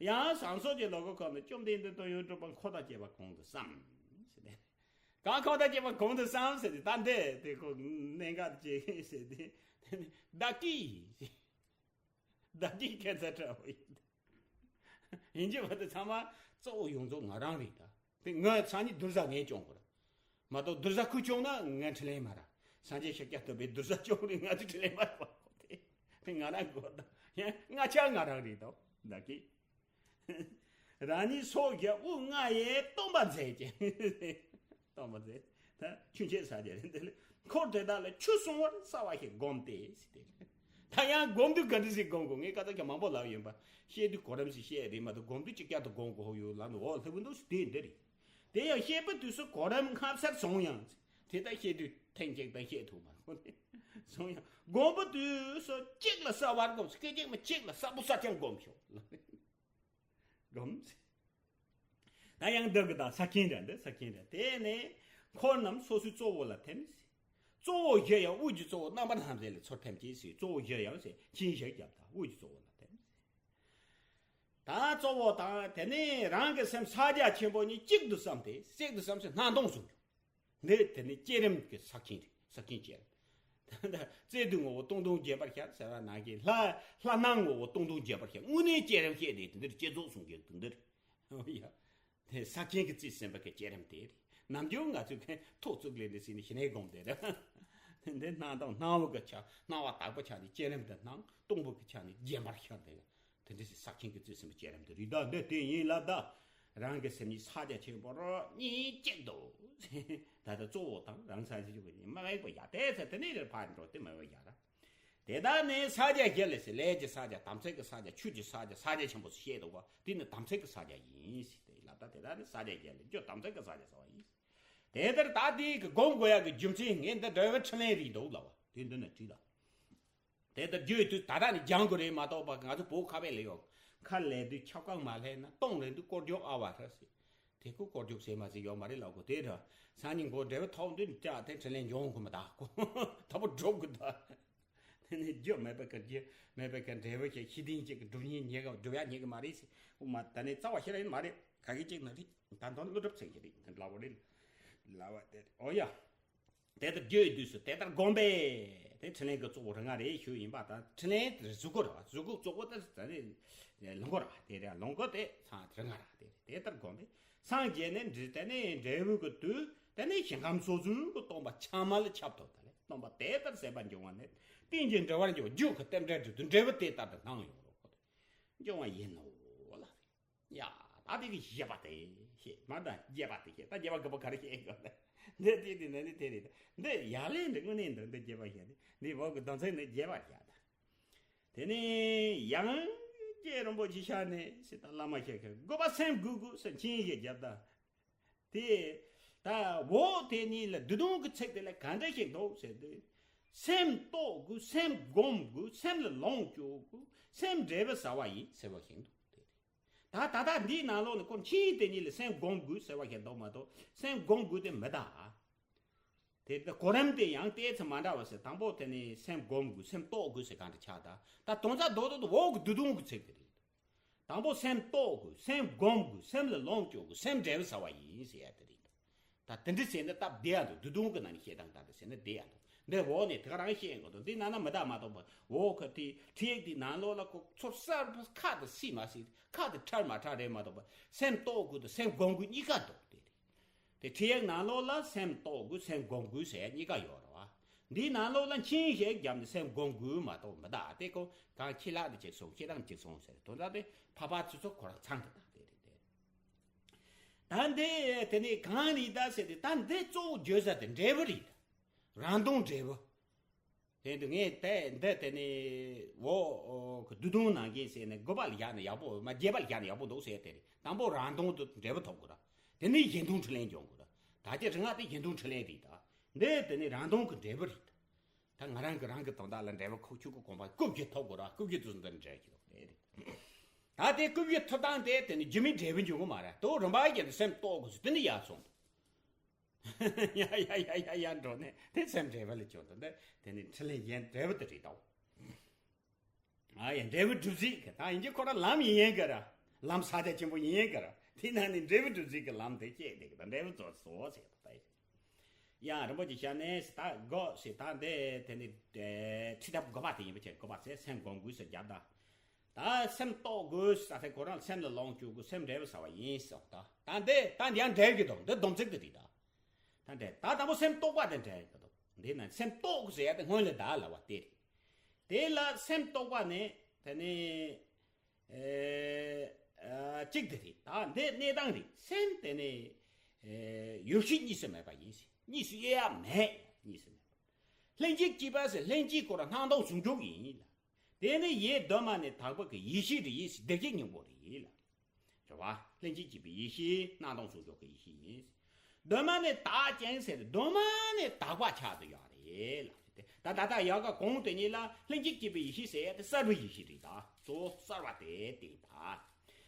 ཡང་བྱང་སོགས་ཀྱི་ལོ་ཀ་ཁམས་ན་བཅོམ་ལྡན་འདས་དོན་ཡོད་གྲུབ་པ་འཁོར་དང་བཅས་པ་གང་དུ་བསམ། ཟེར་ཏེ། གང་འཁོར་དང་བཅས་པ་གང་དུ་བསམ་ཟེར་ཏེ། ད་འདི་དེ་ཁོ་གནད་འགག་ཅིག་ཟེར་ཏེ། བདག་གིས། བདག་གིས་ཁྱད་མཚར་འདྲ་བོ་ཡིན། ཡིན་གྱི་བ་དེ་ཚང་མ་གཙོ་བོ་ཡོངས་རྫོགས་ང་རང་རེད་ད། དེ་ངའི་སང་ཉིན་བདུད་བཟའ་ངས་སྐྱོང་དགོས་ར། མ་གཏོགས་བདུད་བཟའ་ཁོས་སྐྱོང་ན་ངའི་འཕྲིན་ལས་མ་ར། སངས་རྒྱས་ཤཱཀྱ་ཐུབ་པས་བདུད་བཟའ་སྐྱོང་རེད། ང་ཚོའི་འཕྲིན་ལས་མ་ར་བ་ཁོ་དེ། དེ་ང་རང་དགོས་ད། ཡང་ང་ཆ་ང་རང་རེད་ད། བདག་གིས། རང་ཉིད་སོགས་བཞག་དབུགས་ལྔ་ཡིས་སྟོང་པར་མཛད་ཅིང་། སྟོང་པར་མཛད། ད་ཆོས་འཆད་ས་རྒྱ་རེད། འདི་ལས་འཁོར་དེ་དག་ལ་ཆོས་གསུང་བར་བྱ་བ་ཞིག་བསྒོམས་ཏེ་ཟེར་ཏེ། ད་ཡང་སྒོམ་དུས་ག་འདྲ་ཞིག་སྒོམ་དགོས། ངས་ཁ་ཚ་ཁྱ་མང་པོ་ལབ་ཡིན་པ། བཤད་དུས་གོ་རིམ་ཞིག་བཤད་རེད་མ་གཏོགས་སྒོམ་དུས་གཅིག་ཀྱང་དུ་སྒོམ་དགོས་ཡོད་ལབ་ནས་འོག་ལྷུག་པོ་འདུག་དེ་འདི་རེད། དེ་ཡང་བཤད་པའི་དུས་སུ་གོ་རིམ་སྔ་ཕྱིར་བྱུང་ཡང་། དེ་ལྟར་བཤད་དུས་ཐེངས་གཅིག་དང་བཤད་ཐུབ་མ་སོང་། བྱུང་ཡང་སྒོམ་པའི་དུས་སུ་གཅིག་ལ་གསལ་བར་སྒོམ། སྐད་ཅིག་མ་གཅིག་ལ་གསལ་པོ་གསལ་རྐྱང་སྒོམ་ཤོག་ལ། སྒོམ། ད་ཡང་འདི་གི་ད་ས་ཁྱིན་ར། འདི་ས་ཁྱིན་ར། དེ་ནས་འཁོར་རྣམས་སོ་སོའི་གཙོ་བོ་ལ་ཐིམ། གཙོ་བོ་བཞི་ཡང་དབུས་ཀྱི་གཙོ་བོ་རྣམ་པར་སྣང་མཛད་ལ་ཚུར་ཐིམ་གྱིས་ཟེར། གཙོ་བོ་བཞི་ཡང་ཟེར་ཁྱིན་བཞི་རྒྱབ་ད་དབུས་ཀྱི་གཙོ་བོ་ལ་ཐིམ། ད་གཙོ་བོ་དང་དེ་ནས་རང་གི་སེམས་ཕྱག་རྒྱ་ཆེན་པོ་གཉིས་གཅིག་ཏུ་བསམ་སྟེ། གཅིག་ཏུ་བསམ་ཟེར་སྣང་སྟོང་བཟུང་རྒྱུ། འདི་དེ་ནི་བསྐྱེད་རིམ་གྱི་ས་ཁྱིན་རེད། ས་ཁྱིན་བསྐྱེད་རིམ། ད་ལྟ་བརྩེ་དུས་ངོ་བོ་སྟོང་སྟོང་རྒྱས་པར་ཤར་ཟེར་བ་ནང་བཞིན། ལྷ་ལྷ་སྣང་ངོ་བོ་སྟོང་སྟོང་རྒྱས་པར་ཤར། དངོས་གནས་བསྐྱེད་རིམ་བཤད་དེ་དེ་འདིར་བསྐྱེད་རྫོགས་གསུང་རྒྱུ་དེ་འདིར། ཡ། དེ་ས་ཁྱིན་གྱིས་རྩིས་ཟིན་པ་གི་བསྐྱེད་རིམ་དེ་རེད། ནམ་རྒྱུན་ང་ཚོས་མཁན་ཐོག་བཙུགས་ལས་འདི་ཟིན་ནས་ཞི་གནས་སྒོམ་དེ་རེད། འདི་སྣང་སྟོང་སྣང་བ་གི་ཆ་སྣང་བ་དག་པའི་ཆ་ནས་བསྐྱེད་རིམ་དེ་སྣང་། སྟོང་པ་གི་ཆ་ནས་རྒྱས་པར་ཤར་དེ། དེ་འདྲ་ཞིག་ས་ཁྱིན་གྱིས་རྩིས་ཟིན་པའི་བསྐྱེད་རིམ་དེ་རེད། ད་འདི་དེ་ཡིན་ལབ་ད། རང་གི་སེམས་ཉིད་ཕྱག་རྒྱ་ཆེན་པོ་རོ་གཉིས་གཅིག་ཏུ། ད་ལྟ་གཙོ་བོ་དང་རང་ས་ཞིག་ཡོད་པ་ཉིད་མ་དམིགས་པ་ཡ། དེ་ཚེ་དེ་ནས་རེ་ཕར་འགྲོ་དེ་མ་དམིགས་པ་ཡ་ར། དེ་དག་ནི་ས་བརྒྱ་བཞི་ལས་ཟེར། ལས་ཀྱི་ས་བརྒྱ། དམ་ཚིག་གི་ས་བརྒྱ། ཆོས་ཀྱི་ས་བརྒྱ། ས་བརྒྱ་ཆེན་པོ་ཟེར་བཤད་འདུག་པ། དེ་ནི་དམ་ཚིག་གི་ས་བརྒྱ་ཡིན་ཟེར། དེ་ལབ་ད། དེ་དག་ནི་ས་བརྒྱ་བཞི་ལས་རྒྱུ་དམ་ཚིག་གི་ས་བརྒྱ་ཟེར་བ་ཡིན། དེ་ལྟར་ད་དེ་གི་སྒོམ་དགོས་ཡག་གི་རྒྱུ་མཚན་ངས་འདི་འགྲེལ་པ་འཕྲིན་ལས་རེད་འདུག་ལབ་པ། དེ་འདི་ནས་བྲིས་ལ། དེ་ལྟར་རྒྱུ་ཡི་དུས་ད་ལྟ་ནས་སྦྱང་དགོས་རེད་མ་གཏོགས་པ། ང་ཚོ་བོད་ཁ་བའི་ལས་ཡོད། ཁ་ལས་དུས་ཆབ་གང་མ་ལྷས་ན། སྟོང་ལས་དུས་དཀོར་རྒྱུག་ཨ་བ་ར་ཟེར། དེ་ཀོ་དཀོར་རྒྱུག་ཟེར་མ་ཟེར་ཡོད་མ་རེད་ལབ་གོ། དེ་ར་སང་ཉིན་གོ་འབྲས་བུ་ཐོག་འདི་ནས་སྐྲག་དེ་འཕྲིན་ལས་འབྱུང་གི་མི་ད་གོ། ད་པོ་འགྲོ་གི་ད། དེ་ནས་རྒྱུ་མེད་པའི་ཁར་རྒྱུ་མེད་པའི་ཁར་འབྲས་བུ་ཞིག་ཤི་དིན་ཅིག་གི་སྒྲུབ་ཉེན་ཉེ་ག་སྒྲུབ་ཡ་ཉེ་གི་མ་རེད་ཟེར། ཨོ་མ་ད་ནས་རྩ་བ་ཤེས་ར་ཡིན་མ་རེད། ག་གི་ཅིག་ན་རེད། ད་དོན་ལོ་སྒྲུབ་ཚིག་གི་རེད། ལབ་པ་རེད། ལབ་པ་དེ་ཨོ་ཡ། དེ་ལྟར་རྒྱུ་ཡི་དུས་སུ་དེ་ལྟར་བསྒོམས་པས། དེ་འཕྲིན་ལས་ཀྱི་གཙོ་བོ་རིགས་ལྔ་རེད་ཞུ་ཡིན་པ། ད་འཕྲིན་ལས་དེ་གཟུགས་སྐུ་རེད་བ། གཟུགས་སྐུ་གཙོ་བོ་དེ་ད་ནི་ལོངས་སྐུ་རེད་བ། དེ་རེད། ལོངས་སྐུ་དེ་ཚང་རིགས་ལྔ་རེད། དེ་རེད། དེ་ལྟར་བསྒོམས་པས། སངས་རྒྱས་ནས་འབྲི་དེ་ནས་འབྲས་བུ་གི་དུས་དེ་ནས་ཞིང་ཁམས་སོ་སོའི་གི་སྟོང་པ་ཆ་མ་ལ་ཁྱབ་ཐུབ་ད་ལས། སྟོང་པ་དེ་ལྟར་ཟད་པར་འབྱུང་བ་ནི་རྟེན་ཅིང་འབྲེལ་བར་འགྱུར། རྒྱུ་གི་རྟེན་འབྲེལ་དུ་འབྲས་བུ་དེ་ལྟར་དུ་སྣང་ཡོང་རོགས་འབྱུང་བ་ཡིན་ནོ་ལ། ཡ། ད་དེ་གི་བཞི་པ་དེ་བཤད་མ། ད་བརྒྱད་པ་དེ་བཤད། ད་བརྒྱད་པ་དགུ་པ་ག་རེ་བཤད་དགོས་ན། འདི་དེ་དེ་ནི་དེ་རེད། འདི་ཡ་ལན་འདི་དངོས་གནས་འདི་འདི་བརྒྱད་པ་བཤད་དེ། འདི་འོག་གི་དོན་ཚན་ནི་བརྒྱད་པ་བཤད་ད། དེ་ནས་ཡང་རྒྱལ་རིན་པོ་ཆེ་ཤར་ནས་ཟེར། ད་བླ་མ་ཞིག་གིས་དགོས་པ་སེམས་དགོས་དགོས་ཟེར་མཁྱེན་ཞིག་བརྒྱབ་ད། དེ་ད་འོག་དེ་གཉིས་ལ་བསྡུས་དོན་གྱི་ཚིག་དེ་ལ་ག་འདྲ་ཞིག་འདུག་ཟེར་དུས། སེམས་རྟོགས་དགོས། སེམས་སྒོམ་དགོས། སེམས་ལ་ལོངས་སྤྱོད་དགོས། སེམས་འབྲས་བུ་ཟ་བ་ཡིན་ཟེར་བ་ཞིག་འདུག་དེ་རེད། ད་ད་ལྟ་འདིའི་ནང་ལོགས་ནས་ཁོ་མཁྱེན་དེ་གཉིས་ལ་སེམས་སྒོམ་དགོས་ཟེར་བ་ཞིག་འདུག་མ་གཏོགས། སེམས་སྒོམ་དགོས་དེ་མི་གདའ། དེ་ལྟ་གོ་རིམ་དེ་ཡང་ཏོག་ཙམ་མ་འདྲ་བ་ཟེར། དང་པོ་དེ་ནི་སེམས་སྒོམ་དགོས། སེམས་རྟོགས་དགོས་ཟེར་གང་འདྲ་ཆགས་ད། ད་དོན་རྩ་རྡོག་རྡོག་ཏུ་འོག་གི་བསྡུས་དོན་གྱི་ཚིག་དེ་རེད། དང་པོ་སེམས་རྟོགས་དགོས། སེམས་སྒོམ་དགོས། སེམས་ལ་ལོངས་སྤྱོད་དགོས། སེམས་འབྲས་བུ་ཟ་བ་ཡིན་ཟེར་ཡ་དེ་རེད། ད་དེ་འདྲ་ཟེར་ན་སྟབས་བདེ་ཡ་འདུག་བསྡུས་དོན་གྱི་ནང་ནས་བཤད་སྟངས་ད་དེ་ཟེར་ན་བདེ་ཡ་འདུག་འདི་འོག་ནས་དེ་ག་རང་བཤད་ཡིན་དགོས་འདུག་འདི་ན་ན་མི་གདའ་མ་གཏོགས་པ། འོག་གི་དེ་ཁྲིད་ཡིག་དེའི་ནང་ལོགས་ལ་ཁོ་ཚོར་གསར་པ་ཁ་དེ་སྲིད་མ་སྲིད། ཁ་དེ་ཁྲལ་མ་ཁྲལ་རེད་མ་གཏོགས་པ། སེམས་རྟོགས་དགོས་དང་སེམས་སྒོམ་དགོས་གཉིས་ཀ་འདུག་དེ་རེད། དེ་ཁྲིད་ཡིག་ནང་ལོགས་ལ་སེམས་རྟོགས་དགོས། སེམས་སྒོམ་དགོས་ཟེར་གཉིས་ཀ་ཡོད་རེད་བ། འདིའི་ནང་ལོགས་ལ་མཁྱེན་ཞིག་བརྒྱབ་ནས་སེམས་སྒོམ་དགོས་མ་གཏོགས་མི་གདའ། དེ་ཁོ་གང་ཁྱི་ལག་དེ་གཅིག་སོང་། ཁྱི་ལག་གཅིག་སོང་ཟེར་དོན་དག་དེ་ཕ་ཕ་ཚུ་ཚོ་ཁོ་རང་ཚང་གི་དང་དེ་རེད་དེ། ད་འདི་དེ་ནས་གང་རེད་ད་ཟེར་ཏེ། ད་འདི་གཙོ་བོ་བརྗོད་ས་དེ་འབྲས་བུ་རེད། རང་དོན་འབྲས་བུ། དེ་འདི་ངས་དེ་འདི་དེ་ནས་འོ་འོ་གི་བསྡུས་དོན་ནང་གི་ཟེར་ནས་དགུ་པ་ལ་བཞག་ན་ཡག་པོ། མ་བརྒྱད་པ་ལ་བཞག་ན་ཡག་པོ་འདུག་ཟེར། དེ་རེད། དང་པོ་རང་དོན་དུ་འབྲས་བུ་ཐོབ་དགོས་ར། དེ་ནས་གཞན་དོན་འཕྲིན་ལས་འབྱུང་དགོས་ར། ད་ཀྱི་རིག་སྔགས་དེ་གཞན་དོན་འཕྲིན་ལས་རེད་ད། འདི་དེ་ནས་རང་དོན་གྱི་འབྲས་བུ་རེད། ད་ང་རང་གི་རང་གི་དོན་དག་ལ་འབྲས་བུ་ཁོ་ཆོས་སྐུ་གོང་མ་སྐུ་བཞི་ཐོབ་དགོས་ར། སྐུ་བཞི་དུ་འདི་འབྲས་ཀྱི་རེད། ད་དེ་སྐུ་བཞི་ཐོབ་སྟངས་དེ་དེ་ནི་རྒྱུ་མེད་འབྲས་བུ་འབྱུང་གི་མ་རེད། དོ་རིམ་པ་བཞིན་དུ་སེམས་རྟོགས་དགོས་ཟེར། དེ་ནི་ཡར་སོང་། ཡ་ཡ་ཡ་ཡ་ཡ་འགྲོ་ནས་དེ་སེམས་འབྲས་བུ་ལ་བྱུང་དོ། འདི་དེ་ནི་འཕྲིན་ལས་གཞན་འབྲས་བུ་དེ་རེད་དོ། ཨ་ཡ། འབྲས་བུ་སྒྲུབ་བྱེད་ཀྱི་ད་ཡིན་གྱི་ཁོ་རང་ལམ་ཡིན་ཡིན་གི་ར། ལམ་ས་ཆ་ཆེན་པོ་ཡིན་ཡིན་གི་ར། དེ་ན་ནི་འབྲས་བུ་སྒྲུབ་བྱེད་ཀྱི་ལམ་དེ་བཅད་དེ་གི་ད་འབྲས་བུ་རྫོགས་སོ་ཟེར་ད། ཡ། རིན་པོ་ཆེ་ཤར་ནས་ད་དགོས་ཟེར། ད་འདི་དེ་ནི་ཁྲིད་ཐབས་དགུ་པ་དེ་ཡིན་པ་བྱས། དགུ་པ་ཟེར་སེམས་སྒོམ་དགོས་ཟེར་རྒྱབ་ད། ད་སེམས་རྟོགས་དགོས་ཟེར་ད་ཁོ་རང་སེམས་ལ་ལོངས་སྤྱོད་དགོས། སེམས་འབྲས་བུ་ཟ་བ་ཡིན་ཟེར་ད། ད་འདི་ད་འདི་ཡང་འབྲས་བུ་གི་དོན་འདི་སྡོམ་ཚིག་དེ་རེད་ད། ད་འདྲ། ད་དང་པོ་སེམས་རྟོགས་པ་དེ་འདྲ་ཡིན་གི་འདུག་འདི་ན་སེམས་རྟོགས་ཟེར་ཡ་དེ་སྔོན་ལ་ད་ལབ་པ་དེ་རེད། དེ་ལ་སེམས་རྟོགས་པ་ནི་དེ་ནི་ཨེ་ཨ་གཅིག་དེ་རེད། ད་འདི་གནས་སྟངས་རེད། སེམས་དེ་ནི་ཨེ་ཡོད་ཤེས་གཉིས་སུ་མེད་པ་ཡིན། གཉིས་སུ་དབྱེ་ཡ་མེད། གཉིས་སུ་མེད་པ། ལྷན་ཅིག་སྐྱེས་པ་ཟེར་ལྷན་ཅིག་ཁོ་རང་སྣང་སྟོང་ཟུང་འཇུག་ཡིན་ལ། དེ་ནི་ཡེ་གདོད་མ་ནས་དག་པ་གི་ཡེ་ཤེས་རེད་ཟེར། བདེ་གཤེགས་སྙིང་པོ་རེད་ལ། རེད་བ། ལྷན་ཅིག་སྐྱེས་པའི་ཡེ་ཤེས། སྣང་སྟོང་ཟུང་འཇུག་གི་ཡེ་ཤེས་ཡིན། གདོད་མ་ནས་དག་ཅིང་ཟེར། གདོད་མ་ནས་དག་པ་ཆགས་ཏེ་ཡོད་རེད་ལ། ད་ད་ལྟ་ཡག་ག་གོང་དེ་གཉིས་ལ་ལྷན་ཅིག་སྐྱེས་པའི་ཡེ་ཤེས་ཟེར་ཡ་དེ་གསལ་བའི་ཡེ་ཤེས་རེད་ད། གཙོ་བོ་གསལ་བ་དེ་དེ་ད།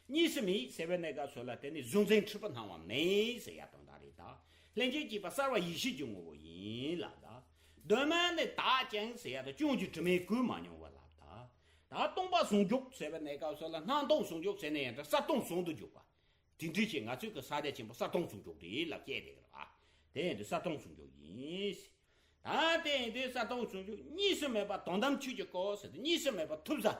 གཉིས་སུ་མེད་ཟེར་བའི་གནས་སྐབས་སུ་ལ་དེ་ནི་གཟུང་འཛིན་འཁྲུལ་པ་སྣང་བ་མེད་ཟེར་ཡ་དོན་དག་རེད་ད། ལྷན་ཅིག་སྐྱེས་པ་གསལ་བ་ཡེ་ཤེས་ཀྱི་ངོ་བོ་ཡིན་ལ་ད། གདོད་མ་ནས་དག་ཅིང་ཟེར་ཡ་དེ་བྱུང་གི་དྲི་མས་གོས་མ་མྱོང་བ་ལ་ད། ད་སྟོང་པ་ཟུང་འཇུག་ཟེར་བའི་གནས་སྐབས་སུ་ལ་སྣང་སྟོང་ཟུང་འཇུག་ཟེར་ནས་ཡང་འདྲ་གསལ་སྟོང་ཟུང་དུ་འཇུག་པ། དེ་འདྲ་ཞིག་ང་ཚོའི་གི་ས་ཆ་ཆེན་པོ་གསལ་སྟོང་ཟུང་འཇུག་རེད་ལབ་བཤད་དེ་གི་ར། དེ་ཡིན་དུས་གསལ་སྟོང་ཟུང་འཇུག་ཡིན། ད་དེ་ཡིན་དུས་གསལ་སྟོང་ཟུང་འཇུག་གཉིས་སུ་མེད་པ་དོན་དམ་ཆོས་ཀྱི་སྐུ་ཟེར་དུས་གཉིས་སུ་མེད་པ་ཐུབ་ས།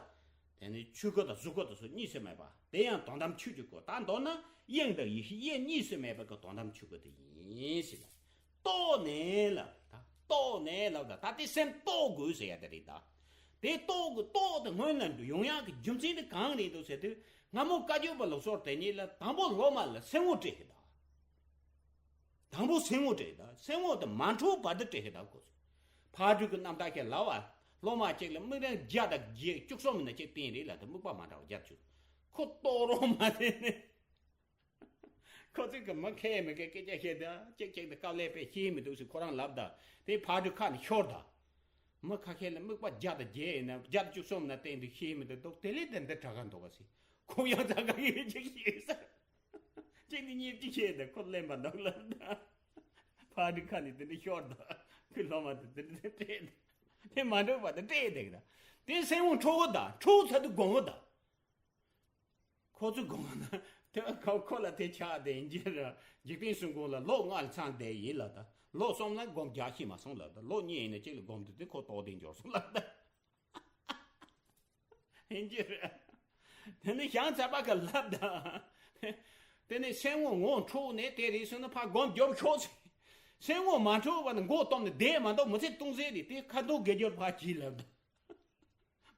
དེ་ནི་ཆོས་སྐུ་དང་གཟུགས་སྐུ་དང་སོགས་གཉིས་སུ་མེད་པ། དེ་ཡང་དོན་དམ་ཆོས་ཀྱི་སྐུ། ད་མདོར་ན་དབྱིངས་དང་ཡེ་ཤེས་དབྱེར་གཉིས་སུ་མེད་པའི་གི་དོན་དམ་ཆོས་སྐུ་དེ་ཡིན་ཟེར་ལ། རྟོགས་ནས་ལབ་ད། རྟོགས་ནས་ལབ་ད། ད་དེ་སེམས་རྟོགས་དགོས་ཟེར་ཡ་དེ་རེད་ད། དེ་རྟོགས་དགོས། རྟོགས་དེ་སྔོན་ལ་ཡོང་ཡག་གི་རྒྱུ་མཚན་དེ་གང་རེད་འདུག་ཟེར་དུས། སྔ་མོ་བཀའ་བརྒྱུད་པ་ལུགས་སྲོལ་དེ་ཉིད་ལ་དང་པོ་སློབ་མ་ལ་སེམས་ངོ་སྤྲད་ཤིག་ད། དང་པོ་སེམས་ངོ་སྤྲད་ད། སེམས་ངོ་དེ་མ་འཕྲོག་བར་དུ་སྤྲད་ཤིག་ད་གོ། ཕ་སྤྲུལ་གྱི་རྣམ་ཐར་ཞིག་ལབ་པ། སློབ་མ་གཅིག་ལ་དམིགས་རིམ་བརྒྱ་དང་བརྒྱད་བཅུ་གསུམ་ན་གཅིག་བསྟན་རེད་ལབ་ད། དམིགས་པ་མ་འདྲ་བ་བརྒྱད་ཅུ། ཁོ་རྟོགས་རོགས་མ་བྱས་ནས། ཁོ་ཚོས་གི་མི་ཁས་མི་ཁས་སྐད་ཆ་བཤད་ད། གཅིག་གཅིག་ཏུ་དཀའ་ལས་པས་ཤེས་མི་འདུག་ཟེར་ཁོ་རང་ལབ་ད། དེ་ཕར་དུ་ཁ་ནས་ཤོར་ད། མི་ཁ་ཤས་ལ་དམིགས་པ་བརྒྱ་དང་བརྒྱད་ཡིན་ན་བརྒྱ་དང་བཅུ་གསུམ་ན་བསྟན་དུ་ཤེས་མི་འདུག་འདུག་དེ་ལས་དེ་འདི་དྲག་ག་འདུག་ག་ཟེར། ཁོ་ཡང་དྲག་ག་ཡིན་ཅིག་ཤེས་ས། གཅིག་ནི་གཉིས་ཀྱིས་བཤད་དེ་ཁོ་གླེན་པ་འདུག་ལབ་ད། ཕར་དུ་ཁ་ནས་དེ་འདྲ་ཤོར་ད། ཁོའི་སློབ་མ་དེ་དེ་འདྲ་སྤྲད་དེ། དེ་མ་འགྲོ་བ་དེ་སྤྲད་དེ་གི་ད། དེ་སེམས་ངོ་འཕྲོ་བོ་ད་འཕྲོ་ཚར་དུ་སྒོམ་བོ་ད། ཁོ་ཚོས་སྒོམ་ན་དེ་ཁོ་ཁོ་ལ་དེ་ཆགས་དེ་ཡིན་གྱི་ར། འཇིག་རྟེན་གསུམ་མགོན་ལ་ལོ་ལྔ་ལ་ཚང་བསྡད་ཡིན་ལབ་ད། ལོ་གསུམ་ལ་སྒོམ་རྒྱག་ཤེས་མ་སོང་ལབ་ད། ལོ་གཉིས་ཡིན་ན་གཅིག་ལ་སྒོམ་དུས་དེ་ཁོ་རྟོགས་ལྡན་འབྱོར་སོང་ལབ་ད། ཡིན་གྱི་ར། དེ་ནི་བྱང་ཚ་པ་ག་ལབ་ད། དེ་ནི་སེམས་ངོ་ངོ་འཕྲོ་ནས་དེ་རེད་སོང་ན་ཕར་སྒོམ་རྒྱོབ་ཤོག་ཟེར། སེམས་ངོ་མ་འཕྲོ་བ་ནི་མགོ་བཏོམ་ནས་བསྡད་མ་གཏོགས་མི་ཚེ་སྟོང་ཟད་རེད། དེ་ཁ་འདོན་དགེ་སྦྱོར་ཕར་གྱིས་ལབ་ད།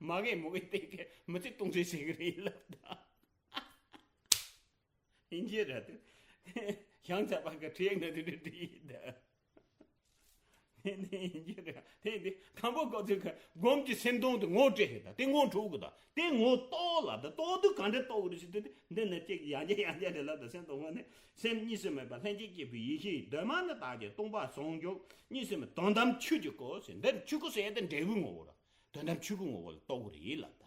མ་གི་མོ་གི་སྟེང་གི་མི་ཚེ་སྟོང་ཟད་ཟེར་གི་རེད་ལབ་ད། ཡིན་གྱི་ར་དེ། བྱང་ཚ་པ་ག་ཁྲིད་ཡག་ན་དེ་འདྲ་བྲིས་ཡིན་ད། དེ་ནི་ཡིན་གྱི་ར་དེ་འདི་དང་པོ་ཁོ་ཚོས་ག་སྒོམ་གྱི་སེམས་སྟོང་དུ་ངོ་སྤྲད་ཡོད་ད། དེ་ངོ་འཕྲོ་གི་ད། དེ་ངོ་རྟོགས་ལ་ད་རྟོགས་དུས་ག་འདྲ་རྟོགས་གི་རེད་ཟེར་དུས་འདི་ནི་གཅིག་ཡང་བསྐྱར་ཡང་བསྐྱར་རེ་ལབ་ད། སེམས་སྟོང་བ་ནི་སེམས་གཉིས་སུ་མེད་པ་ལྷན་ཅིག་སྐྱེས་པའི་ཡེ་ཤེས་གདོད་མ་ནས་དག་ཅིང་སྟོང་པ་ཟུང་འཇུག་གཉིས་སུ་མེད་དོན་དམ་ཆོས་ཀྱི་སྐུ་ཟེར། འདིར་ཆོས་སྐུ་ཟེར་ཡ་དེ་འབྲས་བུའི་ངོ་བོ་ར། དོན་དམ་ཆོས་ཀྱི་ངོ་བོ་ལ་རྟོགས་ཀྱི་རེད་ལབ་ད།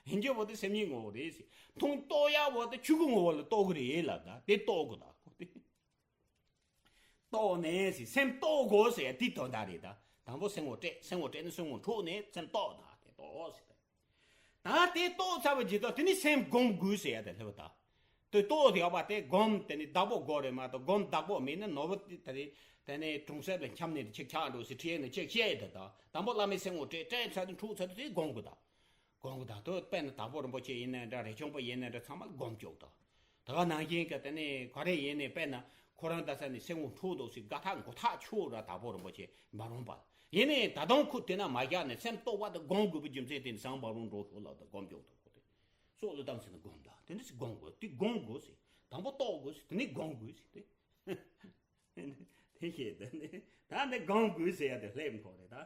ཡིན་གྱི་བོ་དེ་སེམས་ཉིད་ངོ་བོ་རེད་ཟེར། མཐོང་རྟོགས་ཡ་བོ་དེ་ཆོས་ཀྱི་ངོ་བོ་ལ་རྟོགས་ཀྱི་རེད་ལབ་ད། དེ་རྟོགས་དགོས་ད་ཁོ་དེ། རྟོགས་ནས་ཟེར། སེམས་རྟོགས་དགོས་ཟེར་ཡ་དེ་དོན་དག་རེད་ད། དང་པོ་སེམས་ངོ་སྤྲད། སེམས་ངོ་སྤྲད་ནས་སེམས་ངོ་འཕྲོག་ནས་སེམས་རྟོགས་ད། དེ་རྟོགས་ཟེར། ད་དེ་རྟོགས་ཚར་བ་ཇི་ལྟར་དེ་ནི་སེམས་སྒོམ་དགོས་ཟེར་ཡ་དེ་སླེབས་པ་ད། དེ་རྟོགས་ཡོད་པ་དེ་སྒོམ་དེ་ནི་བདག་པོ་དགོས་རེད་མ་གཏོགས་སྒོམ་བདག་པོ་མེད་ན་ནོར་བུ་དེ་དེ་ནི་གྲོང་གསེབ་ལ་འཁྱམས་ནས་ཅིག་ཆགས་འགྲོ་ཟེར་ཁྲིད་ནས་ཅིག་བཤད་ཡོད་ད། དང་པོ་བླ་མའི་སེམས་ངོ་སྤྲད། སྤྲད་ཚར་དུས་འཕྲོག་ཚར་དུས་དེ་སྒོམ་དགོས་ད། སྒོམ་དགོས་ད། དེ་དཔེར་ན་དྭགས་པོ་རིན་པོ་ཆེ་ཡིན་ནའི་འདྲ། རས་ཆུང་པ་ཡིན་ནའི་འདྲ། ཚང་མ་ལ་སྒོམ་བཅུག་ད། ད་ག་ནང་བཞིན་གྱི་དེ་ནི་ག་རེ་ཡིན་ནའི་དཔེར་ན་ཁོ་རང་ད་ས་ནས་སེམས་ངོ་འཕྲོག་འདུག་ཟེར་དགའ་ཐག་མགོ་ཐག་ཆོད་ར། དྭགས་པོ་རིན་པོ་ཆེ་འབའ་རོམ་པ་ཡིན་ནའི་ད་དུང་ཁོ་དེ་ན་མ་བཞག་ནས་སེམས་རྟོགས་པ་དེ་སྒོམ་དགོས་པའི་རྒྱུ་མཚན་དེ་ནི་ཟངས་འབའ་རོམ་འགྲོ་ཤོག་ལབ་ད། སྒོམ་བཅུག་ད། ཁོ་དེ་སྲོག་བླུ་བཏང་ཟེར་ནས་སྒོམ་ད། དེ་འདྲ་ཟེར་སྒོམ་དགོས། དེ་སྒོམ་དགོས་ཟེར། དང་པོ་རྟོགས་དགོས་ཟེར། དེ་ནས་སྒོམ་དགོས་ཟེར་ཏེ། དེ་བཤད་ད་ནི་ད་ནི་སྒོམ་དགོས་ཟེར་ཡ་དེ་སླེབས་ཁོ་རེད་ད།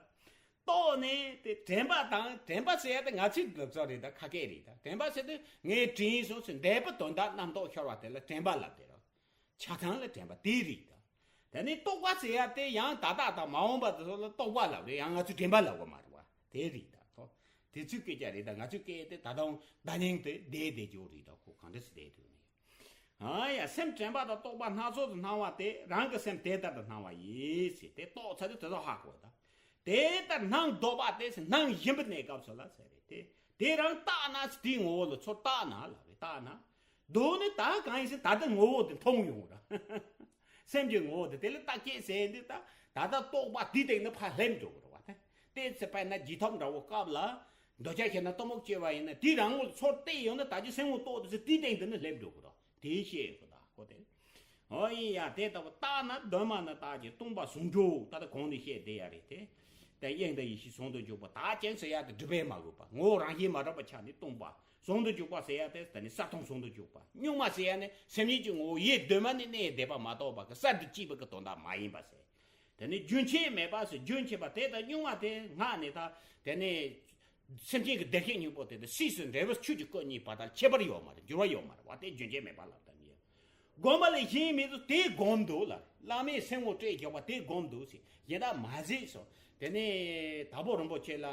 རྟོགས་ནས་དེ་དྲན་པ་དང་། དྲན་པ་ཟེར་ཡ་དེ་ང་ཚོའི་ལུགས་སྲོལ་རེད་ད། ཁ་སྐད་རེད་ད། དྲན་པ་ཟེར་དུས་ངས་དྲན་སོང་ཟེར་འདས་པའི་དོན་དག་རྣམ་རྟོག་ཤོར་བ་དེ་ལ་དྲན་པ་ལབ་དེ་རེད། ཆ་ཚང་ལ་དྲན་པ་དེ་རེད་ད། དེ་ནས་རྟོག་པ་ཟེར་ཡ་དེ་ཡང་ད་ལྟ་དང་མ་འོངས་པ་དེ་ཚོ་ལ་རྟོག་པ་ལབ་རེད། ཡང་ང་ཚོས་དྲན་པ་ལབ་གི་མ་རེད་བ། དེ་རེད་ད། ཐོ། དེ་ཚོའི་སྐད་ཆ་རེད་ད། ང་ཚོའི་སྐད་དེ་ད་དུང་བརྡ་རྙིང་དེ་བསྡད་བསྡད་ཀྱི་རེད་ད། ཁོ་གང་འདྲ་སེ་བསྡད་འདུག་ནི། ཨ་ཡ། སེམས་དྲན་པ་དང་རྟོག་པ་སྣ་ཚོགས་སུ་སྣང་བ་དེ་རང་གི་སེམས་དེ་ལྟར་དུ་སྣང་བ་ཡིན་ཟེར། དེ་རྟོགས་ཚར་དུས་དེ་ཚོ་ཧ་གོ་ད། དེ་ལྟར་སྣང་འདོད་པ་དེ་སྣང་བཞིན་པའི་གནས་སྐབས་སུ་ལ་ཟེར་རེད་དེ། དེ་རང་བརྟགས་ན་ཟེར། དེའི་ངོ་བོ་ལ་ཚུར་བརྟགས་ན་ལབ་རེད། བརྟགས་ན། མདོར་ན་ད་གང་ཡིན་ཟེར་ད་ལྟ་ངོ་བོ་དེ་མཐོང་ཡོང་ར། སེམས་ཀྱི་ངོ་བོ་དེ། དེ་ལ་བརྟག་དཔྱད་ཟེར་འདི་ད་ད་ལྟ་རྟོག་པ་དེའི་སྟེང་ནས་ཕར་ལྷེབ་འགྲོ་གི་རེད་བ། དེ་དེ་ཚེ་དཔེར་ན་འཇིགས་ཐབ་འདྲ་བོ་སྐབས་ལ་འདོད་ཆགས་ཞེ་སྡང་གཏི་མུག་སྐྱེ་བ་ཡིན་ན་དེའི་རང་ངོ་ལ་ཚུར་བལྟས་ཡོང་ན་ད་ཅི་སེམས་ངོ་རྟོགས་དེ་ཚེ་དེའི་སྟེང་དེ་ནས་ལྷེབ་འགྲོ་གི་རེད། དེ་བཤད་དགོས་ད་ཁོ་དེ། ཨོ་ཡིན་ཡ། དེ་ལྟ་བུ་བརྟགས་ན་གདོད་མ་ནས་དག་ཅིང་སྟོང་པ་ཟུང་འཇུག་ད་ལྟ་གོང་ནས་བཤད་བསྡད་ཡ་རེད་དེ། དེ་དབྱིངས་དང་ཡེ་ཤེས་ཟུང་དུ་འཇུག་པ། དག་ཅིང་ཟེར་ཡ་དེ་སྒྲིབ་པས་མ་གོས་པ། ངོ་བོ་རང་བཞིན་མ་གྲུབ་པའི་ཆ་ནས་སྟོང་པ། ཟུང་དུ་འཇུག་པ་ཟེར་ཡ་དེ་ད་ནི་གསལ་སྟོང་ཟུང་དུ་འཇུག་པ། གཉུག་མ་ཟེར་ཡ་ནི་སེམས་ཉིད་ཀྱི་ངོ་བོ་ཡེ་གདོད་མ་ནས་གནས་བསྡད་པ་མ་གཏོགས་པ་གི་གསར་དུ་སྐྱེས་པ་གི་དོན་དག་མ་ཡིན་པ་ཟེར། དེ་ནི་རྒྱུན་ཆད་མེད་པ་ཟེར། རྒྱུན་ཆད་པ་དེ་དང་གཉུག་མ་དེ་སྔགས་ནས་ད་དེ་ནི་སེམས་ཅན་གྱི་བདེ་གཤེགས་སྙིང་པོ་དེ་དང་སྲིད་ཞིའི་འབྲས་བུ་ཆོས་ཀྱི་སྐུ་གཉིས་བར་དག་ལ་ཁྱད་པར་ཡོད་མ་རེད། འགྱུར་བ་ཡོད་མ་རེད་བ། དེ་རྒྱུན་ཆད་མེད་པ་ལབ་ད་ནི། སྒོམ་པ་ལས་གཞན་མེད་དོ། དེ་སྒོམ་འདུག་ལ། བླ་མས་སེམས་ངོ་སྤྲད་རྒྱག་པ་དེ་སྒོམ་འདུག་ཟེར། གཞན་དག་མ་ཟད་སོ། དེ་ནས་དྭགས་པོ་རིན་པོ་ཆེ་ལ་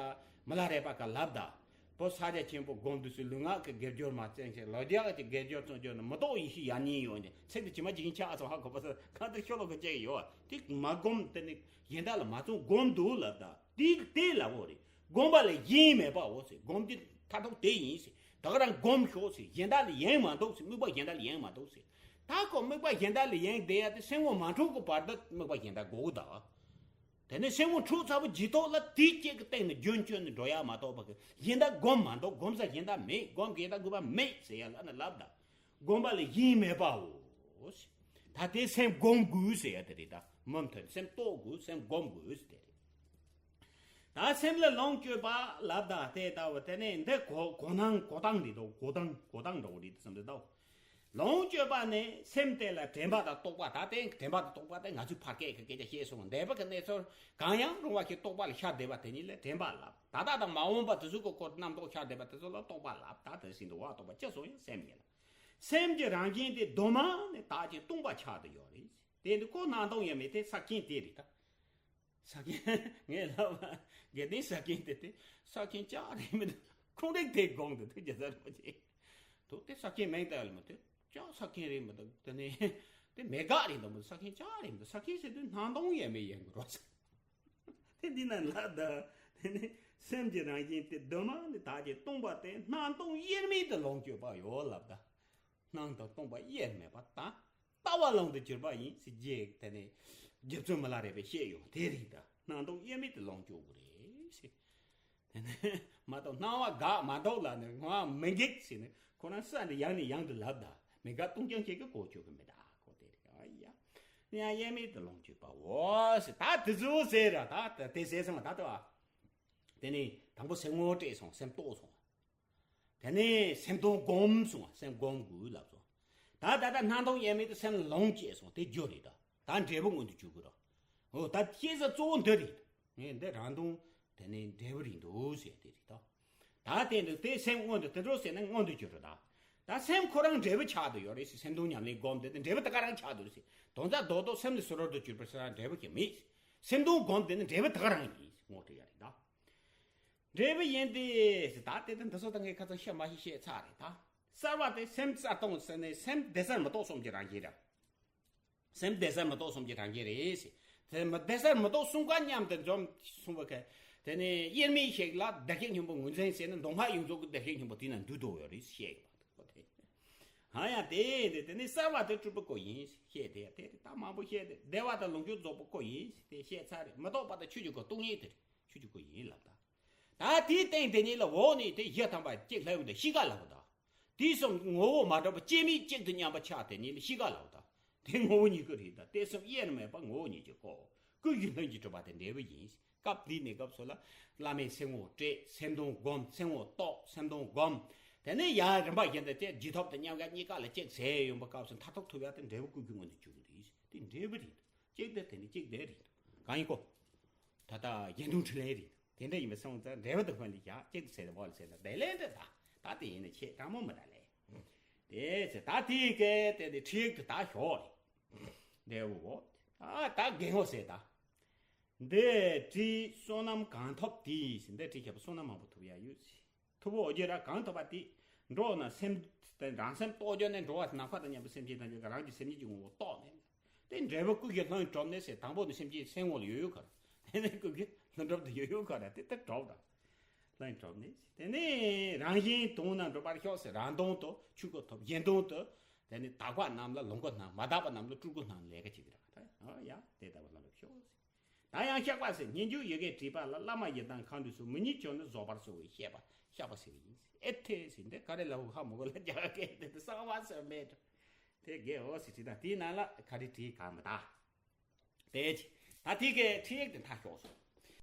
མི་ལ་རས་པ་ག་ལབ་ད། བོད་ས་ཆ་ཆེན་པོ་སྒོམ་འདུག་ཟེར། ལུས་ངག་གི་དགེ་སྦྱོར་མ་བཙན་ཞིང་ལོ་རྒྱག་གི་དགེ་སྦྱོར་བཙན་སྦྱོར་ནི་མི་རྟོག་ཡེ་ཤེས་ཡ་ཉིད་ཡོད་ནས་ཚིག་དེ་ཇི་མ་ཇི་བཞིན་ཆགས་སོང་། ཧ་གོ་པ་ས་གང་ལྟར་ཤོ་ལོ་ག་བཅད་ཡོད་དེ་མ་སྒོམ། དེ་ནི་གཞན་དག་ལ་མ་བཙུན་སྒོམ་འདུག་ལབ་ད། དེ་དེ་ལབ་བོ་རེད། སྒོམ་པ་ལས་གཞན་མེད་པའོ་ཟེར། སྒོམ་རྒྱུ་མཐར་ཐུག་དེ་ཡིན་ཟེར། ད་ག་རང་སྒོམ་ཤོག་ཟེར། གཞན་དག་ལ་ཡེངས་མ་འདུག་ཟེར། དམིགས་པ་གཞན་དག་ལ་ཡེངས་མ་འདུག་ཟེར། ད་ཁོ་དམིགས་པ་གཞན་དག་ལ་ཡེངས་བསྡད་ཡ་དེ་སེམས་ངོ་མ་འཕྲོག་གི་བར་དུ་དམིགས་པ་གཞན་དག་དགོས་གི་ད། དེ་ནས་སེམས་ངོ་འཕྲོག་ཚར་བའི་རྗེས་ཐོག་ལ་དེའི་སྐད་ཀྱི་སྟེང་ནས་རྒྱུན་གཅོད་ནས་འགྲོ་ཡ་མ་གཏོགས་པ་གི་གཞན་དག་སྒོམ་མ་འདུག་སྒོམ་ས་གཞན་དག་མེད། སྒོམ་གཞན་དག་དགོས་པ་མེད་ཟེར་ཡ་ལ་ནི་ལབ་ད། སྒོམ་པ་ལས་གཞན་མེད་པའོ་ཟེར། ད་དེ་སེམས་སྒོམ་དགོས་ཟེར་ཡ་དེ་རེད་ད། མུ་མཐུད་སེམས་རྟོགས་དགོས། སེམས་སྒོམ་དགོས་ཟེར་དེ་རེད། ད་སེམས་ལ་ལོངས་སྤྱོད་པ་ལབ་ད་དེ་ལྟ་བུ་དེ་ནས་འདི་གོ་གོ་སྣང་གོ་སྟངས་རེད་དོ། གོ་སྟངས་གོ་སྟངས་འདྲ་བོ་རེད་བསམ་རེད་དོ། ལོངས་སྤྱོད་པ་ནི་སེམས་དེ་ལ་དྲན་པ་དང་རྟོག་པ། ད་ལྟའི་དྲན་པ་དང་རྟོག་པ་དེ་ང་ཚོས་ཕར་སྐད་ཀྱི་སྐད་ཆ་བཤད་སོང་། འདས་པ་གི་གནས་ཚུལ་གང་ཡང་རུང་བ་ཞིག་རྟོག་པ་ལ་ཤར་བསྡད་པ་དེ་ཉིད་ལ་དྲན་པ་ལབ། ད་ལྟ་དང་མ་འོངས་པ་དེ་ཚོ་གི་སྐོར་རྣམ་རྟོག་ཤར་བསྡད་པ་དེ་ཚོ་ལ་རྟོག་པ་ལབ། ད་དེ་བཞིན་དུ་བ་རྟོག་པ་ཅི་སོང་ཡང་སེམས་ཡིན་ལ། སེམས་ཀྱི་རང་བཞིན་དེ་གདོད་མ་ནས་དག་ཅིང་སྟོང་པ་ཆགས་ཏེ་ཡོད་རེད། དེ་འདི་ཁོ་སྣང་སྟོང་ཡོད་མེད་དེ་ས་ཁྱོན་དེ་རེད་ད། ས་ཁྱོན་ངས་ལབ་པ། དགེ་ལྡན་ས་ཁྱོན་དེ་དེ་ས་ཁྱོན་ལྕགས་རེད་མི་འདུག་ཁོང་རིག་དེ་དགོངས་འདུག་དེ་རྒྱ་ཚ་རིན་པོ་ཆེ། དུ་དེ་ས་ཁྱོན་མིང་དེ་ལ་མི་དེ་ལྕགས་ས་ཁྱོན་རེད་མི་འདུག་དེ་ནས་དེ་མེ་འགག་རེད་འདུག་མི་འདུག་ས་ཁྱོན་ལྕགས་རེད་མི་འདུག་ས་ཁྱོན་ཟེར་དུས་སྣང་སྟོང་ཡོད་མེད་ཡིན་དགོས་རོགས། དེ་འདི་ན་ལབ་ད། དེ་ནས་སེམས་ཀྱི་རང་བཞིན་དེ་གདོད་མ་ནས་དག་ཅིང་སྟོང་པ་སྟེ་སྣང་སྟོང་དབྱེར་མེད་དུ་ལོངས་སྤྱོད་པ་ཡོད་ལབ་ད། སྣང་དང་སྟོང་པ་དབྱེར་མེད་པ་དང་ལྟ་བ་ལམ་དུ་གྱུར་པ་ཡིན་ཟེར་རྗེས་དེ་ནས་རྗེ་བཙུན་མི་ལ་རས་པས་བཤད་ཡོད་དེ་རེད་ད། སྣང་སྟོང་དབྱེར་མེད་དུ་ལོངས་སྤྱོད་དགོས་རེད་ཟེར། དེ་ནས་མ་གཏོགས་སྣང་བ་འགག་མ་གཏོགས་ལ་ནི་སྣང་བ་མི་འགག་ཟེར་ནས་ཁོ་རང་ས་འདི་ཡང་ནས་ཡང་དུ་ལབ་ད། མི་འགག་སྟོང་རྐྱང་ཅིག་གི་གོ་ཆོད་གི་མི་ད་ཁོ་དེ་རེད། ཨ་ཡ། ཡང་དབྱེར་མེད་དུ་ལོངས་སྤྱོད་པའོ་ཟེར། ད་དེ་ཚོ་ཟེར་ར་ད་དེ་ཟེར་སོང་ད་ལྟ་བ། དེ་ནས་དང་པོ་སེམས་ངོ་སྤྲད་སོང་། སེམས་རྟོགས་སོང་། དེ་ནས་སེམས་སྟོང་སྒོམ་སོང་། སེམས་སྒོམ་དགོས་ལབ་སོང་། ད་ད་ལྟ་སྣང་སྟོང་དབྱེར་མེད་དུ་སེམས་ལོངས་སྤྱད་སོང་། དེ་རྒྱུ་རེད་ད། ད་འབྲས་བུ་མངོན་དུ་གྱུར་གི་རོ། འོ་ད་ཤེས་ས་གཙོ་བོ་འདི་རེད། ངས་འདི་རང་སྟོང་དེ་ནས་འབྲས་བུ་རེད་འདུག་ཟེར་དེ་རེད་ད། ད་དེ་འདུག་དེ་སེམས་མངོན་དུ་དེ་འགྲོ་ཟེར་ན་མངོན་དུ་གྱུར་རོ་ད། ད་སེམས་ཁོ་རང་འབྲས་བུ་ཆགས་བསྡད་ཡོད་རེད་ཟེར། སེམས་སྟོང་ཉམས་ལེན་སྒོམ་དེ་ནི་འབྲས་བུ་ད་ག་རང་ཆགས་བསྡད་ཡོད་རེད་ཟེར། དོན་དག་རྡོག་རྡོག་སེམས་ནི་སུ་རོར་དུ་གྱུར་པར་ཟེར་ན་འབྲས་བུ་གི་མེད། སེམས་སྟོང་སྒོམ་དེ་ནི་འབྲས་བུ་ད་ག་རང་ཡིན་ངོ་སྤྲོད་ཡ་རེད་ད། འབྲས་བུ་ཡིན་ཏེ། ད་དེ་དེ་འདི་ཚོ་ད་ངས་ཁ་ཚ་ཤ་མ་ཤི་བཤད་ཚར་རེད་ད། གསར་བ་དེ་སེམས་གསར་གཏོང་ཟེར་ནས་སེམས་བདེ་གསར་མི་རྟོག་གསུམ་གྱི་རང་བཞིན་རེད། སེམས་བདེ་གསར་མི་རྟོག་གསུམ་གྱི་རང་བཞིན་རེད་ཟེར། དེ་མི་བདེ་གསར་མི་རྟོག་གསུམ་ཀ་མཉམ་དུ་འཛོམས་གསུངས་པ་ཁ། དེ་ནས་དབྱེར་མེད་ཞིག་ལ་བདེ་གཤེགས་སྙིང་པོ་ངོས་འཛིན་བྱས་ན་མདོ་སྔགས་ཡོངས་རྫོགས་ཀྱི་བདེ་གཤེགས་སྙིང་པོ་དེ་ན་འདུས་ཏོ་ཡོད་རེད་བཤད་ཡོད་པ་དེ་ཁོ་དེ། ཧ་ཡང་དེ་དེ་དེ་ནས་གསར་བ་དེ་སྤྲུལ་པའི་སྐུ་ཡིན་བཤད་དེ་དེ་ད་མང་པོ་བཤད་དེ། བདེ་བ་དང་ལོངས་སྤྱོད་རྫོགས་པའི་སྐུ་ཡིན་དེ་བཤད་ཚར་རེད། མི་རྟོག་པ་དང་ཆོས་ཀྱི་སྐུ་སྟོང་ཉིད་དེ་རེད། ཆོས་ཀྱི་སྐུ་ཡིན་ལབ་ད། ད་དེའི་སྟེང་དེ་ཉིད་ལ་འོག་ནས་དེ་བཞི་ཐམ་པ་གཅིག་ལྷ་ཡུམ་དང་གཤིས་ཀ་ལབ་ད། དེ་གསུམ་ངོ་བོ་མ་གྲུབ་པ་སྐྱེ་མེད་གཅིག་ཏུ་མཉམ་པ་ཆགས་དེ་ཉིད་ལ་གཤིས་ཀ་ལབ་ད། དེ་ངོ་བོ་ཉིད་ཀྱི་རེད་ད། དེ་གསུམ་དབྱེར་མེད་པ་ངོ་བོ་ཉིད་ཀྱི་སྐུ། སྐུ་བཞི་ལྷུན་གྱིས་གྲུབ་པ་དེ་འབྲས་བུ་ཡིན། སྐབས་འདི་ནས་སྐབས་སུ་ལ་བླ་མའི་སེམས་ངོ་སྤྲད། སེམས་སྟོང་སྒོམ། སེམས་ངོ་རྟོགས། སེམས་སྟོང་སྒོམ། དེ་ནས་ཡང་རིམ་པ་བཞིན་དུ་དེ་རྗེས་ཐོབ་དང་མཉམ་གཞག་གཉིས་ཀ་ལ་གཅིག་ཟེར་ཡོང་པ་སྐབས་སུ་མཐར་ཐུག་ཐུབ་ཡ་དེ་འབྲས་བུ་སྐུ་བཞི་མངོན་དུ་གྱུར་གྱི་རེད། དེ་འབྲས་བུ་རེད། གཅིག་དེ་དེ་ནི་གཅིག་དེ་རེད། གང་ཡིན་གོ། ད་ལྟ་གཞན་དོན་འཕྲིན་ལས་རེད། དེ་འདྲ་ཡིན་པ་སོང་ཙང་འབྲས་བུ་དང་ལྷན་དུ་བཞག་གཅིག་ཟེར་ཏེ་བོ་ལ་ཟེར་ན་བདེ་ལེགས་འདྲ་ད། ད་དེ་ཡིན་ན་ཆེས་དྲང་མོ་མི་འདྲ་ལེ། དེ་ཚེ་ད་དེའི་སྐད་དེ་ནི་ཁྲིད་ཡིག་ཏུ་ད་ཞོག་རེད། འབྲས་བུ་བོ། ཨ་ད་རྒན་འོ་ཟེར་ད། འདི་བྲིས་བསོད་ནམས་གང་ཐོབ་དེས། འདི་བྲིས་ཁྱབ་བསོད་ནམས་མང་པོ་ཐོབ་ཡ་ཡོད་ཟེར། ཐུབ་པོ་འོ་རྒྱལ་ར་གང་ཐུབ་པ་དེ། འགྲོ་ན་སེམས་དེ་རང་སེམས་རྟོགས་རྒྱུ་ནི་འགྲོ་བ་ནམ་མཁའ་དང་མཉམ་པའི་སེམས་ཅན་ཐམས་ཅད་ཀྱི་རང་གི་སེམས་ཉིད་ཀྱི་ངོ་བོ་རྟོགས་ནས། དེ་འབྲས་བུ་ཀུན་གྱི་ལྷུན་གྲུབ་ནས་ཟེར། དང་པོ་ནི་སེམས་ཅན་སེམས་ངོ་ལ་ཡོད་ཡོད་ག་ར། དེ་ནས་ཀུན་གྱི་ལྷུན་གྲུབ་དེ་ཡོད་ཡོད་ག་ར། དེ་ལྟར་གྲུབ་དང་། ལྷུན་གྲུབ་ནས་དེ་ནས་རང་བཞིན་དོན་རྣམས་འགྲུབ་པར་ཤོག་ཟེར། རང་དོན་དུ་ཆོས་སྐུ་ཐོབ། གཞན་དོན་དུ་དེ་ནས་དག་པ་རྣམས་ལ་ལོངས་སྐུ་སྣང་། མ་དག་པ་རྣམས་ལ་སྤྲུལ་སྐུ་སྣང་ལས་ཀ་བྱེད་ཀྱི་རེད། ཨ་ཡ་དེ་ལྟ་བུ་ལ་ལོག་ཤོག་ཟེར། ད་ཡང་བཤགས་པ་ཟེར། སྙན་བརྒྱུད་ཡི་གེ་བྲིས་པ་ལ་བླ་མ་ཡི་དམ་མཁའ་འགྲོའི་ཚོགས་མི་ཉིད་ཀྱང་ནི་རྫོགས་པར་གསོལ་བའི་བཤགས་པ་བཤགས་པ་ཟེར་བ་ཡིན། ཨེ་ཐེ་ཟེར་འདི་ག་རེ་ལབ་ཧ་མ་གོ་ལ་རྒྱ་གར་སྐད་དེ་གསང་བ་ཟེར་མེད་དེ་དགེ་འོ་ཟེར་བྲིས་དང་དེའི་ནང་ལ་ག་རེ་བྲིས་གང་མི་ད། དེ་ད་དེ་གའི་ཁྲིད་ཡིག་དེ་མཐའ་ཤོག་སོང་